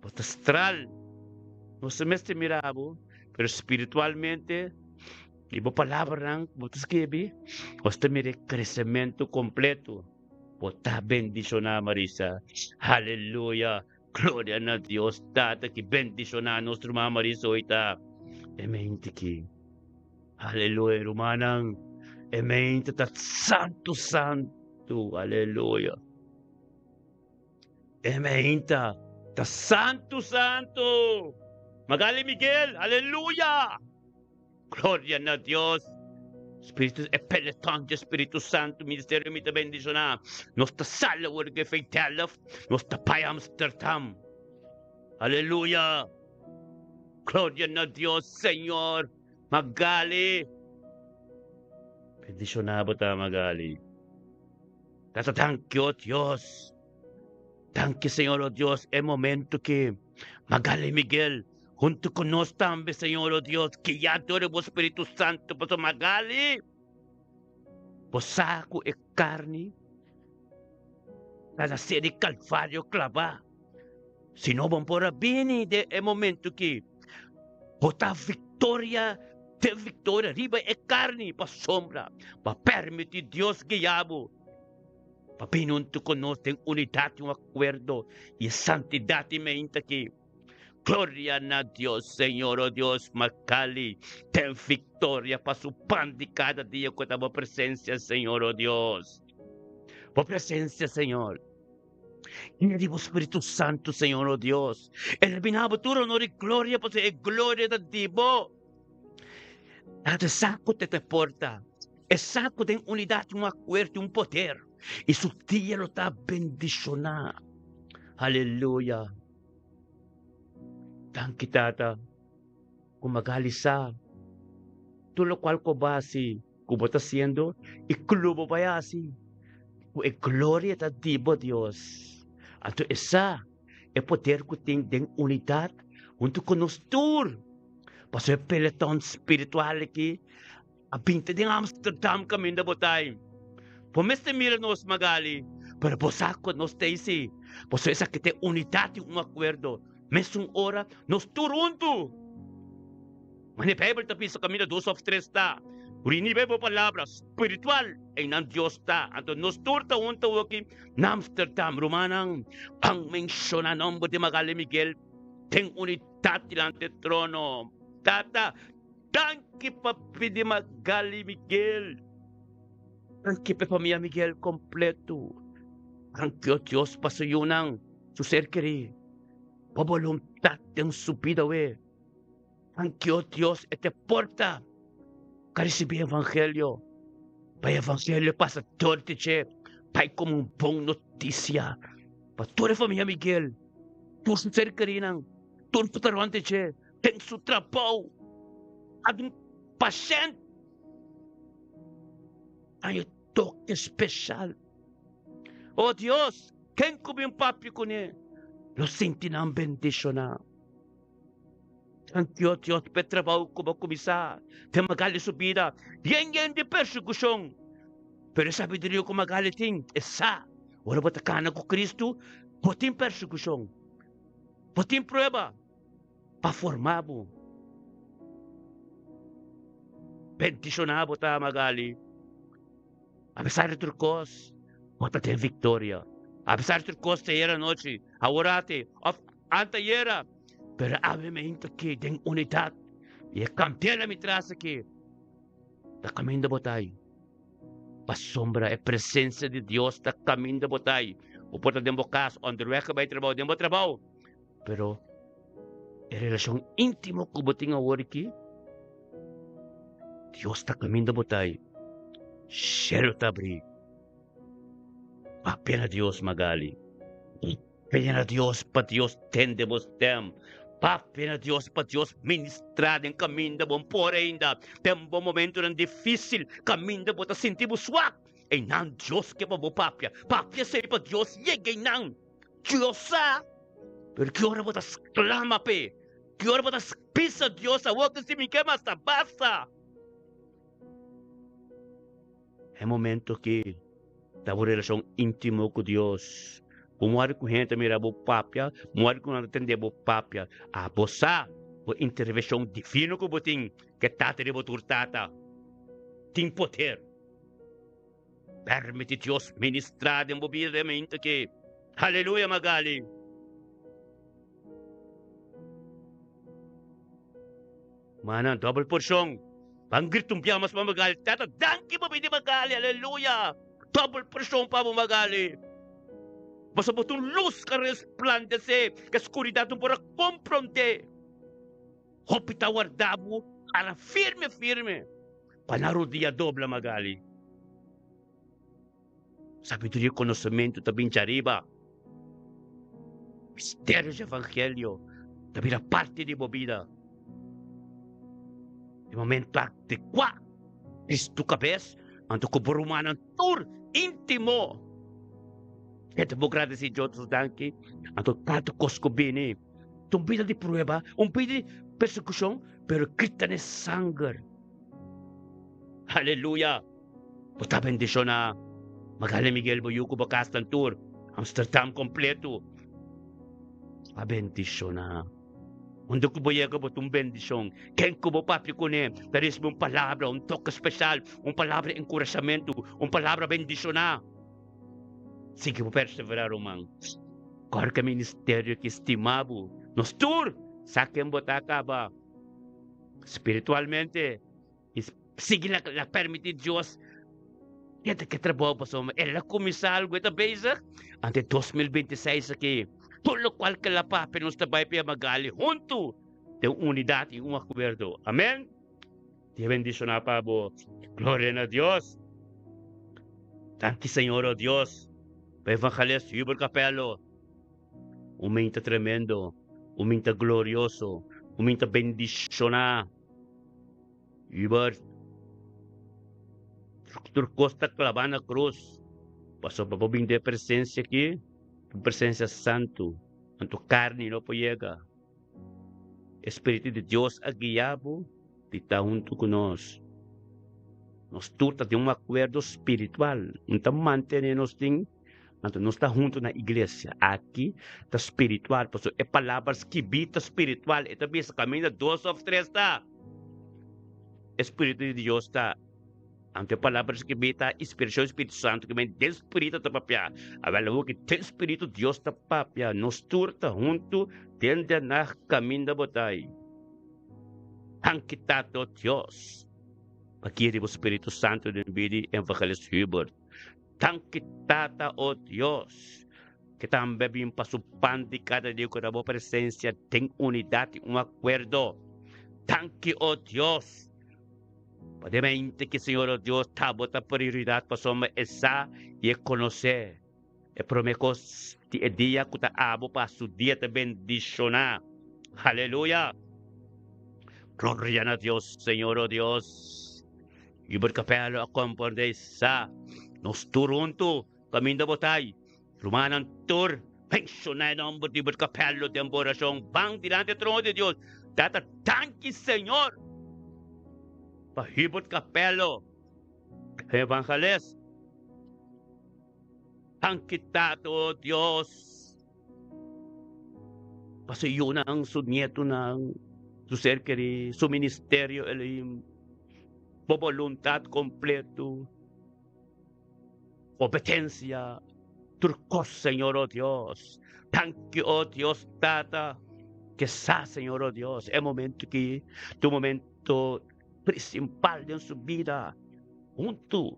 Bo ta stral. Nos ta mester mira bo, pero spiritualmente di bo palabranan ku bo ta skirbi, nos ta mira e kresementu kompleto. Bo ta bendishoná, Marisa. Aleluya. Gloria na Dios Tata ki bendishoná nos ruman Marisa hoy ta. E mente ki. Aleluya, rumannan. E mente ta santu, santu. Aleluya. E mente ta santu, santu. Magali Miguel, aleluya. Gloria na Dios. Spiritu, e peloton di Spiritu Santu, ministerio mi ta bendishoná. Nos ta sali awor ku e Delft, nos ta bai Amsterdam. Aleluya. Gloria na Dios, Señor. Magali. Bendishoná bo ta, Magali. Tata, danki, oh Dios. Danki, Señor, oh Dios, e momento ki Magali Miguel Huntu ku nos tambe, Señor, o Dios, guiá dor di bo Spiritu Santu, pasobra Magali, bo sa ku e karni ta na ser di Kalvario klabá. Si no, bo por a bini den e momentu ki bo ta viktoria den viktoria riba e karni, pasobra bo a permití Dios guiá bo pa bini huntu ku nos den unidat i un akuerdo i e santidat di meinta aki. Gloria na Dios, Señor, oh Dios, Macali, ten victoria pa su pan di cada dia cu ta bo presencia, Señor, oh Dios. Bo presencia, Señor. Guia di bo Spiritu Santo, Señor, oh Dios. El bina bo tur honor y gloria, pasobra e gloria ta di bo. Tata e sa cu te te porta. E sa cu den unidad tin un acuerdo y un poder. Y su dia lo ta bendiciona. Aleluya. Danki Tata ku Magali sa tur lokual ku bo hasi, ku bo ta hasiendo i ku lo bo bai hasi, ku e gloria ta di bo Dios. Anto e sa e poder ku tin den unidat huntu ku nos tur. Pasobra e peleton spiritual aki a binti den Amsterdam kaminda bo ta ei. Bo mester mira nos, Magali, pero bo sa ku nos ta ei si. Pasobra esaki ta e unidat di un akuerdo. Mesun ora, nos tur huntu. Manera e Beibel ta bisa, kaminda dos òf tres ta rinibe bo palabra spiritual, einan Dios ta. Anto nos tur ta huntu awoki na Amsterdam. Rumannan, ban menshoná nòmber di Magali Miguel den unidat dilanti e trono. Tata, Danki papi di Magali Miguel. Danki pa e famia Miguel kompleto. Danki o Dios pa su yunan, su ser kerí. Bo boluntat den su bida we. Danki o Dios e te porta ka risibí evangelio. Pa e evangelio pasa dor di dje bai komo un bon notisia pa tur e famia Miguel, tur su ser kerínan, tur ku ta rònt di dje. Den su trabou a bin pashènt haña toke speshal. O Dios, ken ku bin papia kuné lo sinti nan bendishoná. Danki, o Dios, pa e trabou ku bo a kuminsá den Magali su bida yen yen di persekushon. Pero e sabiduria ku Magali tin, e sa, ora bo ta kana ku Kristu, bo tin persekushon, bo tin prueba. Pa forma bo. Bendiciona bo ta, Magali. Apesar di tur cos, bo ta den victoria. Apesar di tur cos te ayera nochi, aworati, of antayera, pero awe mi hinta aki den unidad y e candela mi tras aki ta caminda bo ta ay. Pasobra e presencia di Dios ta caminda bo ta ay. Bo por ta den bo cas, onderweg bay trabao, den bo trabao. Pero e relashon íntimo ku bo tin awor aki, Dios ta kaminda bo ta ei. Shelu ta abrí. Papia na Dios, Magali. Papia na Dios pa Dios tende bo stèm. Papia na Dios pa Dios ministrá den kaminda bo por ainda. Den bo momentunan difísil, kaminda bo ta sinti bo swak, einan Dios ke pa bo papia. Papia esei pa Dios yega einan. Dios sa, pero ki ora bo ta sklama p'e? Ki ora bo ta bisa Dios, Awor ku si mi ke mas ta basta? E momento aki ta bo relashon íntimo ku Dios. Bo mori ku hende ta mira bo papia, mori ku nan ta tende bo papia. Abo sa bo intervenshon divino ku bo tin, ku e Tata di bo tur tata tin poder. Permiti Dios ministra den bo bida den momento aki. Aleluya Magali. Manan dobel porshon. Ban grita un bia mas pa Magali. Tata danki bo bida Magali. Aleluya. Dobel porshon pa bo Magali. Pasobra bo ta un lus ka resplandesé ke skuridat no por a komprondé. Hopi ta warda bo para firme firme pa nan rodia dobla Magali. Sabiduria i konosementu ta bin djariba. Misterio di evangelio ta bira parti di bo bida. E momento adekuá, Kristu kabes, anto ku bo rumannan tur íntimo. E ta bo gradisí Dios su danki, anto tantu kos ku bini. Ta un bida di prueba, un bida di persekushon, pero Kristu ta na e sanger. Aleluya! Bo ta bendishoná. Magali Miguel bo yu ku bo kas nan tur, Amsterdam kompletu a bendishoná. Unda ku bo yega bo ta un bendishon. Ken ku bo papia kuné ta risibí un palabra, un toke speshal, un palabra di enkurashamentu, un palabra bendishoná. Sigui bo perseverá, ruman. Kòrda ministerio ki stima bo. Nos tur sa ken bo ta kaba spiritualmente. I sigui la permití Dios keda ke trabou pasobra el a kuminsá algu, e ta bezig. Ante 2026 aki, tur lokual ke la papia nos ta bai pia Magali huntu den unidat i un akuerdo. Amen. Dios bendishoná pa bo. Gloria na Dios. Danki Señor o Dios pa Evangelist Hubert Capello. Un minta tremendo, un minta glorioso, un minta bendishoná. Hubert, tur kos ta klabá na krus. Pasobra bo bin den e presensia aki, un presensia santu, anto karni no por yega. E Spiritu di Dios a guia bo di ta huntu ku nos. Nos tur ta den un akuerdo spiritual, no ta mantené nos den. Anto nos ta huntu na iglesia. Aki ta spiritual, pasobra e palabra skibí ta spiritual. E ta bisa kaminda dos òf tres ta, e Spiritu di Dios ta. Anto e palabra skibí ta inspirashon di Spiritu Santu, ke men den spiritu ta papia. Awel awor ki den spiritu Dios ta papia, nos tur ta huntu den den nag kaminda bo ta ei. Danki Tata Dios pa guia di bo Spiritu Santu den bida di Evangelist Hubert. Danki Tata, o Dios, ke tambe a bin pa su pan di kada dia ku ta bo presensia den unidat i un akuerdo. Danki, o Dios, pa den mente ki Señor o Dios ta bo ta prioridat pasobra e sa i e konosé e promé kos di e dia ku ta abo pa su dia ta bendishoná. Aleluya! Gloria na Dios, Señor o Dios. Hubert Capello a komprondé sa. Nos tur huntu kaminda bo ta ei. Rumannan tur, menshoná e nòmber di Hubert Capello den bo orashon. Ban dilanti e trono di Dios. Tata, danki Señor pa Hubert Capello, evangelist. Danki Tata, o Dios, pa su yunan, su nietunan, su ser kerí, su ministerio, Elohim. Bo boluntat kompletu, obedensia, tur kos, Señor, o Dios. Danki, o Dios Tata, ke sa, Señor, o Dios, e momento aki ta un momento prinsipal den su bida. Huntu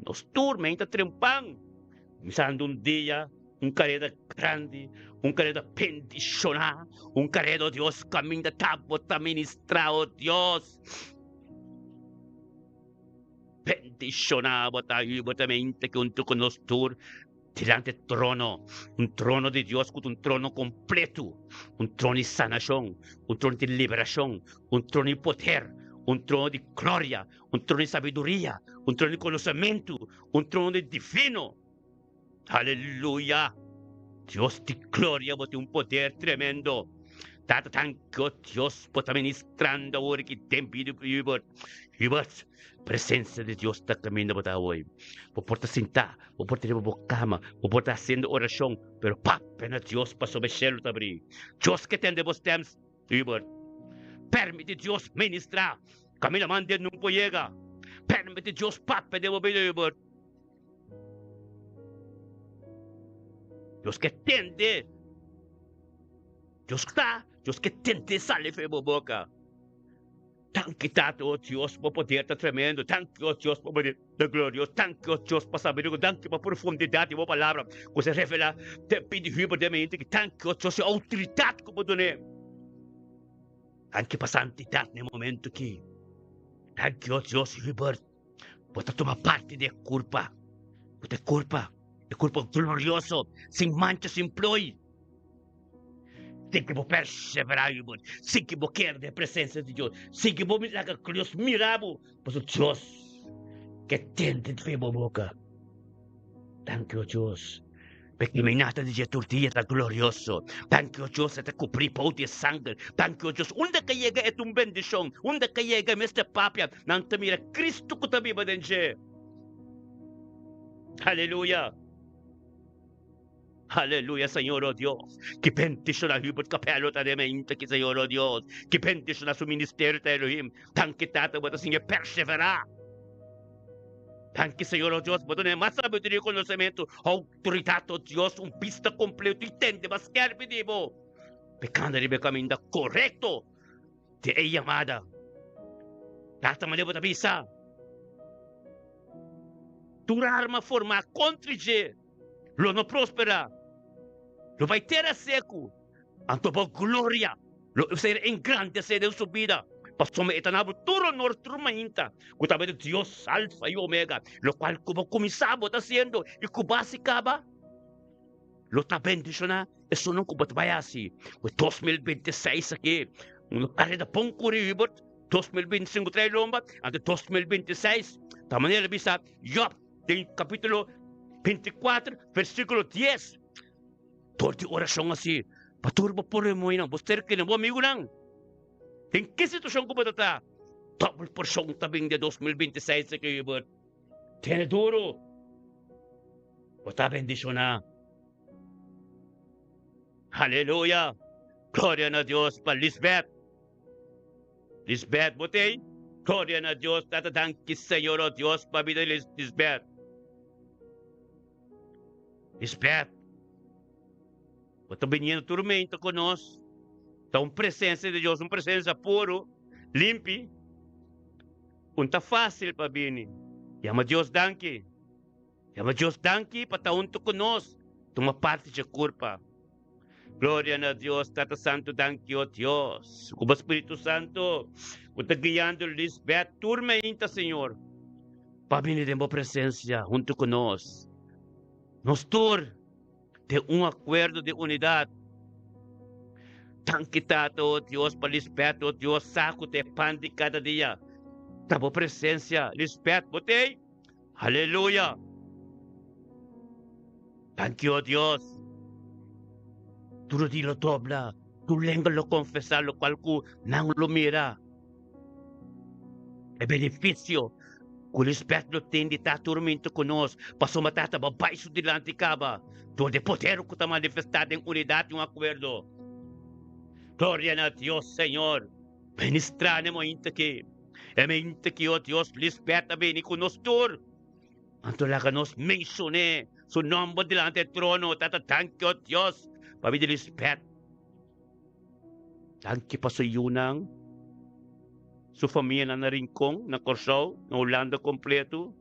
nos tur mei ta trempan, kuminsando un dia, un kareda grandi, un kareda bendishoná, un kareda, o Dios, kaminda ta bo ta ministrá, o Dios. Bendishoná bo ta i bo ta mente huntu ku nos tur dilanti e trono, un trono di Dios ku ta un trono kompletu, un trono di sanashon, un trono di liberashon, un trono di poder, un trono di gloria, un trono di sabiduria, un trono di konosementu, un trono di divino. Aleluya! Dios di gloria, bo tin un poder tremendo. Tata, danki, oh Dios, bo ta ministrando awor aki den bida di Hubert. Hubert, presencia di Dios ta caminda bo ta awoy. Bo por ta sintá, bo por ta riba bo cama, bo por ta haciendo oracion, pero papia na Dios pasobra e cielo ta abrí. Dios ke tende bo stem, Hubert. Permiti Dios ministra caminda man den no por yega. Permiti Dios papia den bo bida, Hubert. Dios ke tende. Dios ta, Dios ke tende sali for bo boka. Danki Tata, o Dios, bo poder ta tremendo. Danki, o Dios, bo poder ta glorioso. Danki, o Dios, pa sabiduria. Danki pa profundidat di bo palabra ku se revelá den pidi huber den mi hende. Danki, o Dios, e outoridat ku bo dun'é. Danki pa santidat na e momento aki. Danki, o Dios, Hubert, bo ta tuma parti di e kurpa. Bo ta e kurpa, e kurpa glorioso, sin mancha, sin ploi. Sigui bo perseverá, Hubert. Sigui bo keda den e presensia di Dios. Sigui bo laga Dios mira bo, pasobra Dios ke tende di bo boka. Danki, o Dios. P'e caminata di dje tur dia ta glorioso. Danki, o Dios, e ta cubrí bou di e sanger. Danki, o Dios, unda ke yega e ta un bendicion. Unda ke yega e mester papia, nan ta mira Cristo cu ta biba den dje. Aleluya! Aleluya, Señor, o Dios. Ki bendiciona Hubert Capello ta den mente aki, Señor, o Dios. Ki bendiciona su ministerio ta Elohim. Danki, Tata, bo ta siña perseverá. Danki, Señor, o Dios, bo ta duna mas sabiduria i konosementu, outoridat, o Dios, un bista kompleto i tende mas skèrpi di bo. Pekando riba e kaminda korekto di e yamada. Tata, manera bo ta bisa, Tur arma formá kontra dje lo no prosperá, lo bai tera seku. Anto bo gloria lo ser engrandesé den su bida, pasobra e ta na bo tur honor tur mainta, ku ta bira Dios Alfa i Omega. Lokual ku bo kuminsá bo ta hasiendo i ku bo hasi kaba, lo ta bendishoná esunnan ku bo ta bai hasi. Ku 2026 aki, un kareda bon kuri, Hubert, 2025 trae lomba, anto 2026 ta manera bisa Job den kapítulo 24 versíkulo 10. Dor di orashon asi, pa tur bo por remoinan, bo ser kende, bo amigunan. Den ki situashon ku bo ta ta, dòbel porshon ta bin den 2026 aki, Hubert. Tene duru. Bo ta bendishoná. Aleluya! Gloria na Dios pa Lisbeth. Lisbeth, bo t'ei? Gloria na Dios, Tata danki Señor, oh Dios, pa bida di Lisbeth. Lisbeth, bo ta biniendo tur mento ku nos. Ta un presensia di Dios, un presensia puru, limpi. Un ta fásil pa bini. Yama Dios danki. Yama Dios danki pa ta huntu ku nos, tuma parti dje kurpa. Gloria na Dios, Tata Santu, danki, o Dios, ku bo Spiritu Santu ku ta guiando Lisbeth tur meinta, Señor, pa bini den bo presensia huntu ku nos. Nos tur den un akuerdo di unidat. Danki, Tata, o Dios, pa Lisbeth, o Dios, sa ku ta e pan di kada dia ta bo presensia. Lisbeth, bo t'ei? Aleluya! Danki, o Dios. Tur di lo dobla, tur lenga lo konfesá lokual ku nan lo mira. E benefisio ku Lisbeth lo tin di ta turmintu ku nos, pasobra Tata bo bai su dilanti kaba dor di e poder ku ta manifestá den unidat i un akuerdo. Gloria na Dios, Señor. Ministrá na e mointa aki. E mointa aki, o Dios, Lisbeth a bini ku nos tur. Anto laga nos menshon'é su nòmber dilanti e trono. Tata, danki, o Dios, pa bida Lisbeth. Danki pa su yunan, su famianan na Rincon, na Kòrsou, na Hulanda kompleto.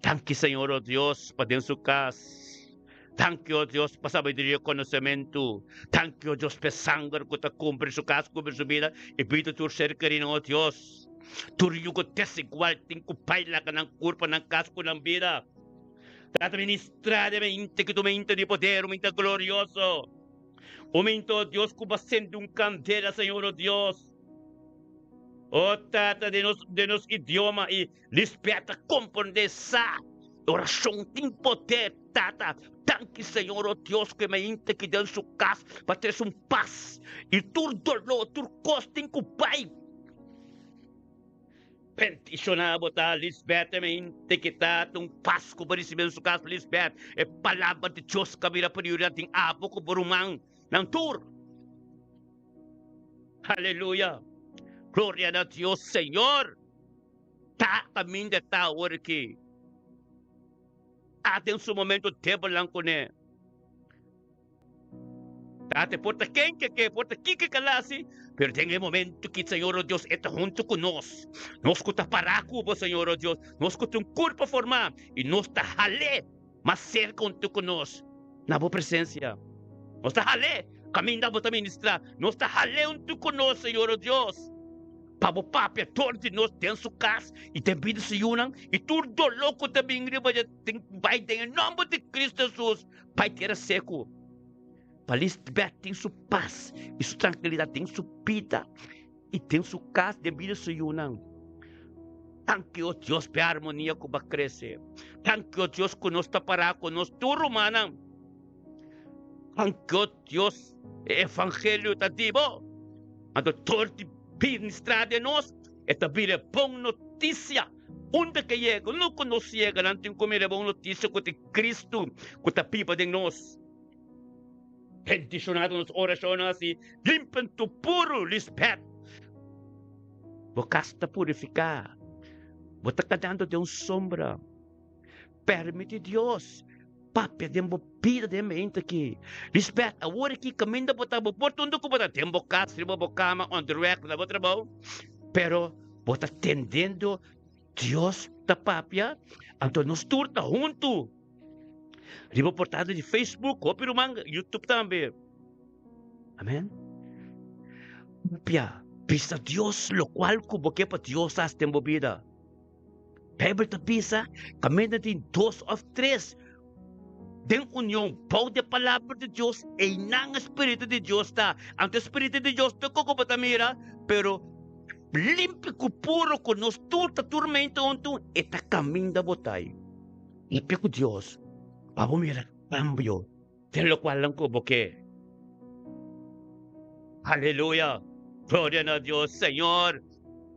Danki, Señor, o Dios, pa den su kas. Danki, o Dios, pa sabiduria i konosementu. Danki, o Dios, pa e sanger ku ta kumpri su kas, kumpri su bida i bida tur ser kerinan, o Dios. Tur yugo desigual tin ku bai laga nan kurpa, nan kas ku nan bida. Tata ministrá den mente ki ta un mente di poder, un mente glorioso. Un mente, o Dios, ku bo a sende un kandela, Señor, o Dios. O Tata, den nos, den nos idioma i Lisbeth ta komprendé sa. Orashon tin poder, Tata. Danki, Señor, o Dios, ku e mainta ki den su kas pa trese un pas i tur doló, tur kos tin ku bai. Bendishoná bo ta, Lisbeth, e mainta ki ta ta un pas ku bo risibí den su kas, Lisbeth. E palabra di Dios ka bira prioridat den abo ku bo ruman nan tur. Aleluya! Gloria na Dios, Señor! Ta kaminda ta awor aki. Ta den su momento debelan kuné. Tata, e por ta ken ke ke, e por ta kiko ke a hasi, pero den e momento ki, Señor o Dios, e ta huntu ku nos. Nos ku ta pará ku bo, Señor o Dios, nos ku ta un kurpo formá i nos ta hal'é mas serka huntu ku nos na bo presensia. Nos ta hal'é kaminda bo ta ministrá. Nos ta hal'é huntu ku nos, Señor o Dios, pa bo papia dor di nos den su kas i den bida su yunan, i tur doló ku ta bin riba dje tin bai den e nòmber di Kristu Hesus bai tera seku. Pa Lisbeth tin su pas i su trankilidat den su bida i den su kas, den bida su yunan. Danki, o Dios, p'e armonia ku bo a krese. Danki, o Dios, ku nos ta pará ku nos tur rumannan. Danki, o Dios, e evangelio ta di bo. Anto tur di ministrá den nos, e ta bira e bon notisia. Unda ke yega, unda ku nos yega, nan tin ku mira e bon notisia ku tin Kristu ku ta biba den nos. Bendishonado nos orashonnan asi, limpen tu puru, Lisbeth. Bo kas ta purifiká. Bo ta kadando den un sombra. Permiti Dios papia den bo bida den mente aki. Lisbeth, awor aki kaminda bo ta, bo por ta unda ku bo ta, den bo kas, riba bo kama, onderweg na bo trabou, pero bo ta tendendo Dios ta papia, anto nos tur ta huntu. Riba portada di Facebook, hopi ruman, YouTube tambe. Amen. Papia, bisa Dios lokual ku bo ke pa Dios hasi den bo bida. Bijbel ta bisa, kaminda tin dos òf tres den union bou di e palabra di Dios, einan e Spiritu di Dios ta. Anto e Spiritu di Dios ta koko bo ta mira, pero limpi ku puro ku nos tur ta turmenta huntu, e ta kaminda bo ta ei. Papia ku Dios pa bo mira kambio den lokualnan ku bo ke. Aleluya! Gloria na Dios! Señor,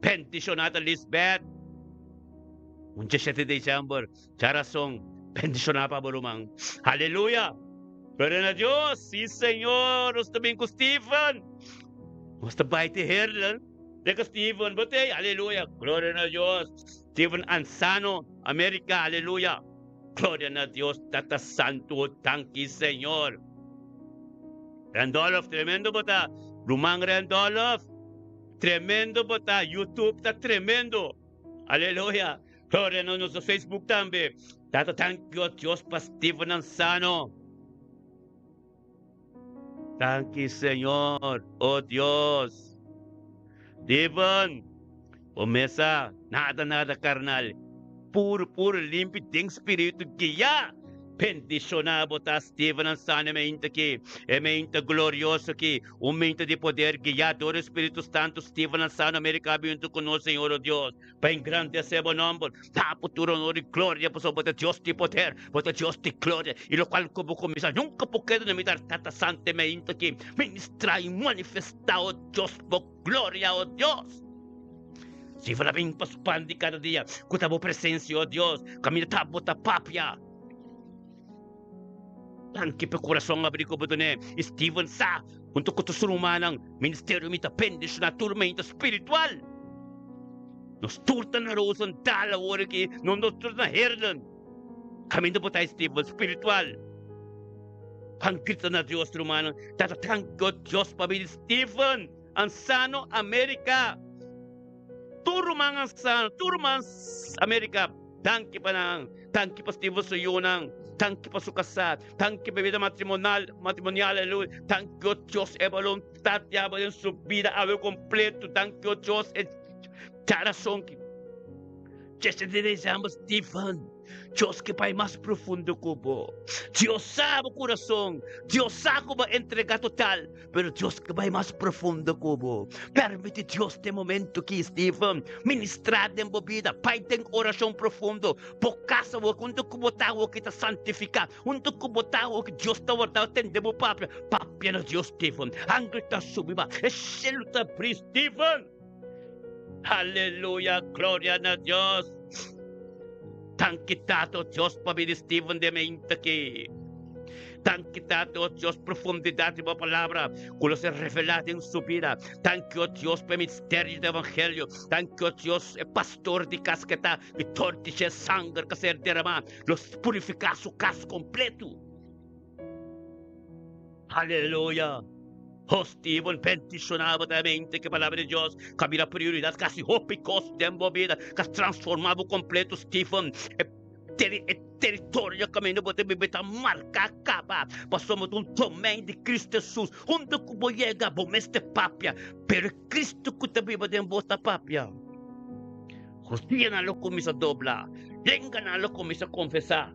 bendishoná ta Lisbeth. Un djeshete di december, djarason, bendishoná pa bo ruman. Aleluya! Gloria na Dios! Sí, Señor, nos ta bin ku Steven. Nos ta bai te Heerlen. Deka Steven, bo t'ei? Aleluya! Gloria na Dios! Steven Ansano, America, aleluya! Gloria na Dios, Tata Santu, danki Señor. Randolph, tremendo bo ta. Ruman Randolph, tremendo bo ta. YouTube ta tremendo. Aleluya. Gloria na nos Facebook tambe. Tata, danki o Dios pa Steven Ansano. Danki Señor, oh Dios. Steven, bo mesa nada nada carnal, puro puro limpi den spiritu guia. Bendiciona bo ta Steven Ansano e meinta aki, e meinta glorioso aki, un meinta di poder guia dor e Spiritu Santo Steven Ansano America abi hunto cu nos Señor oh Dios. Pa engrandesé bo nòmber, da bo tur onor i gloria, pasobra bo ta Dios di poder, bo ta Dios di gloria, i lokual ku bo kuminsá nunka por keda na mitar. Tata Santu, e meinta aki, ministrá i manifestá, o Dios, bo gloria, o Dios. Si bo ta bin pa spandi kada dia ku ta bo presensia, o Dios, kaminda ta bo ta papia. Danki pa e kurason abrí ku bo dun'é. I Steven sa, huntu ku tur su rumannan, ministerio mi ta bendishoná tur meinta spiritual. Nos tur ta na Roosendaal awor aki, no nos tur na Heerlen. Kaminda bo ta, Steven, spiritual. Ban grita na Dios, rumannan, Tata, danki, o Dios, pa bini Steven Ansano, Amerika. Tur ruman ansano, tur ruman Amerika, danki pa nan. Danki pa Steven su yunan, danki pa su kasá, danki pa e bida matrimonal, matrimonial, aleluya. Danki, o Dios, e boluntat di abo den su bida awe kompleto. Danki, o Dios, e djarason ki Jese di dezembro, Steven. Dios ke bai mas profundo ku bo. Dios sa bo kurason. Dios sa ku bo a entrega total. Pero Dios ke bai mas profundo ku bo. Permiti Dios den momento ki, Steven, ministra den bo bida. Bai den orashon profundo. Bo kasa awor, huntu ku bo ta awor ki ta santifiká. Huntu ku bo ta awor ki Dios ta warda tende bo papia. Papia na Dios, Steven. Angel ta subi ba. E shelu ta bri, Steven. Aleluya, gloria na Dios. Danki Tata, oh Dios, pa bini Steven den mente aki. Danki Tata, oh Dios, profundidad di bo palabra ku lo ser revelá den su bida. Danki, oh Dios, pa e misterio di evangelio. Danki, oh Dios, e pastor di kas ke ta, ku tur di dje sanger ku a ser deramá lo purifiká su kas kompleto. Aleluya! Ho Steven, bendishoná bo ta e mente ku e Palabra di Dios ku a bira prioridat kasi hopi kos den bo bida, ku a transformá bo kompleto, Steven. E e teritorio kaminda bo ta biba ta marká kaba, pasobra bo ta un domein di Kristu Hesus. Unda ku bo yega, bo mester papia, pero e Kristu ku ta biba den bo ta papia. Rudianan lo kuminsá dobla, lenganan lo kuminsá konfesá.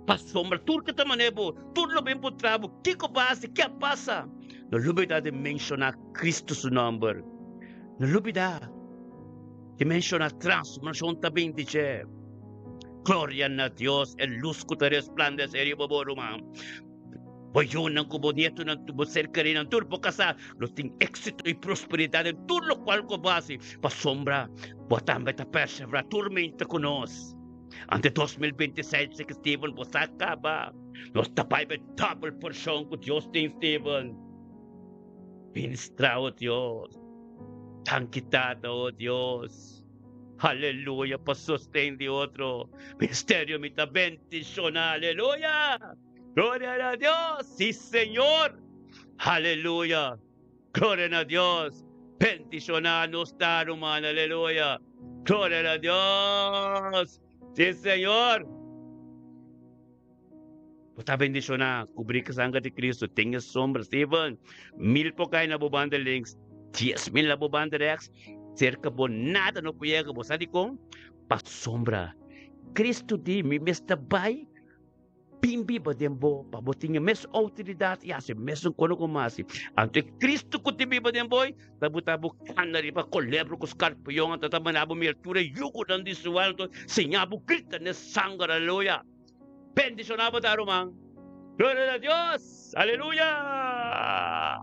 Pasobra tur ke ta manera bo, tur lo bin puntra bo, Kiko bo a hasi? Ke a pasa? No lubida di menshoná Kristu su nòmber. No lubida di menshoná transformashon ta bin di dje. Gloria na Dios, e lus ku ta resplandesé riba bo, ruman. Bo yunan ku bo nietonan, bo ser kerinan, tur bo kasá lo tin éksito i prosperidat den tur lokual ku bo hasi, pasobra bo tambe ta perseverá tur mente ku nos. Ante 2026 seki Steven bo sa kaba. Nos ta bai be double porshon ku Dios tin Steven. Ministra o Dios. Danki Tata o Dios. Aleluya pa sosten di otro. Ministerio mi ta bendishona aleluya. Gloria na Dios. Si Señor. Aleluya. Gloria na Dios. Bendishoná nos ta ruman. Aleluya. Gloria na Dios. Sí, Señor. Bo ta bendishoná. Kubrí ku sangre di Cristo. Ten e sombra, Steven. Mil por kai na bo banda links. 10,000 na bo banda rechts. Serka bo nada no por yega. Bo sa dikon? Pasobra Cristo di, Mi mester bai. Bin biba den bo, pa bo tin e mes outoridat i hasi mesun kono ku mi hasi. Anto e Kristu ku tin biba den bo ta buta bo kanda riba kolebra ku skarpion, anto ta manda bo mira tur e yugunan di su alto, siña bo grita n'e sanger. Aleluya! Bendishoná bo ta, ruman. Gloria na Dios! Aleluya!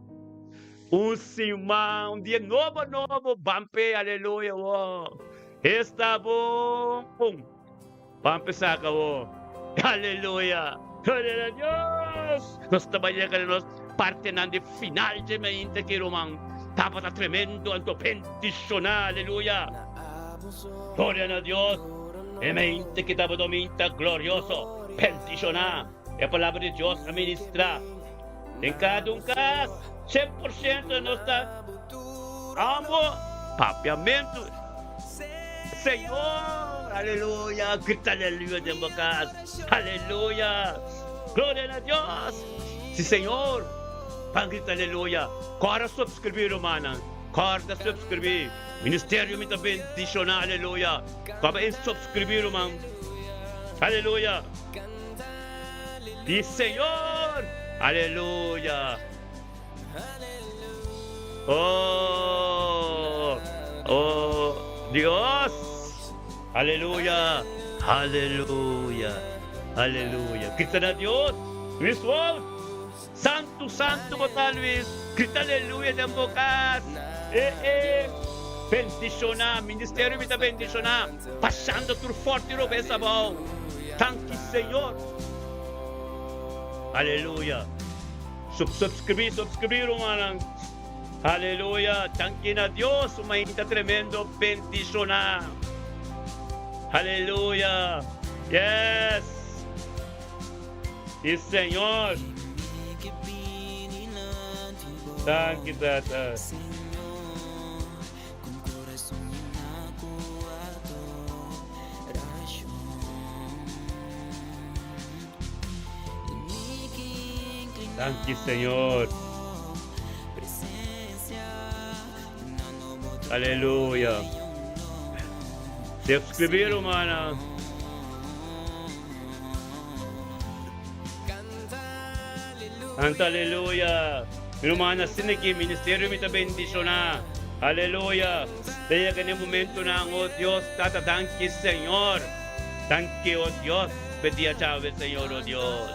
Un siman, un dia nobo nobo, ban p'e, aleluya! Wo, esta bon! Ban p'e saka bo. Aleluya! Gloria na Dios! Nos ta bai yega na nos partenan di final dje mainta aki, ruman. Tabata tremendo anto bendishoná. Aleluya! Gloria na Dios! E mainta aki tabata un mainta glorioso, bendishoná. E palabra di Dios a ministrá den kada un kas. 100% nos ta amo papiamentu. Señor, aleluya, grita aleluya den bo cas, aleluya, gloria na Dios, si Señor, ban grita aleluya, corda subscribi rumannan, corda subscribi, ministerio mi ta bendiciona, aleluya, caba en subscribi ruman, aleluya, di Señor, aleluya. Oh, oh, Dios. Aleluya, aleluya, aleluya. Grita na Dios. Luis Wolf. Santo, santo bo ta, Luis. Grita aleluya den bo cas. Eh, eh. Bendiciona. Ministerio mi ta bendiciona. Pasando tur forte robes abao. Danki, Señor. Aleluya. Sub subscribí subscribí rumannan. Aleluya danki na Dios su mainta tremendo bendiciona. Aleluya yes si Señor. Danki Tata. Danki Señor. Aleluya. Subscribí rumana. Canta aleluya. Mi rumana asina ki ministerio mi ta bendiciona. Aleluya. Ta yega na e momentonan, oh Dios, Tata, danki Señor. Danki, oh Dios, p'e dia djawe, Señor, oh Dios.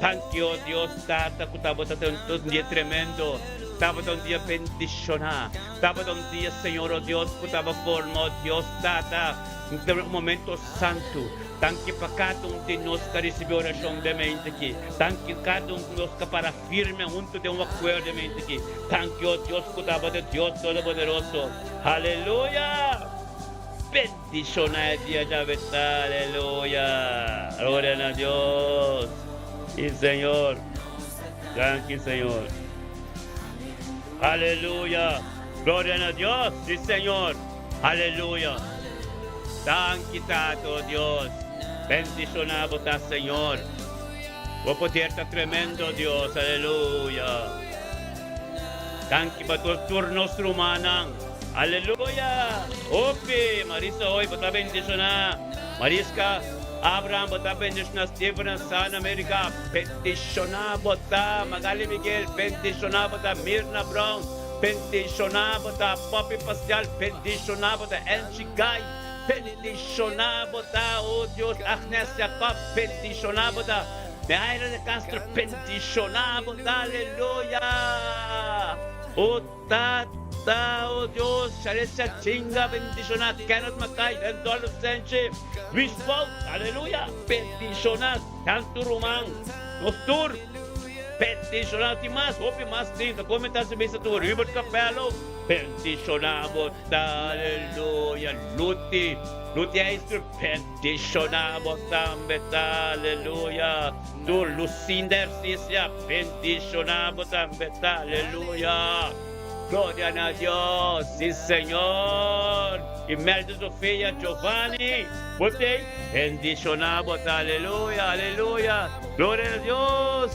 Danki, oh Dios, Tata, ku tabata ta un dia tremendo, tabata un dia bendishoná, tabata un dia, Señor, oh Dios, ku taba forma, oh Dios, Tata, un momento santu. Danki pa kada un di nos ku a risibí orashon den mente aki. Danki kada un ku nos ku a para firme huntu den un akuerdo den mente aki. Danki, oh Dios, ku tabata Dios Todopoderoso. Aleluya! Bendiciona e dia djawe ta, aleluya, gloria na Dios, si Señor. Danki, Señor. Aleluya. Gloria na Dios. Sí, Señor. Aleluya. Danki, Tata, oh Dios. Bendishoná bo ta, Señor. Bo poder ta tremendo, Dios. Aleluya. Danki pa tur nos rumannan. Aleluya. Hopi. Marisa hoy bo ta bendishoná. Mariska Abraham bo ta bendishoná. Steven na San America bendishoná bo ta. Magali Miguel bendishoná bo ta. Mirna Brown bendishoná bo ta. Poppy Pascal bendishoná bo ta. Angie Guy Bendishoná bo ta, o Dios, Agnes Jacob, bendishoná bo ta, Meaira de Castro, bendishoná bo ta, aleluya! O Tata, o Dios, Sharesia Chinga, bendishoná, Kenneth Mackay, Randolph Senche, Luis Wout, aleluya, bendishoná, tantu ruman, nos tur, bendishoná, tin mas, hopi mas tin, ta komentá si bisa tur, Hubert Capello, Bendishoná bo ta, aleluya. Luti, Luti Eister, bendishoná bo tambe ta, aleluya. Tur Lucinda Ercisia, bendishoná bo tambe ta, aleluya. Gloria na Dios, si Señor. Imelda Sofia, Giovanni, bo t'ei, bendishoná bo ta, aleluya, aleluya. Gloria na Dios,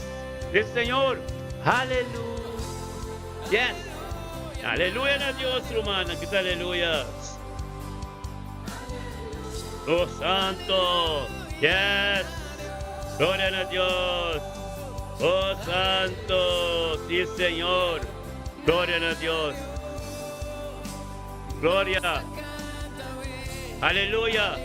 si Señor, aleluya. Yes! Aleluya na Dios, rumannan, kita aleluya. Oh Santo! Yes! Gloria na Dios! Oh Santo! Sí, Señor! Gloria na Dios! Gloria! Aleluya!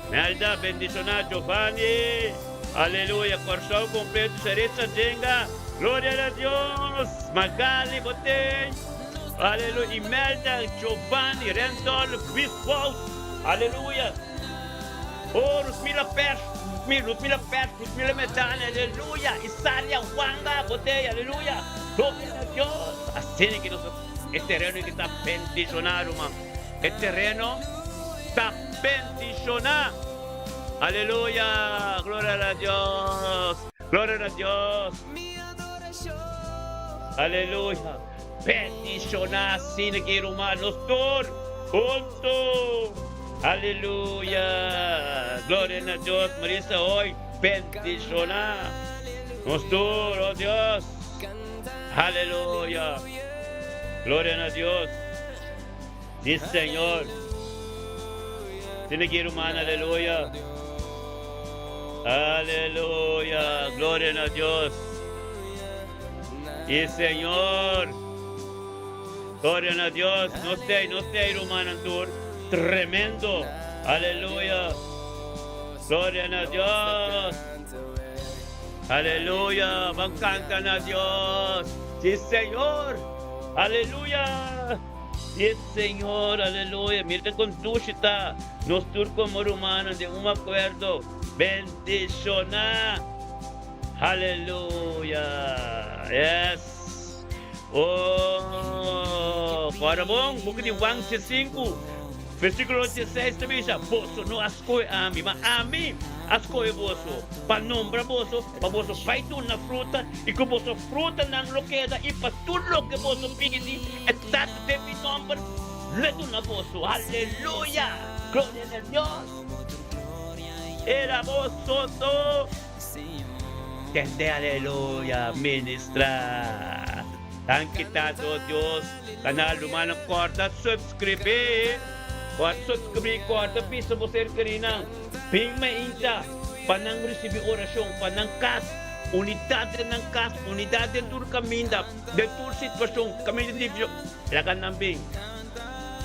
Melda, bendiciona Giovanni! Aleluya! Corsou completo, Sharitza Jenga! Gloria na Dios! Magali, bo tin! Aleluya! Imelda, Giovanni, Rendol, Luis Wout! Aleluya! Oh, Rusmila Pers, Rusmila Pers, Rusmila Medana, aleluya! Isalia Wanga, bo tin! Aleluya! Gloria na Dios! Asina ki nos e tereno ki ta bendiciona, ruman. E tereno ta bendiciona. Aleluya! Gloria na Dios! Gloria na Dios! Aleluya! Bendiciona asina ki ruman nos tur hunto. Aleluya! Gloria na Dios! Marisa hoy bendiciona nos tur, oh Dios. Aleluya! Gloria na Dios! Sí, Señor. Tiene que ir, hermano, aleluya. Aleluya. Gloria a Dios. Y Señor. Gloria a Dios. No esté, no esté, hermano, tour. Tremendo. Aleluya. Gloria a Dios. Aleluya. Van cantan a Dios. Sí, Señor. Aleluya. Sí, Señor, aleluya. Mira con dushi ta. Nos tur como rumano den un acuerdo. Bendiciona. Aleluya. Yes. Oh, para bon, buki di Juan 5, versículo 16 ta bisa, Boso no a scoge ami, ma ami a scoge boso, pa nombra boso, pa boso bai duna fruta, i ku boso frutanan lo keda, i pa tur loke boso pidi, e Tata den mi nomber lo e duna boso. Aleluya! Gloria na Dios! Era boso to tende, aleluya, ministra. Danki Tata, oh Dios. Canal Rumannan corda subscribe. Corda subscribe, corda bisa bo ser kerinan. Bin mainta pa nan ricibi oracion pa nan cas, unidad den nan cas, unidad den tur caminda. Den tur situacion, caminda di division, laga nan bin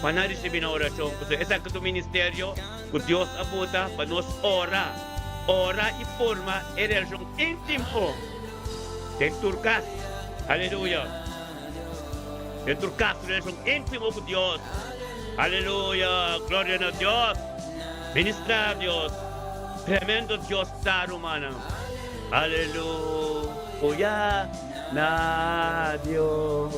pa nan ricibi nan oracion. Pasobra esaki ta un ministerio cu Dios a bota pa nos ora, ora y forma e relacion intimo den tur cas. Aleluya! Den tur cas, relacion intimo cu Dios. Aleluya! Gloria na Dios! Ministra Dios! Tremendo Dios ta, rumannan! Aleluya! Na Dios.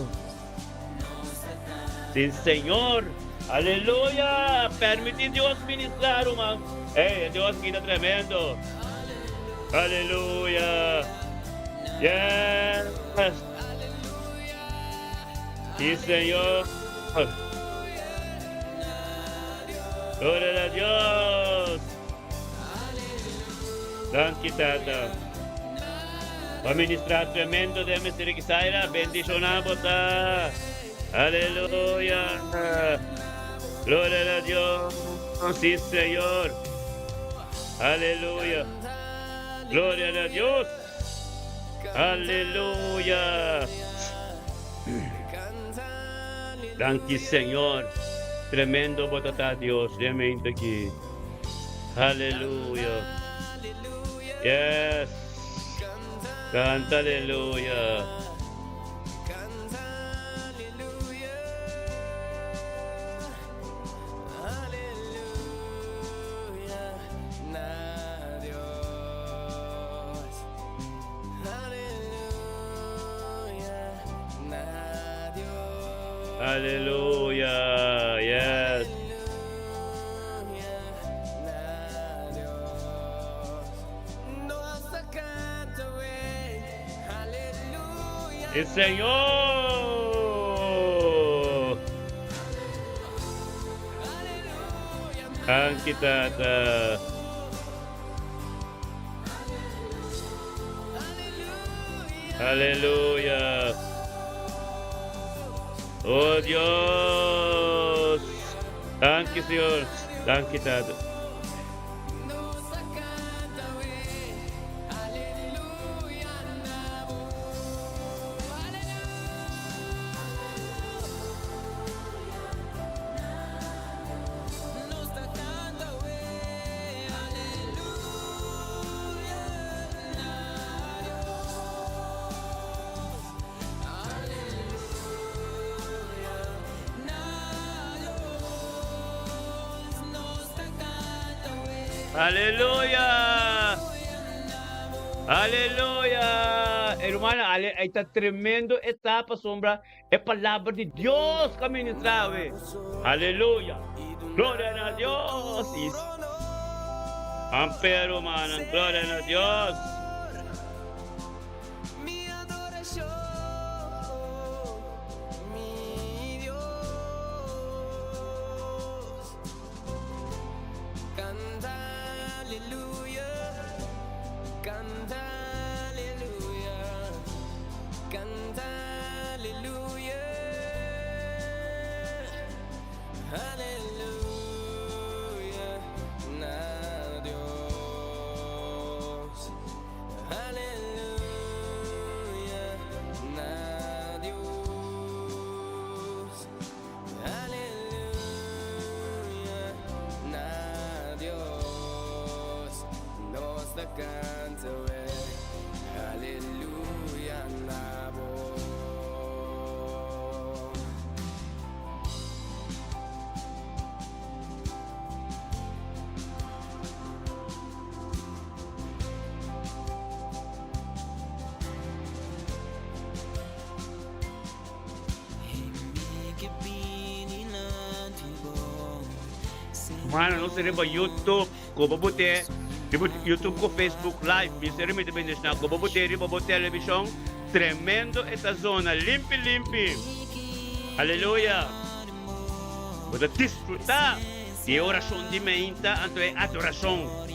Sí, Señor. Aleluya. Permiti Dios ministrar, ruman. Ey, Dios kita tremendo. Aleluya. Yes. Sí, Señor. Gloria a Dios. Danki, Tata. Pa ministra tremendo den Mr. Ricky Zaira. Bendiciona bo ta. Aleluya. Gloria a Dios. Sí, Señor. Aleluya. Gloria a Dios. Aleluya. Danki, Señor. Tremendo bo ta Dios. Tremendo aki. Aleluya. Yes. Canta aleluya. Aleluya. Yes. El Señor. Danki, Tata. Aleluya. Oh Dios. Danki, Señor. Danki, Tata. Aleluya. Aleluya. Hermana, ale, ahí está tremendo etapa, sombra. E palabra di Dios ka ministra awe. Aleluya. Gloria na Dios. Ampero, rumannan. Gloria na Dios. Mano, nos riba YouTube, ku bo bote riba YouTube ku Facebook Live, mi seri mi ta bendiciona ku bo bote riba bo television, tremendo esta zona, limpi limpi. Aleluya. Bo ta disfruta di e oracion di meinta anto e adoracion.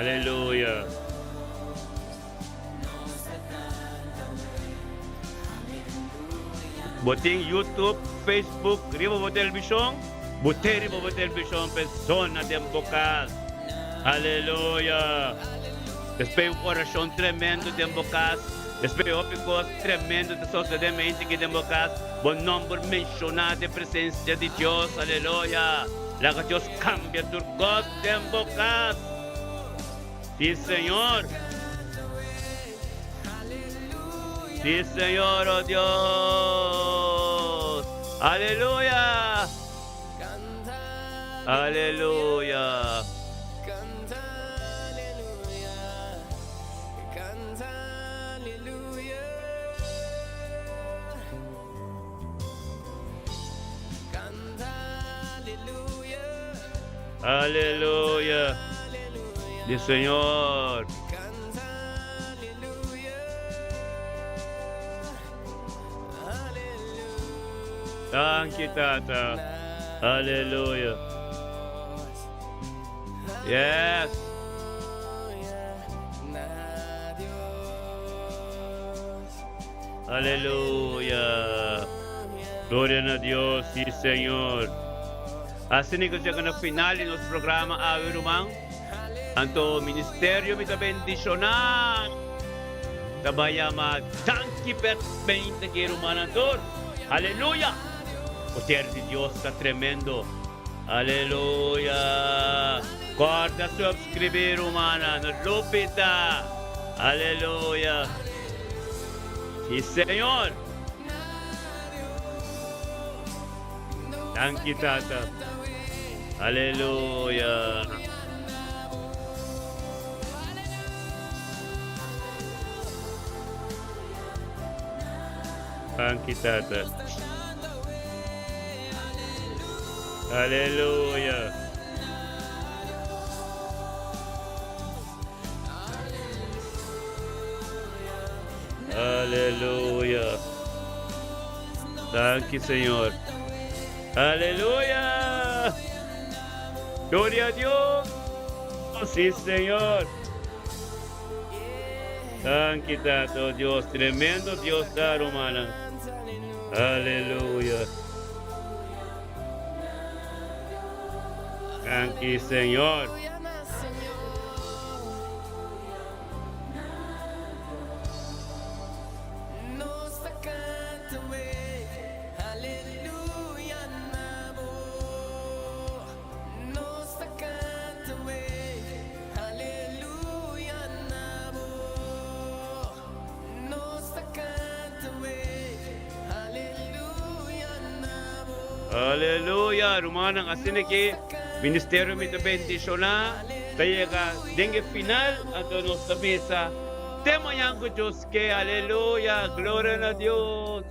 Aleluya. Bo tin YouTube, Facebook riba bo televishon? Bo te riba bo televishon p'e zona den bo kas. Aleluya! Despues un orashon tremendo den bo kas. Despues hopi kos tremendo ta sosodé mente aki den bo kas. Bo nomber menshoná den presensia di Dios. Aleluya! Laga Dios kambia tur kos den bo kas. Sí, Señor. Sí, Señor, oh Dios. Aleluya. Aleluya. Aleluya. Di Señor. Danki Tata. Aleluya. Yes. Aleluya. Gloria na Dios, sí Señor. Asina ku chega na final di nos programa awe ruman. Anto ministerio mi ta bendishoná. Ta bai yama danki p'e beinta ki rumannan tur. Aleluya. Poder di Dios ta tremendo. Aleluya. Kòrda subskribí rumannan. No lupita. Aleluya. Sí Señor. Danki Tata. Aleluya. Danki Tata. Aleluya. Aleluya. Danki Señor. Aleluya. Gloria a Dios. Sí, Señor. Danki Tata, Dios. Tremendo Dios ta, rumana. Aleluya. Danki Señor. Aleluya, rumannan, asina ki ministerio mi ta bendishoná ta yega den e final, anto nos ta bisa te mañan ku Dios ke. Aleluya, gloria na Dios.